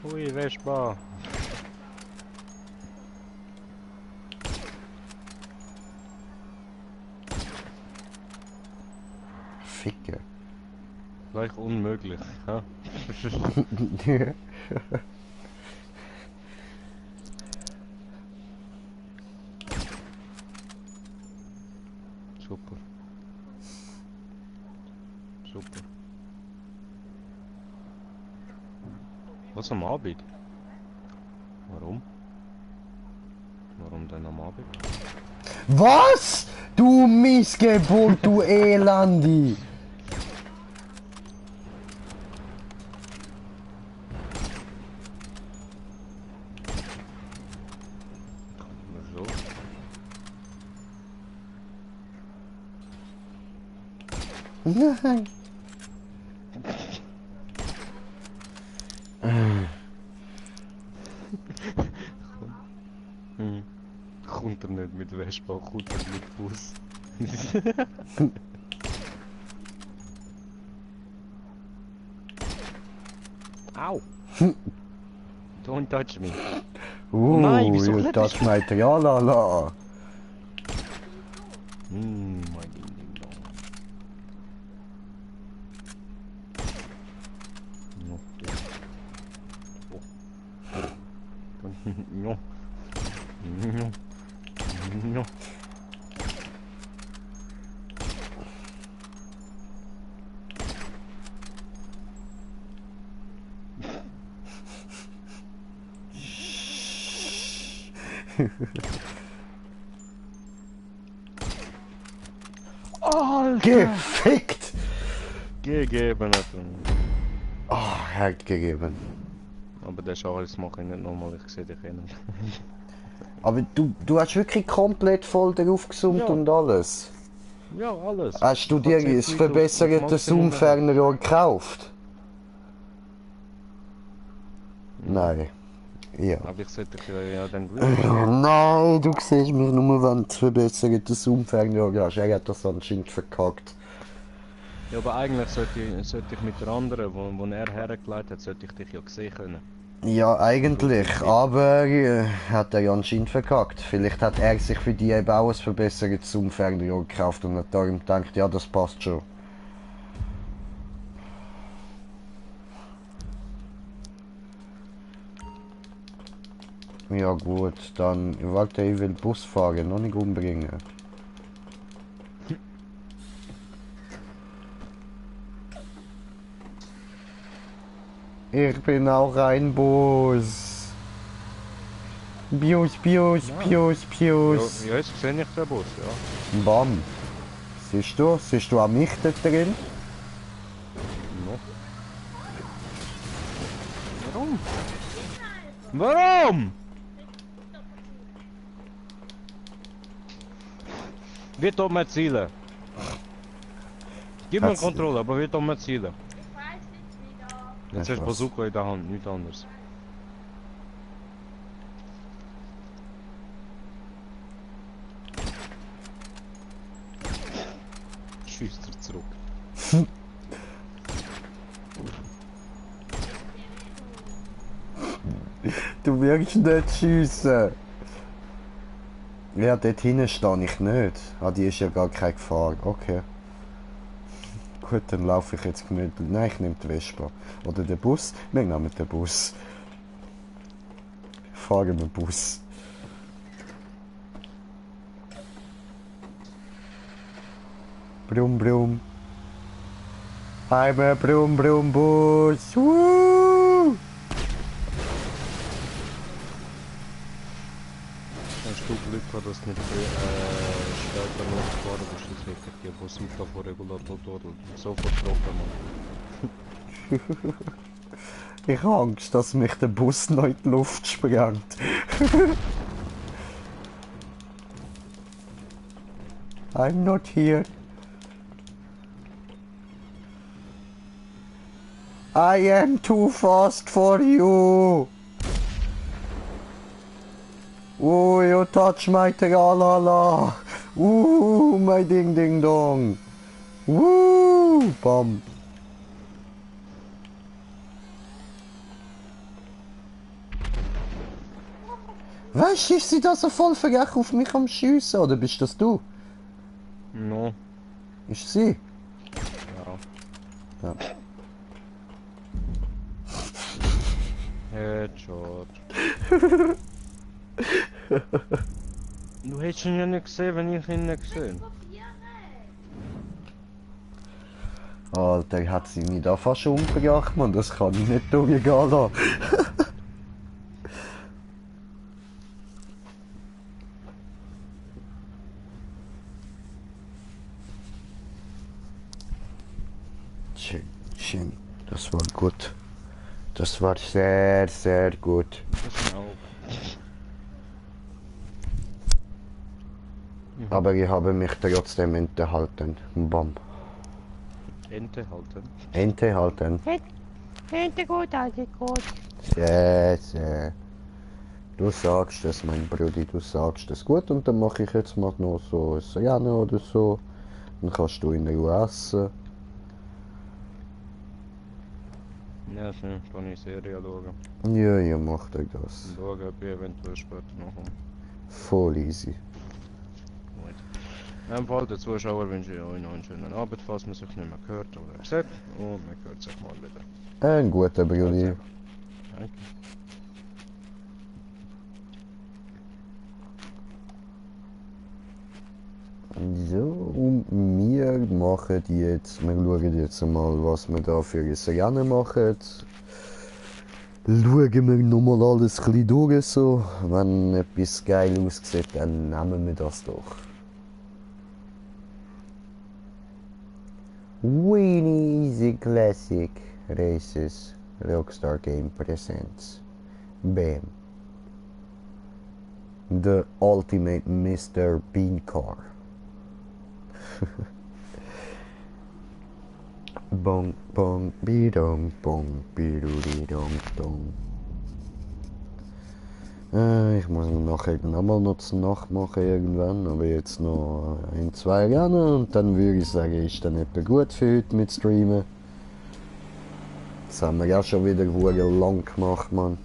Ui, Vespa. Ficke. Gleich unmöglich, ja? Super. Super. Was am Abend? Warum? Warum denn am Abend? Was? Du Missgeburt, du Elandi! So? Nein. Kommt er nicht mit Vespa, kommt er mit Bus. Au! Don't touch me. Nein, wieso you kletterst touch my Tralala. Mein Ding Dong. No. Oh. No. No. No. Gefickt! Gegeben hat er. Oh, er hat gegeben. Aber der Charles mache ich nicht nochmal, ich sehe dich hin. Aber du hast wirklich komplett voll drauf gesummt Ja. und alles. Ja, alles. Hast du Ich dir hab das 10 Minuten verbesserte auf Maximum Zoom-Fernrohr gekauft? Nein. Ja. Aber ich sollte dich ja dann Nein, du siehst mich nur, wenn du das verbesserte Zoom-Fernrohr hast. Er hat das anscheinend verkackt. Ja, aber eigentlich sollte ich mit der anderen, wo er hergelegt hat, sollte ich dich ja sehen können. Ja, eigentlich, aber hat er ja anscheinend verkackt. Vielleicht hat er sich für die eben auch ein verbessertes Zoom-Fernrohr gekauft und hat darum gedacht, ja, das passt schon. Ja gut, dann warte, ich will Bus fahren, noch nicht umbringen. Ich bin auch ein Bus. Bius, Bius, Bius, Bius. Ja, jetzt sehe ich den Bus, ja. Bam. Siehst du? Siehst du auch mich da drin? No. Warum? Warum? Wie tut man zielen? Gib mir eine Hat's- Kontrolle, aber wie tut man zielen? Ich weiß nicht wieder. Jetzt hast du was? Bazooka in der Hand, nichts anderes. Schießt er zurück. Du wirst nicht schiessen. Ja, dort hinten stehe ich nicht. Ah, die ist ja gar keine Gefahr. Okay. Gut, dann laufe ich jetzt gemütlich. Nein, ich nehme die Vespa. Oder den Bus. Wir nehmen den Bus. Fahren wir Bus. Brum, brum. I'm a brum, brum, Bus. Woo! Hast du Glück gehabt, dass du nicht später noch gefahren bist, das hätte ich die Bazooka von Regulator sofort getroffen, Mann. Ich habe Angst, dass mich der Bus noch in die Luft sprengt. I'm not here. I am too fast for you. Oh, you touch my tralala. My ding ding dong. Bam. Weißt du, ist sie da so voll vergech auf mich am Schiessen, oder bist das du? No. Ist sie? Ja. Ja. Headshot. Du hättest ihn ja nicht gesehen, wenn ich ihn nicht gesehen. Alter, hat sie mich da fast umgebracht, man, das kann ich nicht durchgehen lassen. Schön, schön, das war gut. Das war sehr, sehr gut. Das ist auch. Aber ich habe mich trotzdem enthalten. Bam. Ente halten. Ente halten. Ente gut, also gut. Sehr, sehr. Du sagst es, mein Brudi, du sagst es. Gut, und dann mache ich jetzt mal noch so ein Serrano oder so. Dann kannst du in Ruhe essen. Ja, schön, kann ich Serie schauen. Ja, ja, macht euch das. Und schauen, ob ich eventuell später noch komme. Voll easy. Gut. In dem Fall den Zuschauern wünsche ich euch noch einen schönen Abend, falls man sich nicht mehr gehört oder sieht. Und man hört sich mal wieder. Ein guter Brudi. Also, danke. So, und wir machen jetzt, wir schauen jetzt mal, was wir da für ein Rennen machen. Schauen wir nochmal alles ein bisschen durch, so. Wenn etwas geil aussieht, dann nehmen wir das doch. Winnie Easy Classic Races Rockstar Game presents BAM, the ultimate Mr. Bean car. Bong bong bidong bong bidudidong dong. Ich muss nachher nochmal noch zur Nacht machen irgendwann, aber jetzt noch in 2 Jahren und dann würde ich sagen, ist dann etwa gut für heute mit Streamen. Das haben wir ja schon wieder lang gemacht, Mann.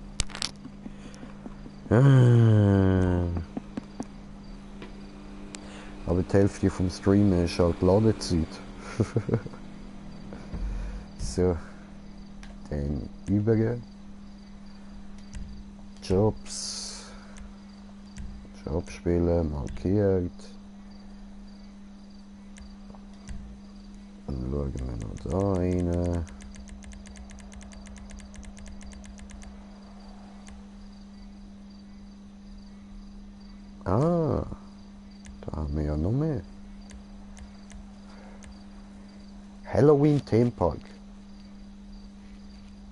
Aber die Hälfte vom Streamen ist halt Ladezeit. So, dann über. Jobs. Job spielen, markiert. Dann schauen wir noch da rein. Ah, da haben wir ja noch mehr. Halloween Theme Park.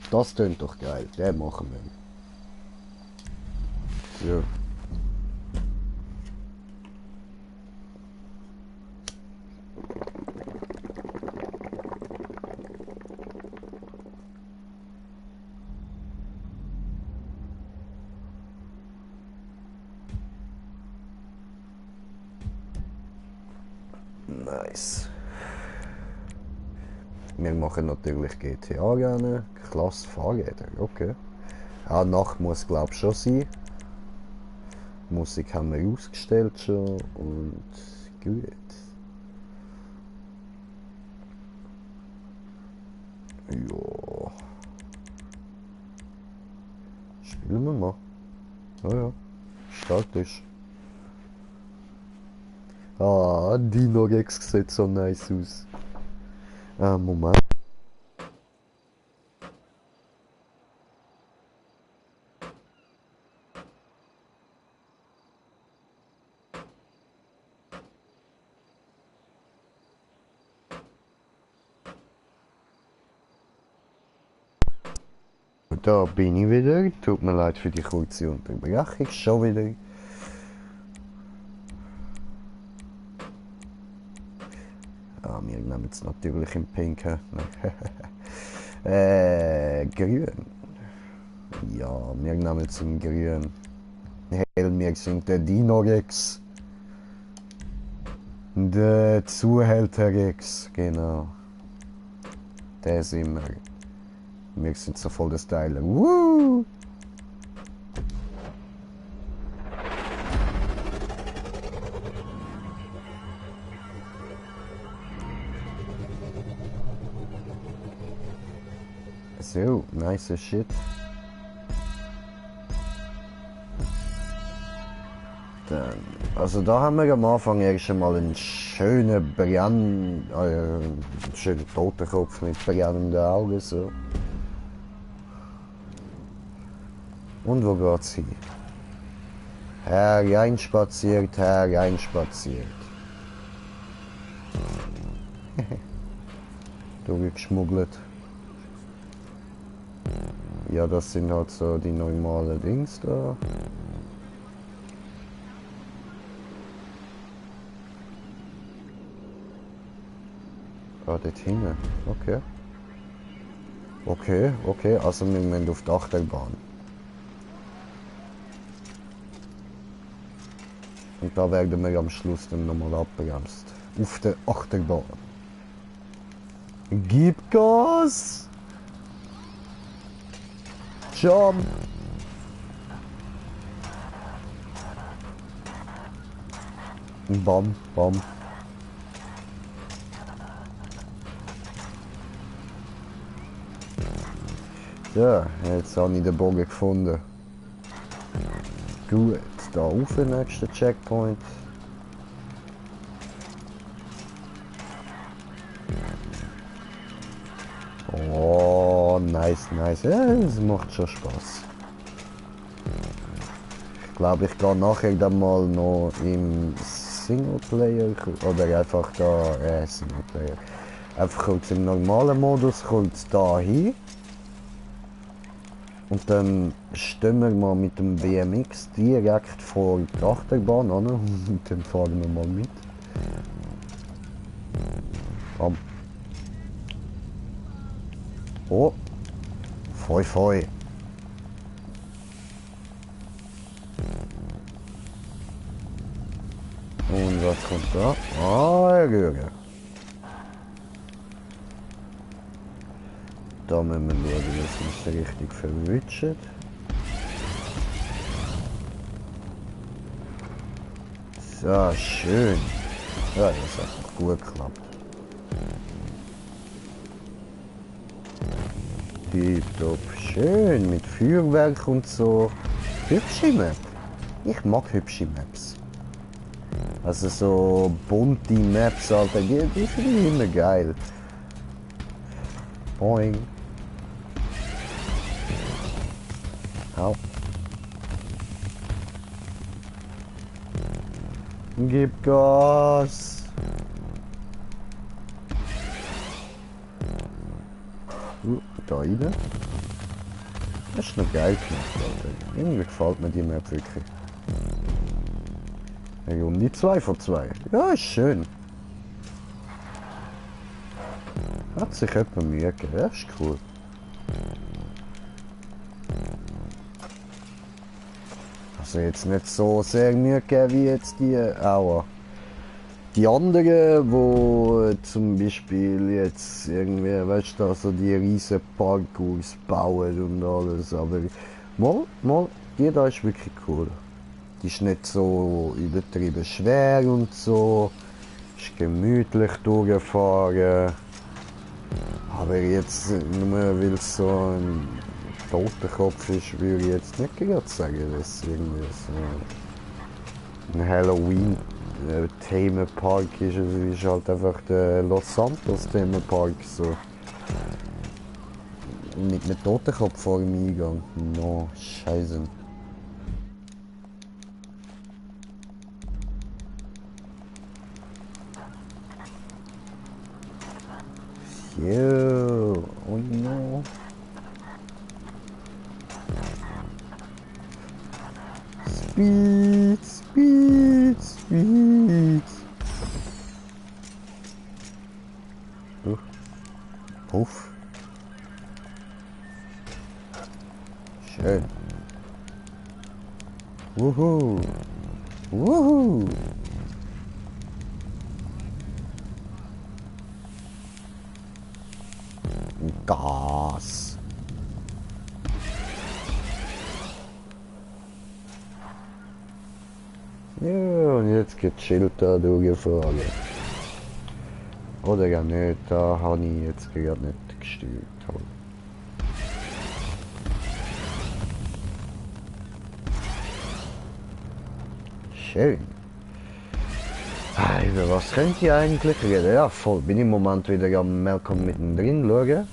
Das klingt doch geil, den machen wir. So. Nice. Wir machen natürlich GTA gerne. Klasse Fahrräder, okay. Ja, Nacht muss glaube ich schon sein. Musik haben wir ausgestellt schon und gut. Ja. Spielen wir mal. Ja, ja. Statisch. Ah, Dino Rex sieht so nice aus. Moment. Da bin ich wieder. Tut mir leid für die kurze Unterbrechung. Schon wieder. Ah, wir nehmen es natürlich im Pinken. Grün. Ja, wir nehmen es im Grün. Hell, wir sind der Dino-Rex. Der Zuhälter-Rex, genau. Der sind wir. Wir sind so voll der Styler. Woo! So, nice shit. Dann, also da haben wir am Anfang erst einmal einen schönen einen schönen Totenkopf mit brennenden Augen so. Und wo geht's hin? Hereinspaziert, hereinspaziert. Durchgeschmuggelt. Ja, das sind halt so die normalen Dings da. Ah, dort hinten. Okay. Okay, also wir müssen auf die Achterbahn. Und da werden wir am Schluss dann nochmal abbremst. Auf der Achterbahn. Gib Gas! Jump! Bam, bam. Ja, jetzt habe ich den Bogen gefunden. Gut, da auf den nächsten Checkpoint. Oh, nice. Ja, das macht schon Spaß. Ich glaube, ich gehe nachher dann mal noch im Singleplayer oder einfach da Singleplayer. Einfach kurz im normalen Modus kommt da hin. Und dann stehen wir mal mit dem BMX direkt vor die Achterbahn an und dann fahren wir mal mit. Bam. Oh, Foi. Und was kommt da? Ah, Rühre. Da müssen wir schauen, dass wir es richtig verwischen. So, schön. Ja, das hat doch gut geklappt. Tipptopp, schön mit Feuerwerk und so. Hübsche Map. Ich mag hübsche Maps. Also so bunte Maps, Alter, die finde ich immer geil. Boing. Au. Gib Gas. Da rein. Das ist noch geil gemacht, Alter. Irgendwie gefällt mir die Map wirklich. Eine Runde 2 von 2. Ja, ist schön. Hat sich jemand Mühe gegeben, das ist cool. Also jetzt nicht so sehr Mühe gegeben wie jetzt die Aua. Die anderen, wo zum Beispiel jetzt irgendwie, weißt du, also die riesen Parkours bauen und alles, aber mal, die da ist wirklich cool. Die ist nicht so übertrieben schwer und so, ist gemütlich durchgefahren. Aber jetzt, nur weil es so ein Totenkopf ist, würde ich jetzt nicht gerade sagen, dass es irgendwie so ein Halloween-Themenpark ist. Also es ist halt einfach der Los Santos-Themenpark so. Mit einem Totenkopf vor dem Eingang. No, scheiße. Yo, oh no. Speed. Puff. Schön. Wuhu. Gas. Ja, und jetzt gechillt da durchgefahren. Oder ja nicht, da habe ich jetzt gerade nicht gesteuert. Schön. Über was könnt ihr eigentlich reden? Ja, voll. Bin im Moment wieder am Malcolm mittendrin schauen.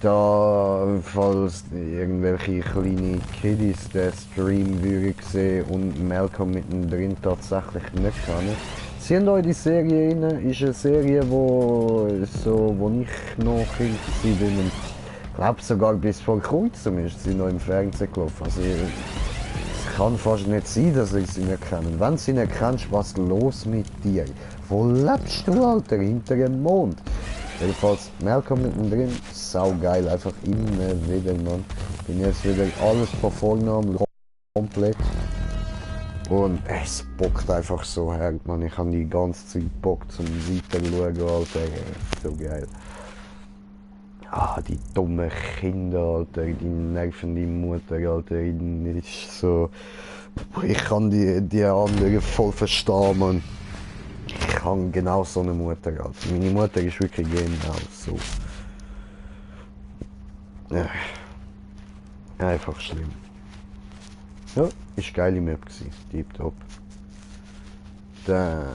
Da, falls irgendwelche kleine Kiddies den Stream würden sehen und Malcolm mittendrin tatsächlich nicht kennen. Seht euch die Serie rein, ist eine Serie, wo ich noch Kind war und ich glaube sogar bis vor kurzem ist sie noch im Fernsehen gelaufen. Also, es kann fast nicht sein, dass ich sie nicht kenne. Wenn sie nicht kennst, was ist los mit dir? Wo lebst du, Alter? Hinter dem Mond? Jedenfalls, Malcolm mittendrin, saugeil, einfach immer wieder, Mann. Bin jetzt wieder alles von vorne am komplett. Und es bockt einfach so hart, man. Ich habe die ganze Zeit Bock zum Weiter schauen, Alter. So geil. Ah, die dummen Kinder, Alter. Die nerven die Mutter, Alter. Ist so. Ich kann die anderen voll verstehen, man. Ich habe genau so eine Mutter, Alter. Meine Mutter ist wirklich genau so. Ja. Einfach schlimm. Ja, ist eine geile Map gewesen. Tipptopp. Dann...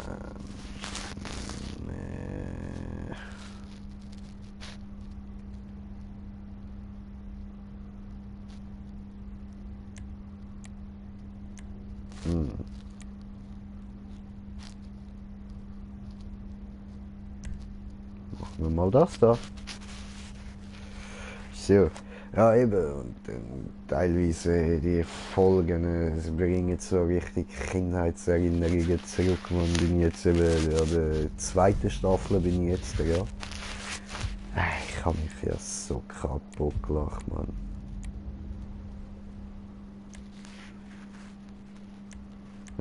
Machen wir mal das da. So. Ja, eben, und teilweise die Folgen, sie bringen so richtig Kindheitserinnerungen zurück. Man bin jetzt eben an der zweiten Staffel bin ich jetzt, ja. Ich habe mich ja so kaputt gelacht, Mann.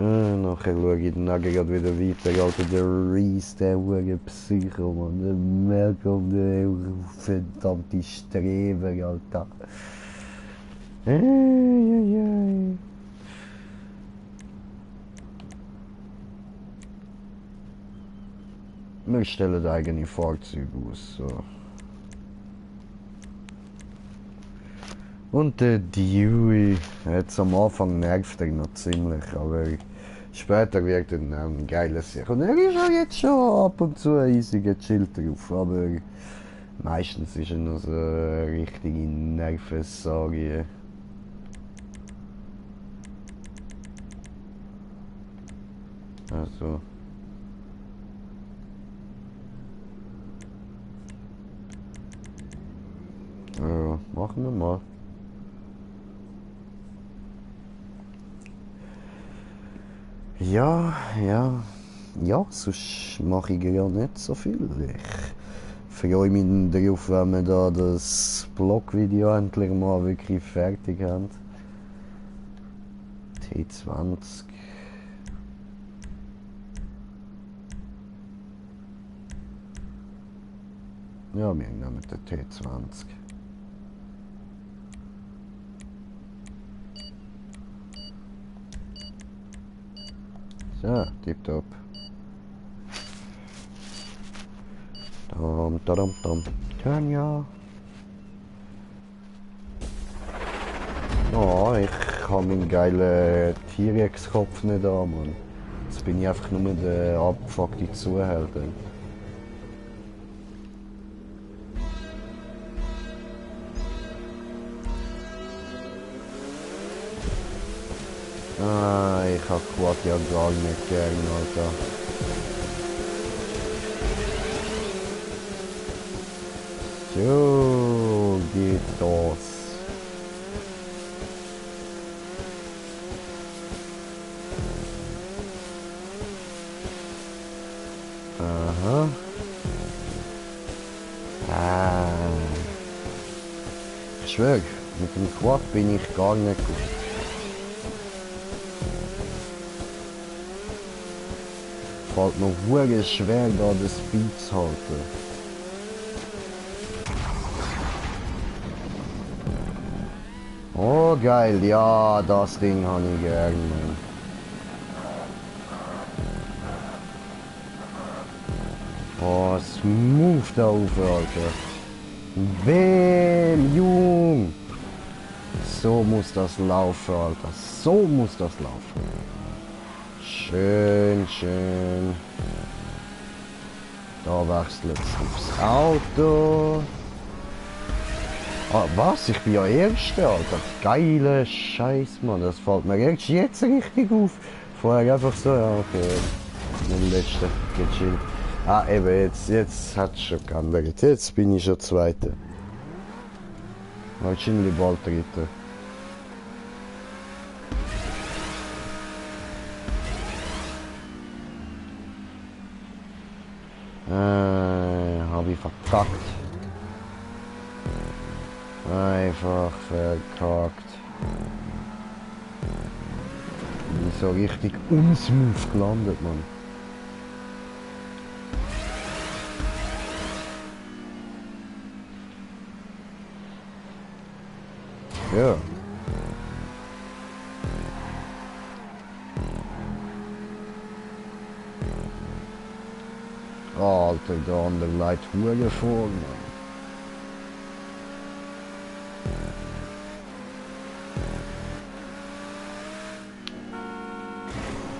Nachher schaue ich dann gerade wieder weiter, Alter, der Reese, der hure Psycho, Mann, der Malcolm, der verdammte Streber, Alter. Wir stellen eigene Fahrzeuge aus, so. Und der Dewey, jetzt am Anfang nervt er noch ziemlich, aber später wird er ein geiles Sieg. Und er ist auch jetzt schon ab und zu ein eisiger Chill drauf, aber meistens ist er noch so eine richtige Nervensage. Also. Ja, machen wir mal. Ja, sonst mache ich ja nicht so viel. Ich freue mich darauf, wenn wir da das Blog-Video endlich mal wirklich fertig haben. T20. Ja, wir nehmen den T20. So, tipptopp. Tanja. Oh, ich habe meinen geilen T-Rex-Kopf nicht an, Mann. Jetzt bin ich einfach nur der abgefuckte Zuhälter. Ich hab Quad ja gar nicht gern, Alter. So geht das. Aha. Ich schwör, mit dem Quad bin ich gar nicht gut. Fällt noch wirklich schwer, da das Speed zu halten. Oh geil, ja, das Ding habe ich gern. Oh, smooth da rauf, Alter. Bäm, Jung. So muss das laufen, Alter. So muss das laufen. Schön, schön. Da wechselt es aufs Auto. Ah, was? Ich bin ja Erster, Alter. Geile Scheiß, Mann. Das fällt mir erst jetzt richtig auf. Vorher einfach so, ja, okay. Den letzten gechillt. Ah, eben, jetzt hat es schon geändert. Jetzt bin ich schon Zweiter. Wahrscheinlich bald Dritter. Habe habe ich verkackt. Einfach verkackt. Bin so richtig unsmooth gelandet, Mann. Ja. Alter, der andere leidet Huren vor, Mann.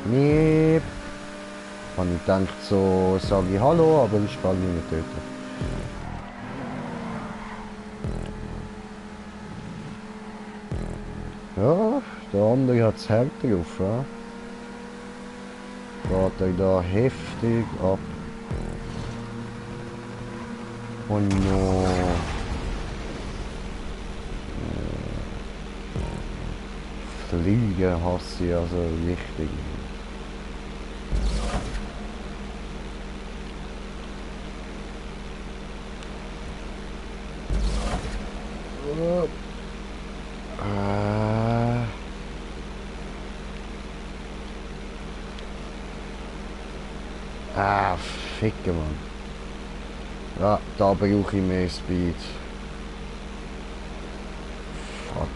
Nee. Und ich denke so, sage ich Hallo, aber ich kann ihn nicht töten. Ja, der andere hat es härter auf, ja. Geht er da heftig ab. Oh no. Fliegen hasse ich also richtig. Ah, ficke, Mann. Ja, da brauche ich mehr Speed. Fuck.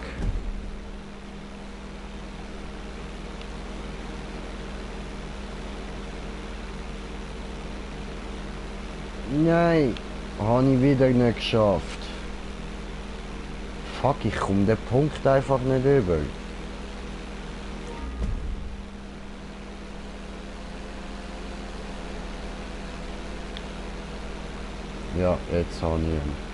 Nein, habe ich wieder nicht geschafft. Fuck, ich komme den Punkt einfach nicht über. Ja, jetzt habe ich ihn.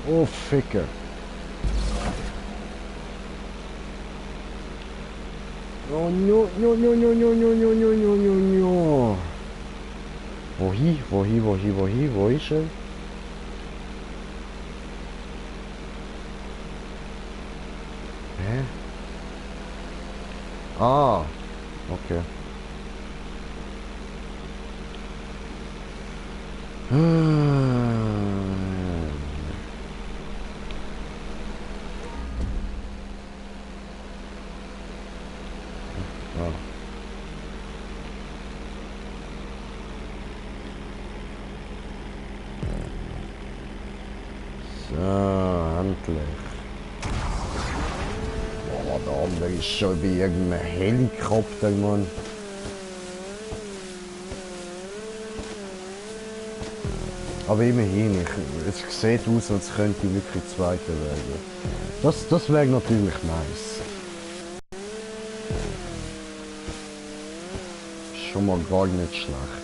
Oh, Ficker. Oh, no, no, no, no, no, no, no, no, no, no, no. Wohin, wohin, wohin, wohin, wo ist er? Hä? Ah, okay. So, endlich. Boah, der andere ist schon bei irgendeinem Helikopter, Mann. Aber immerhin, es sieht aus, als könnte ich wirklich Zweiter werden. Das wäre natürlich nice. Schon mal gar nicht schlecht.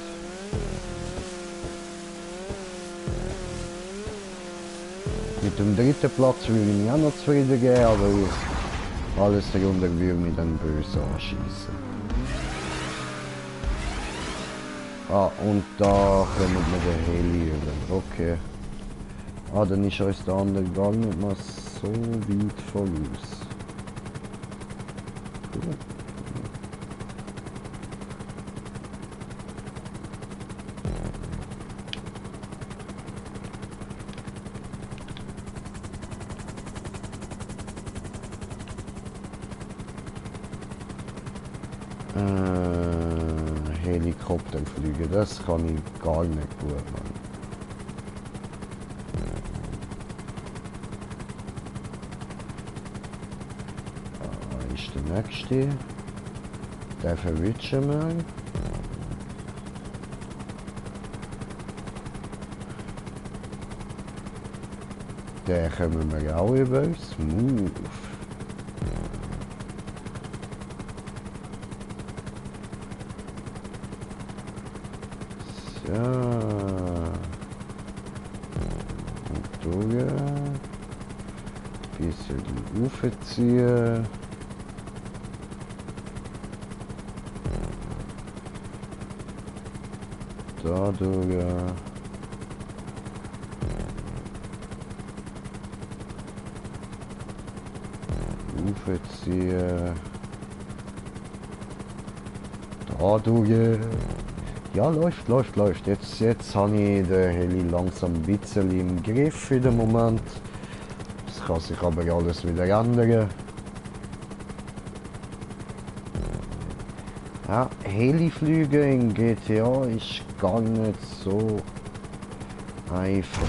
Mit dem dritten Platz würde ich mich auch noch zufrieden geben, aber alles darunter würde mich dann böse anschießen. Ah, und da kommen wir den Heli über. Okay. Ah, dann ist uns der andere gar nicht mal so weit voraus. Cool. Helikopter fliegen, das kann ich gar nicht gut, Mann. Da ist der nächste. Den verwischen wir. Den kommen wir auch über. Smooth. Ja. Und durch. Bisschen die Ufer ziehen. Da durch. Aufziehen. Da durch. Ja, läuft. Jetzt habe ich den Heli langsam ein bisschen im Griff in dem Moment. Das kann sich aber alles wieder ändern. Ja, Heliflüge in GTA ist gar nicht so einfach.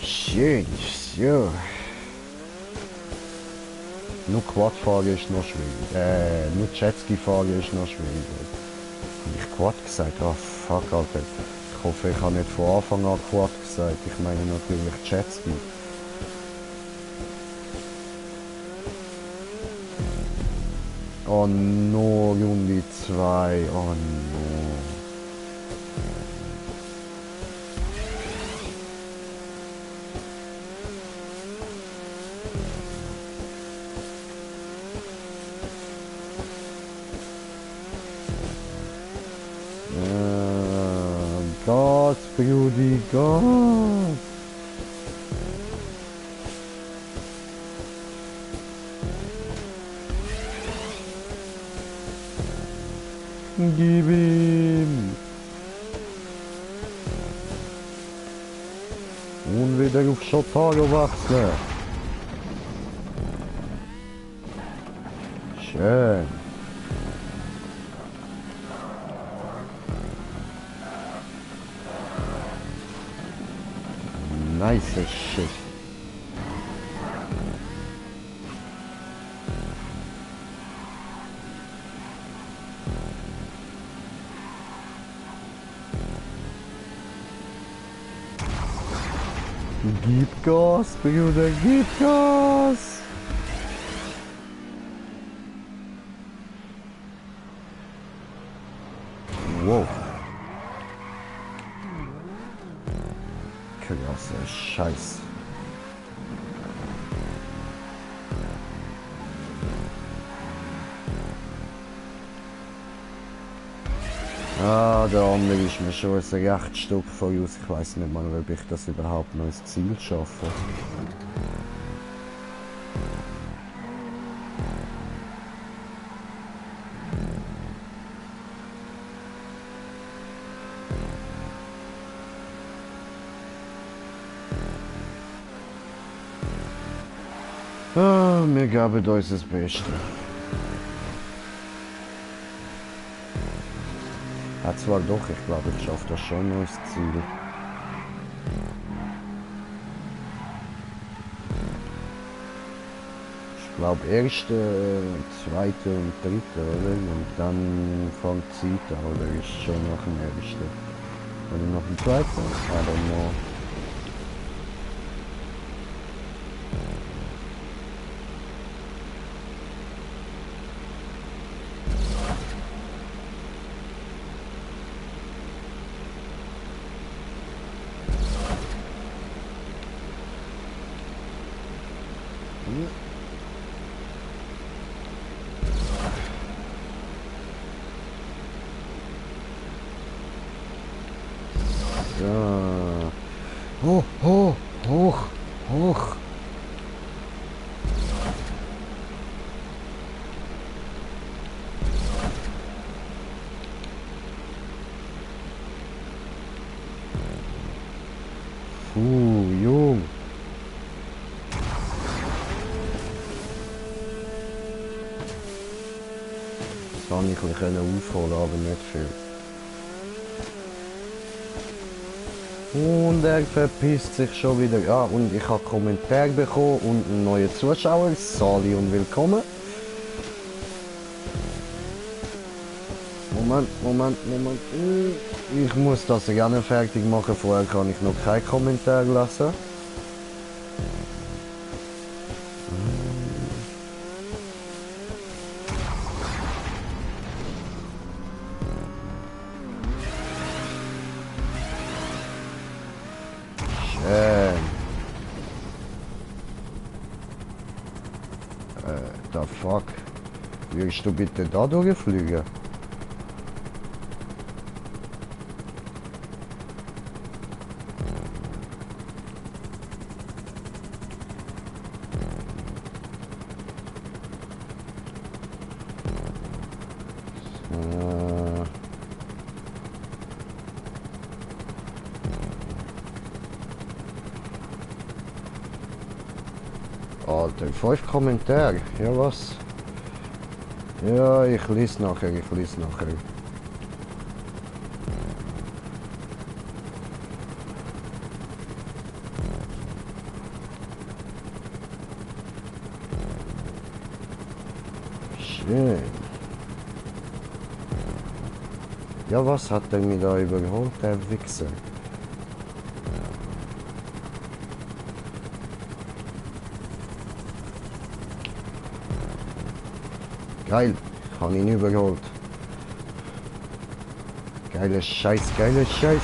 Schön, so. Nur Quadfahren ist noch schwierig. Nur Jetski fahren ist noch schwieriger. Habe ich Quad gesagt? Ah, fuck, Alter. Ich hoffe, ich habe nicht von Anfang an Quad gesagt. Ich meine natürlich Jetski. Oh no, Runde 2. Oh no. Gas, Brudi, Gas! Gib ihm! Und wieder auf Shotaro wechseln. Schön. Nice shit. Gib Gas, Bruder, gib Gas! Wow. Krasser Scheiß. Ah, der andere ist mir schon ein recht Stück voraus. Ich weiß nicht mal, ob ich das überhaupt noch ins Ziel schaffe. Ah, wir geben uns das Beste. Ja, zwar doch, ich glaube, ich schaffe das schon noch ins Ziel. Ich glaube, erste, zweite und dritte, oder? Und dann fängt die Zeit an, oder ist schon nach dem ersten? Oder nach dem zweiten? I don't know. So. Hoch, hoch, hoch, hoch. Jung. Das kann ich aufholen, aber nicht viel. Und er verpisst sich schon wieder. Ja, und ich habe Kommentar bekommen und einen neuen Zuschauer. Sali und willkommen. Moment. Ich muss das gerne fertig machen. Vorher kann ich noch keinen Kommentar lassen. The fuck? Würdest du bitte da durchfliegen? Alter, 5 Kommentare. Ja, was? Ja, ich lese nachher, ich lese nachher. Schön. Ja, was hat er mir da überholt, der Wichser? Geil, ich habe ihn überholt. Geiler Scheiß, geiler Scheiß.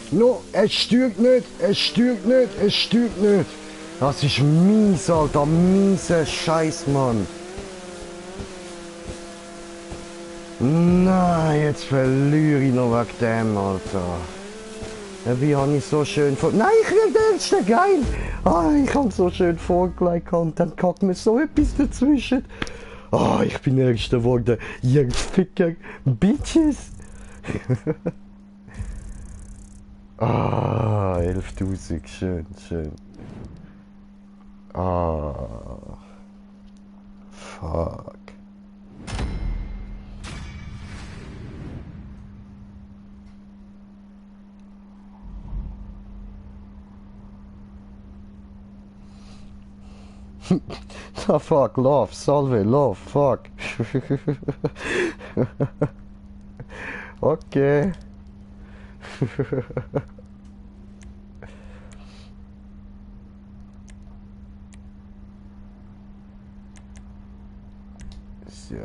No, es stürzt nicht, es stürzt nicht, es stürzt nicht. Das ist mies, Alter, mieser Scheiß, Mann. Nein, jetzt verliere ich noch wegen dem, Alter. Ja, wie habe ich so schön vor... Nein, ich krieg den ersten, geil! Ah, ich habe so schön vorgelegt und dann kackt mir so etwas dazwischen. Ah, ich bin Erster geworden. Ihr Ficker Bitches. Ah, 11.000, schön, schön. Ah, fuck. Ah, fuck, love, salve, love, fuck. Okay. So.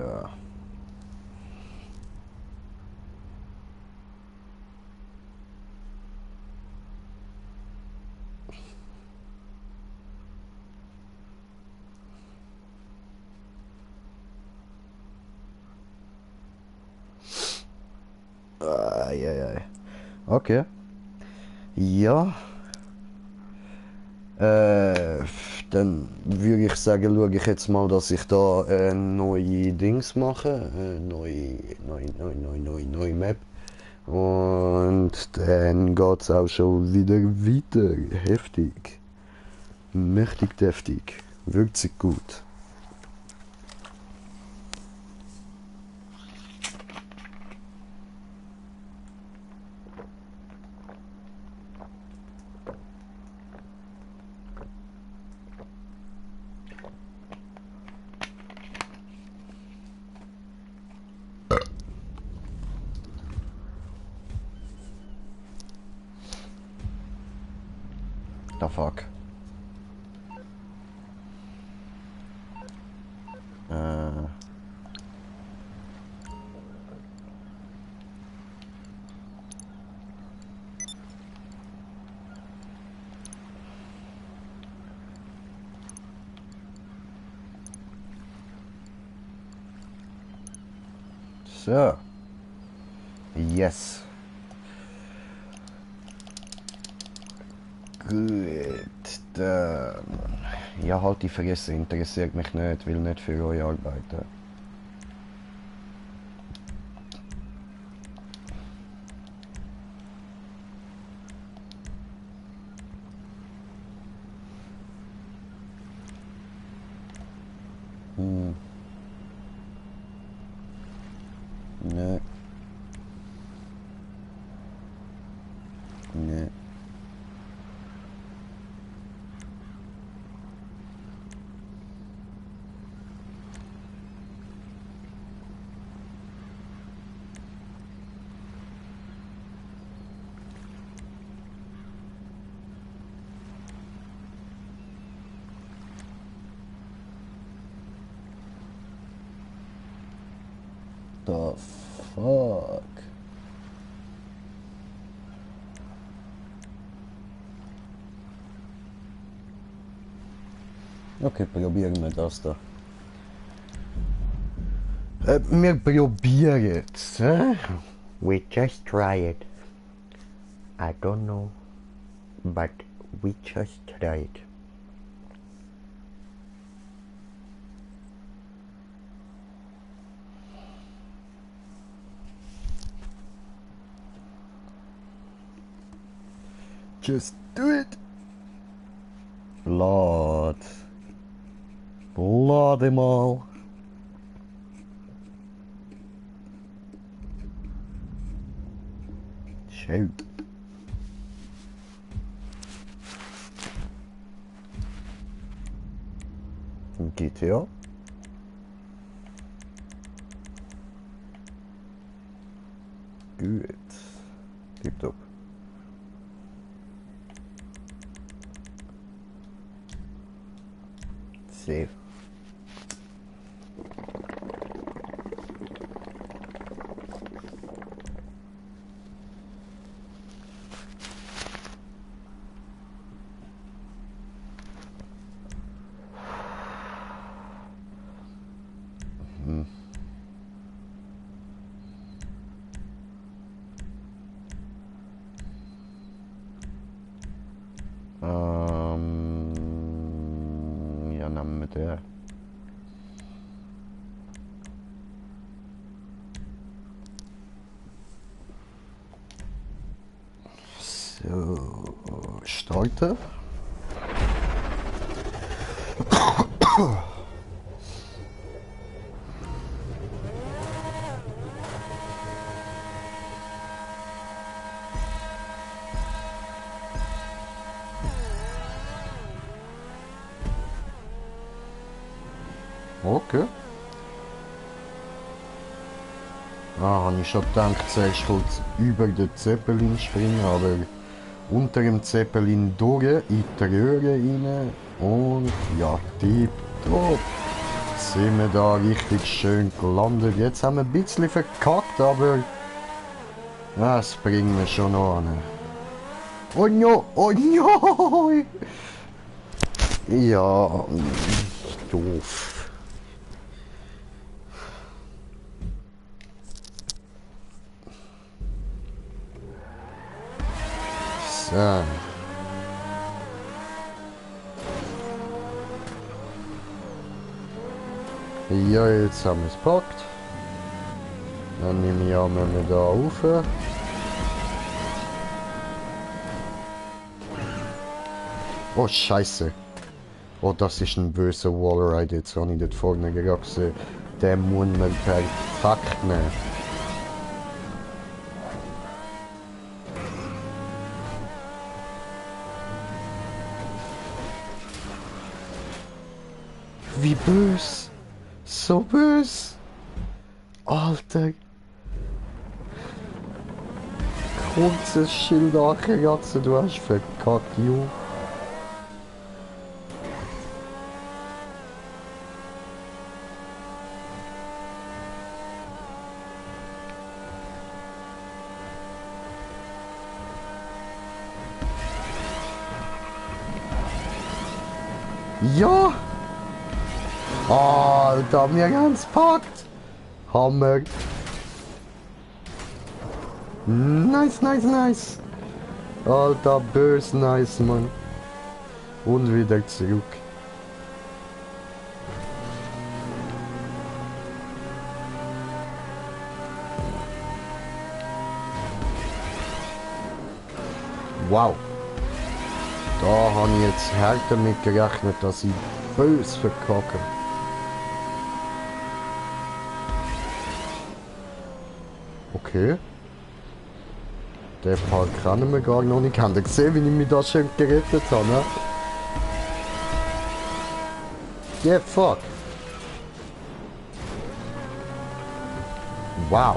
Eieiei. Okay. Ja. Dann würde ich sagen, schaue ich jetzt mal, dass ich da neue Dings mache. Neue Map. Und dann geht's auch schon wieder weiter. Heftig. Mächtig deftig. Wirkt sich gut. The fuck? So. Yes. Gut, dann... Ja, halt die Fresse, interessiert mich nicht, will nicht für euch arbeiten. Nee. Nee. The fuck? Okay, probieren wir das da. Wir probieren es. We just try it. I don't know, but we just try it. Just do it. Lad. Lad hem al. Shoot. GTA. Gut. Tipptopp. Save. Ja, nehmen wir den. So, starten. Okay. Ah, habe ich schon gedacht, zuerst kommt über den Zeppelin springen, aber unter dem Zeppelin durch, in die Röhre rein und ja, tipptopp. Sind wir da richtig schön gelandet. Jetzt haben wir ein bisschen verkackt, aber das bringen wir schon noch an. Oh no, oh no! Ja, doof. So. Ja, jetzt haben wir es gepackt. Dann nehme ich an, wenn wir da rauf. Oh, Scheiße. Oh, das ist ein böser Wallride. Jetzt habe ich dort vorne gerade gesehen. Den muss man perfekt nehmen. Wie bös. So bös. Alter. Kurzes Schild angekratzt, du hast verkackt, jo. Ja! Alter, wir haben's gepackt! Hammer! Nice, nice, nice! Alter, bös nice, Mann! Und wieder zurück. Wow! Da habe ich jetzt hart damit gerechnet, dass ich bös verkacke. Okay. Der Part kennen wir gar noch nicht. Habt ihr gesehen, wie ich mich da schön gerettet habe? Ne? Yeah, fuck. Wow.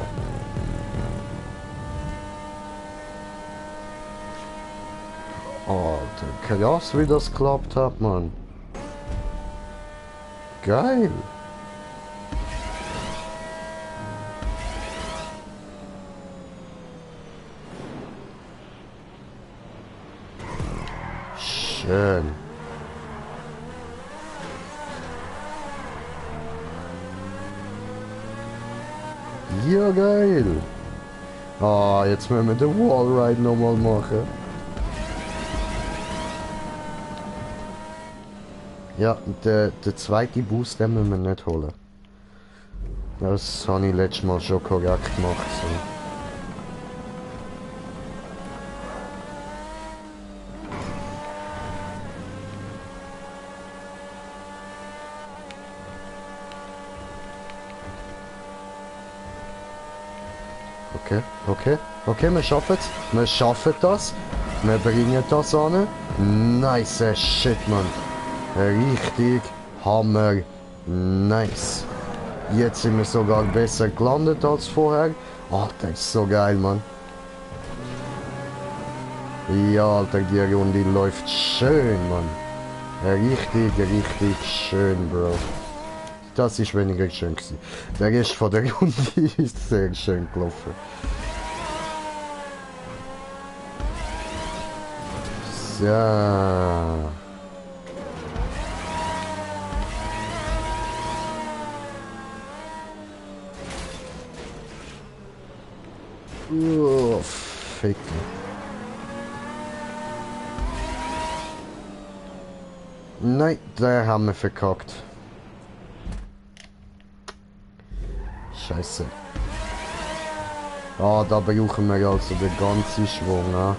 Alter, krass, wie das geklappt hat, Mann. Geil. Schön. Ja, geil. Ah, jetzt müssen wir den Wallride nochmal machen. Ja, der zweite Boost, den müssen wir nicht holen. Das habe ich letztes Mal schon korrekt gemacht. So. Okay, wir schaffen es. Wir schaffen das. Wir bringen das an. Nice shit, man. Richtig Hammer. Nice. Jetzt sind wir sogar besser gelandet als vorher. Oh, das ist so geil, man. Ja, Alter, die Runde läuft schön, man. Richtig schön, Bro. Das ist weniger schön gewesen. Der Rest von der Runde ist sehr schön gelaufen. So. Oh, fick. Nein, da haben wir verkackt. Scheiße. Ah, da brauchen wir also den ganzen Schwung, ne?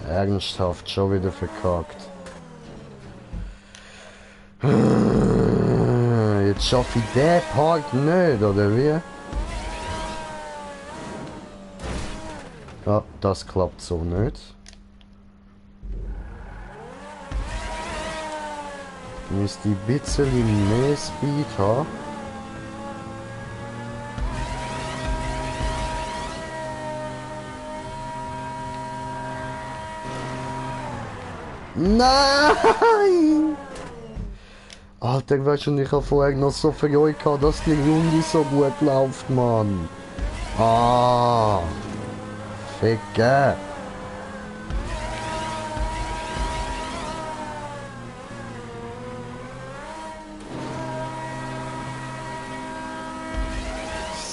Ernsthaft, schon wieder verkackt. Jetzt schaffe ich den Part nicht, oder wie? Ja, das klappt so nicht. Müsste ein bisschen mehr Speed haben. Nein! Alter, weißt du, ich habe vorher noch so viel Freude gehabt, dass die Runde so gut läuft, Mann. Ah! Ficke!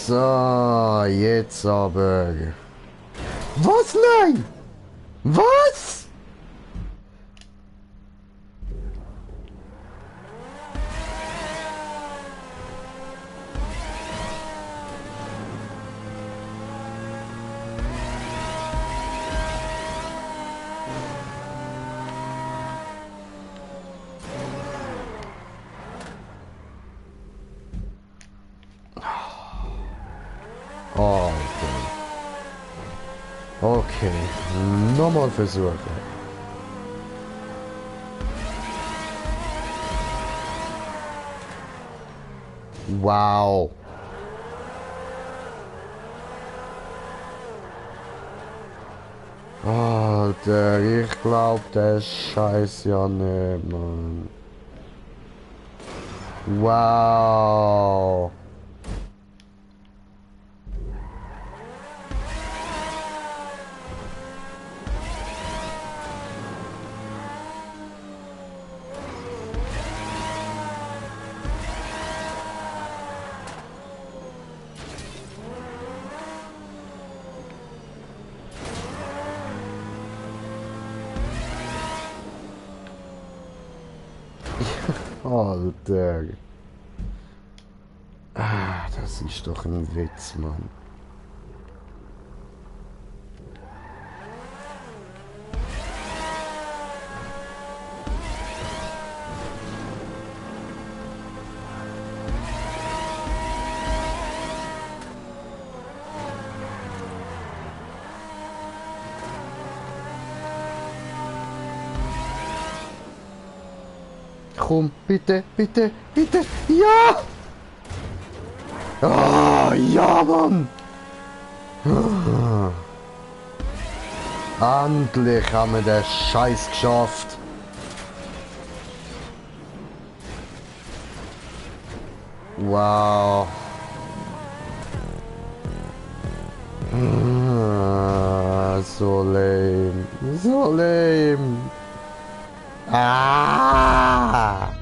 So, jetzt aber. Was? Nein! Was? Oh, okay. Nochmal versuchen. Wow. Alter, ich glaub, der Scheiß ja nicht, Mann. Wow. Alter. Ah, das ist doch ein Witz, Mann. Komm, bitte, bitte, bitte, ja! Ah, ja, Mann! Ah. Endlich haben wir den Scheiß geschafft. Wow. so lame. So lame. Ah!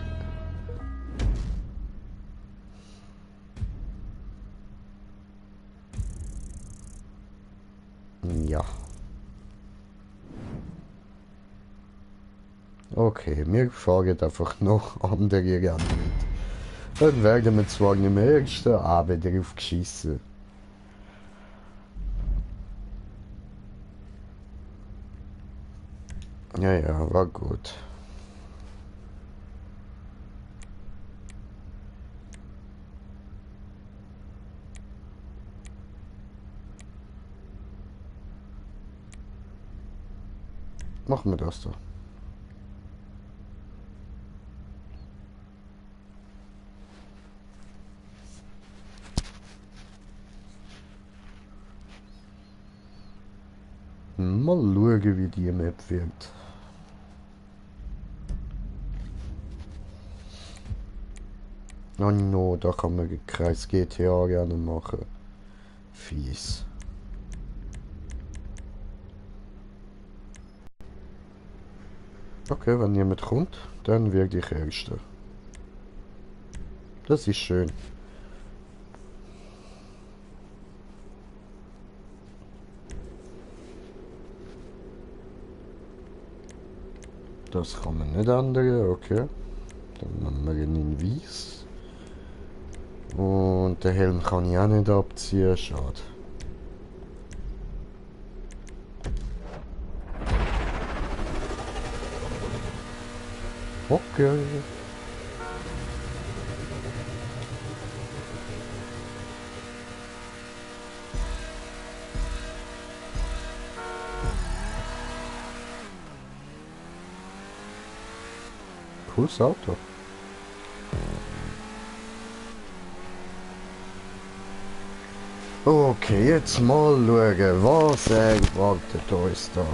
Ja. Okay, wir fahren einfach noch andere Rennen mit. Dann werden wir zwar nicht mehr Erster, aber drauf geschissen. Ja, ja, war gut. Machen wir das doch. Mal schauen, wie die Map wird. Oh no, da kann man Kreis GTA gerne machen. Fies. Okay, wenn jemand kommt, dann werde ich Erster. Das ist schön. Das kann man nicht ändern, okay. Dann machen wir ihn in weiß. Und den Helm kann ich auch nicht abziehen, schade. Okay. Cooles Auto. Okay, jetzt mal schauen, was erwartet uns da.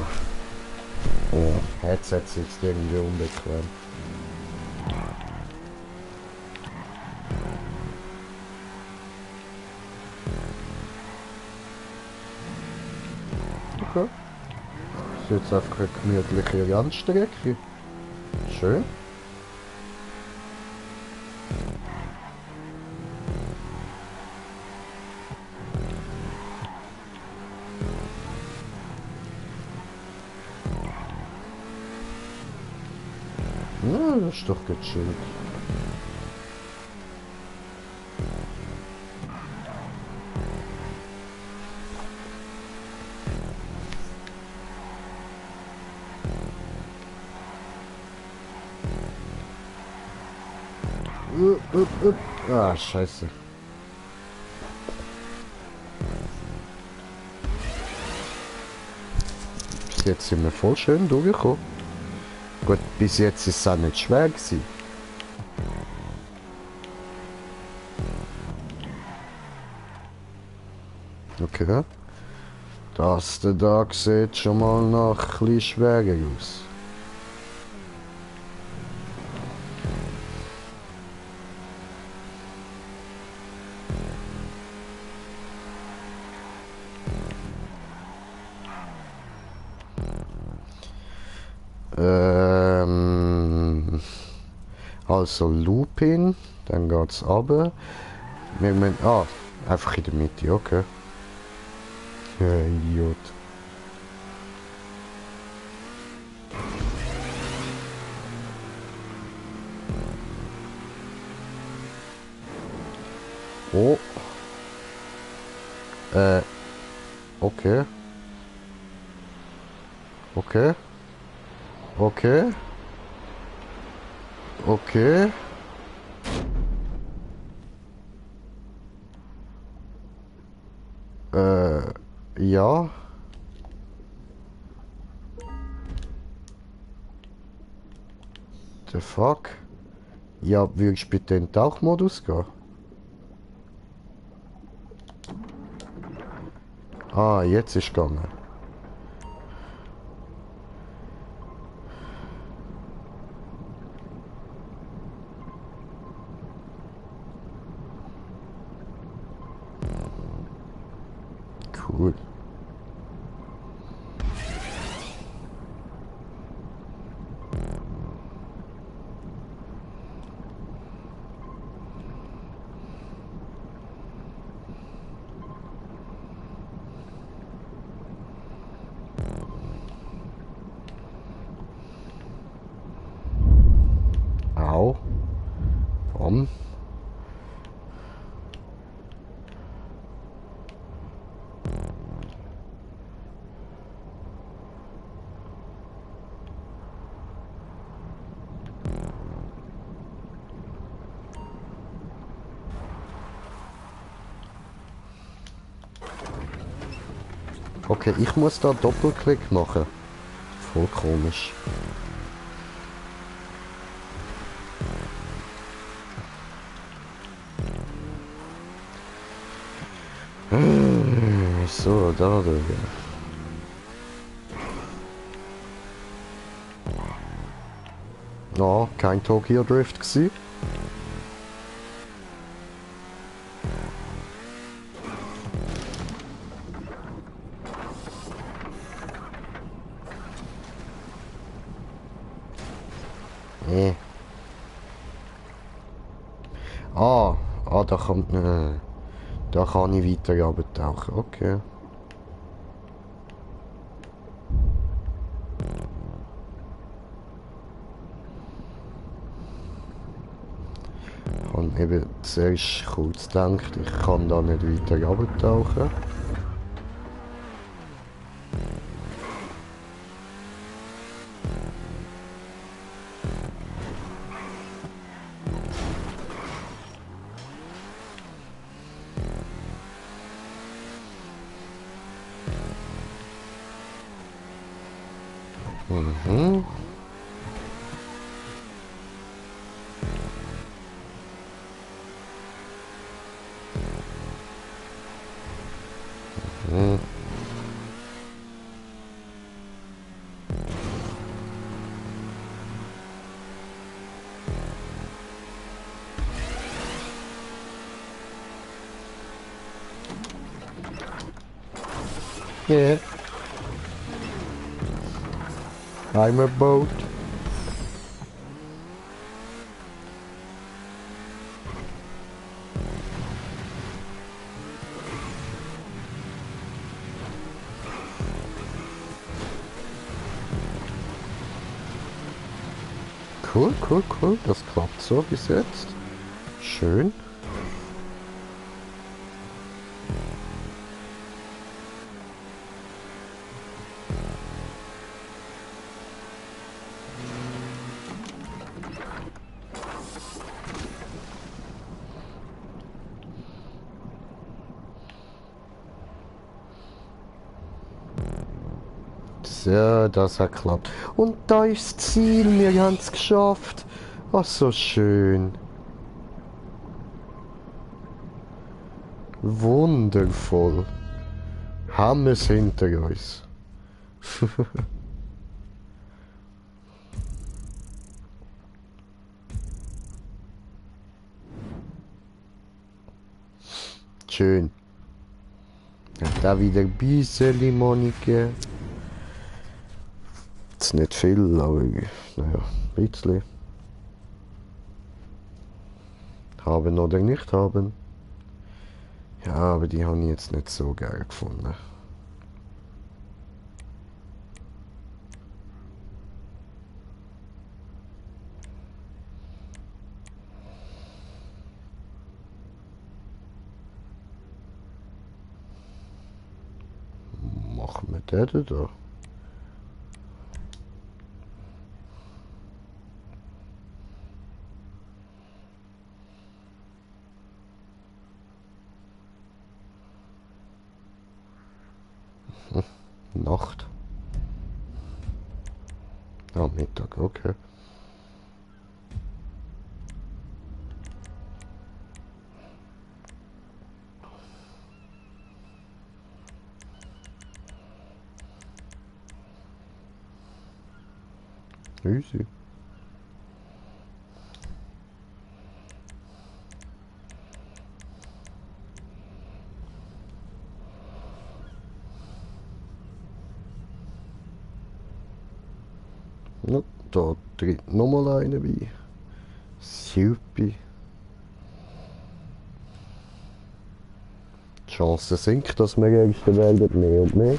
Oh, Headset sitzt irgendwie unbequem. Okay. Das ist jetzt einfach eine gemütliche Randstrecke. Schön. Ja, das ist doch gechillt. Ah, scheiße. Bis jetzt sind wir voll schön durchgekommen. Gut, bis jetzt ist es auch nicht schwer gewesen. Okay. Das da sieht schon mal nach ein bisschen schwerer aus. Also Looping, dann geht's runter. Wir müssen, einfach in der Mitte, okay. Ja, Idiot. Oh. Okay. Okay. Okay. Okay. Ja. The fuck? Ja, würdest du bitte in den Tauchmodus gehen? Ah, jetzt ist gegangen. Cool. Okay, ich muss da Doppelklick machen. Voll komisch. So, da drüber. No, kein Tokyo Drift gsi. Nee. Da kommt da kann ich weiter runtertauchen. Okay. Ich habe eben zuerst kurz gedacht, ich kann da nicht weiter runtertauchen. Mhm. Mhm. Yeah. I'm a boat. Cool, cool, cool. Das klappt so bis jetzt. Schön. So, das hat geklappt. Und da ist das Ziel. Wir haben es geschafft. Ach, so schön. Wundervoll. Haben wir es hinter uns. Schön. Hat auch wieder ein bisschen Money gegeben. Jetzt nicht viel, aber naja, ein bisschen. Haben oder nicht haben. Ja, aber die habe ich jetzt nicht so geil gefunden. Machen wir den da. Nacht. Ah, Mittag, okay. Easy. Ja, da tritt nochmal einer bei. Super. Die Chance sinkt, dass wir Erster werden, mehr und mehr.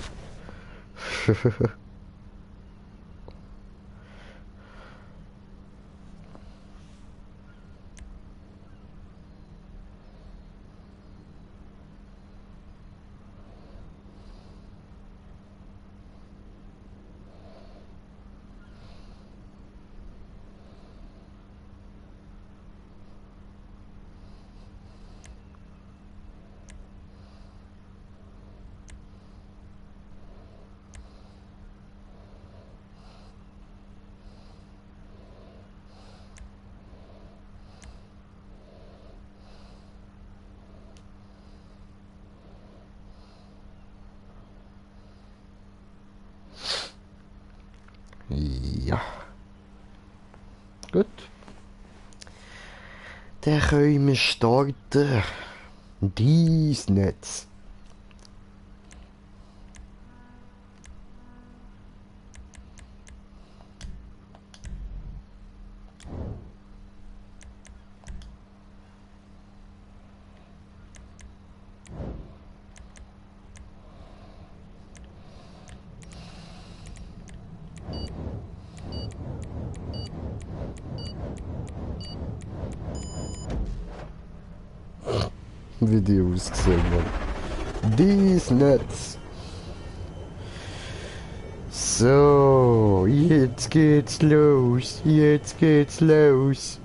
Ja. Gut. Dann können wir starten. Dies Netz. Wie die ausgesehen haben. Dies Netz. So, jetzt geht's los. Jetzt geht's los.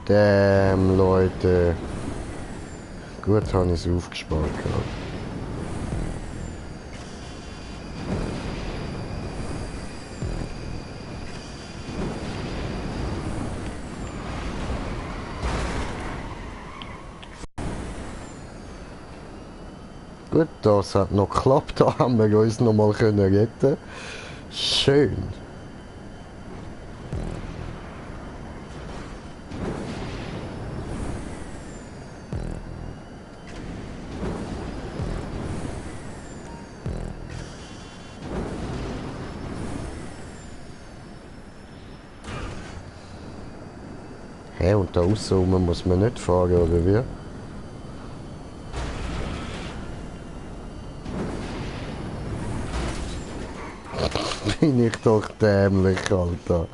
Damn, Leute. Gut, habe ich es aufgespart gehabt. Gut, das hat noch geklappt, da haben wir uns noch mal retten. Schön. Hä, und da aussen muss man nicht fahren, oder wie? Bin ich doch dämlich, Alter.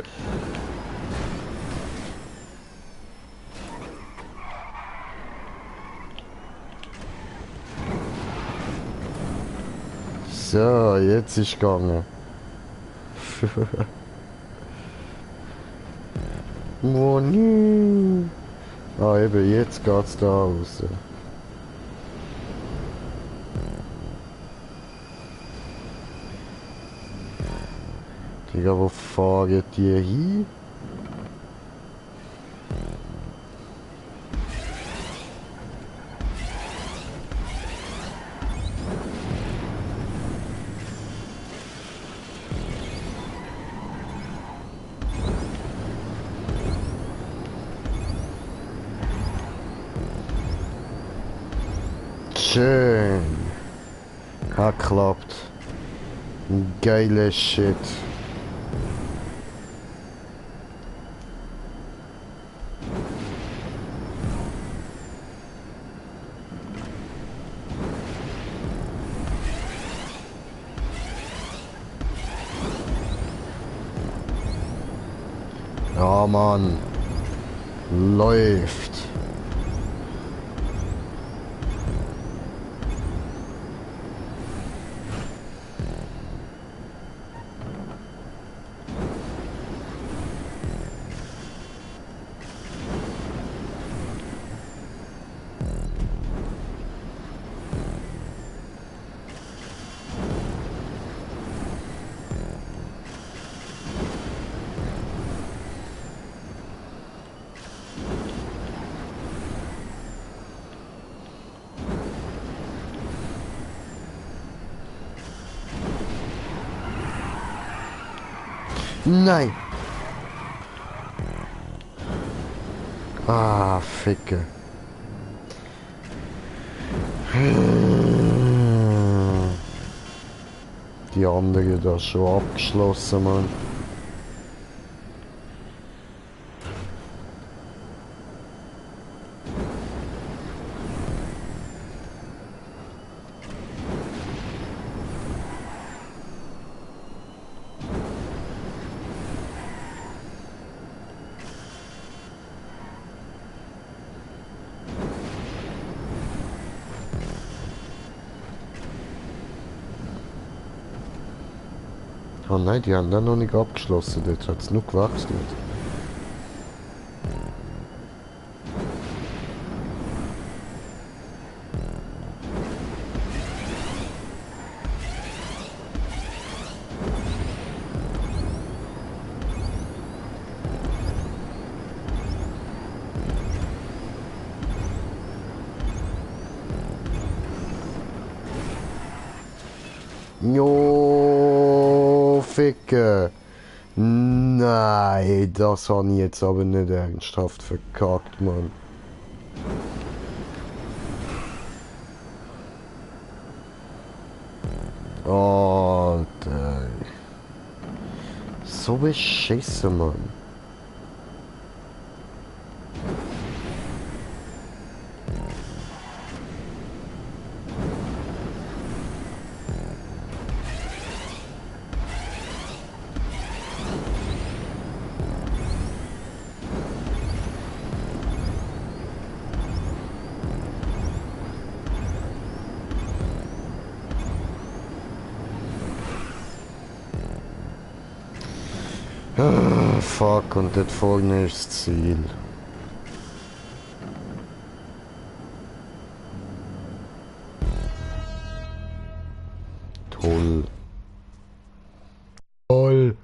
So, jetzt ist gegangen. Oh nee. Ah, eben, jetzt geht's da raus. Digga, wo fahren die hin? Schön. Hat geklappt. Geile Shit. Ja, Mann. Läuft. Nein. Ah, Ficke. Die andere da schon abgeschlossen, Mann. Oh nein, die haben dann noch nicht abgeschlossen, jetzt hat es nur gewechselt. Jo, Ficke. Nein, das habe ich jetzt aber nicht ernsthaft verkackt, Mann. Alter. So beschissen, Mann. Ah, fuck, und dort vorne ist das Ziel. Toll. Toll.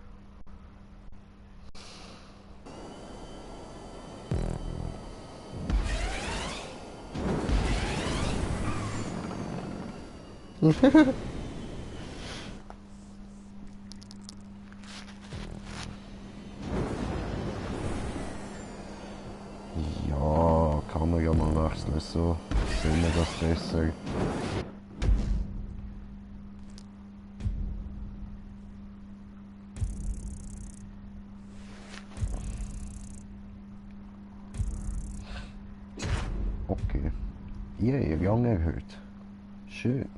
Ja, kann man ja mal wechseln, so sehen wir das besser. Okay. Ihr Rang erhöht. Schön.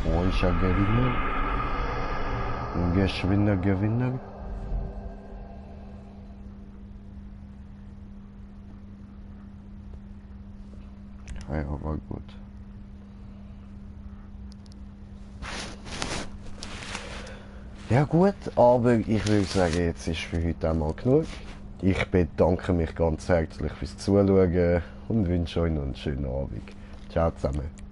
Wo ist ein Gewinner? Ein geschwinder Gewinner? Ja, war gut. Ja gut, aber ich würde sagen, jetzt ist für heute einmal genug. Ich bedanke mich ganz herzlich fürs Zuschauen und wünsche euch noch einen schönen Abend. Ciao zusammen.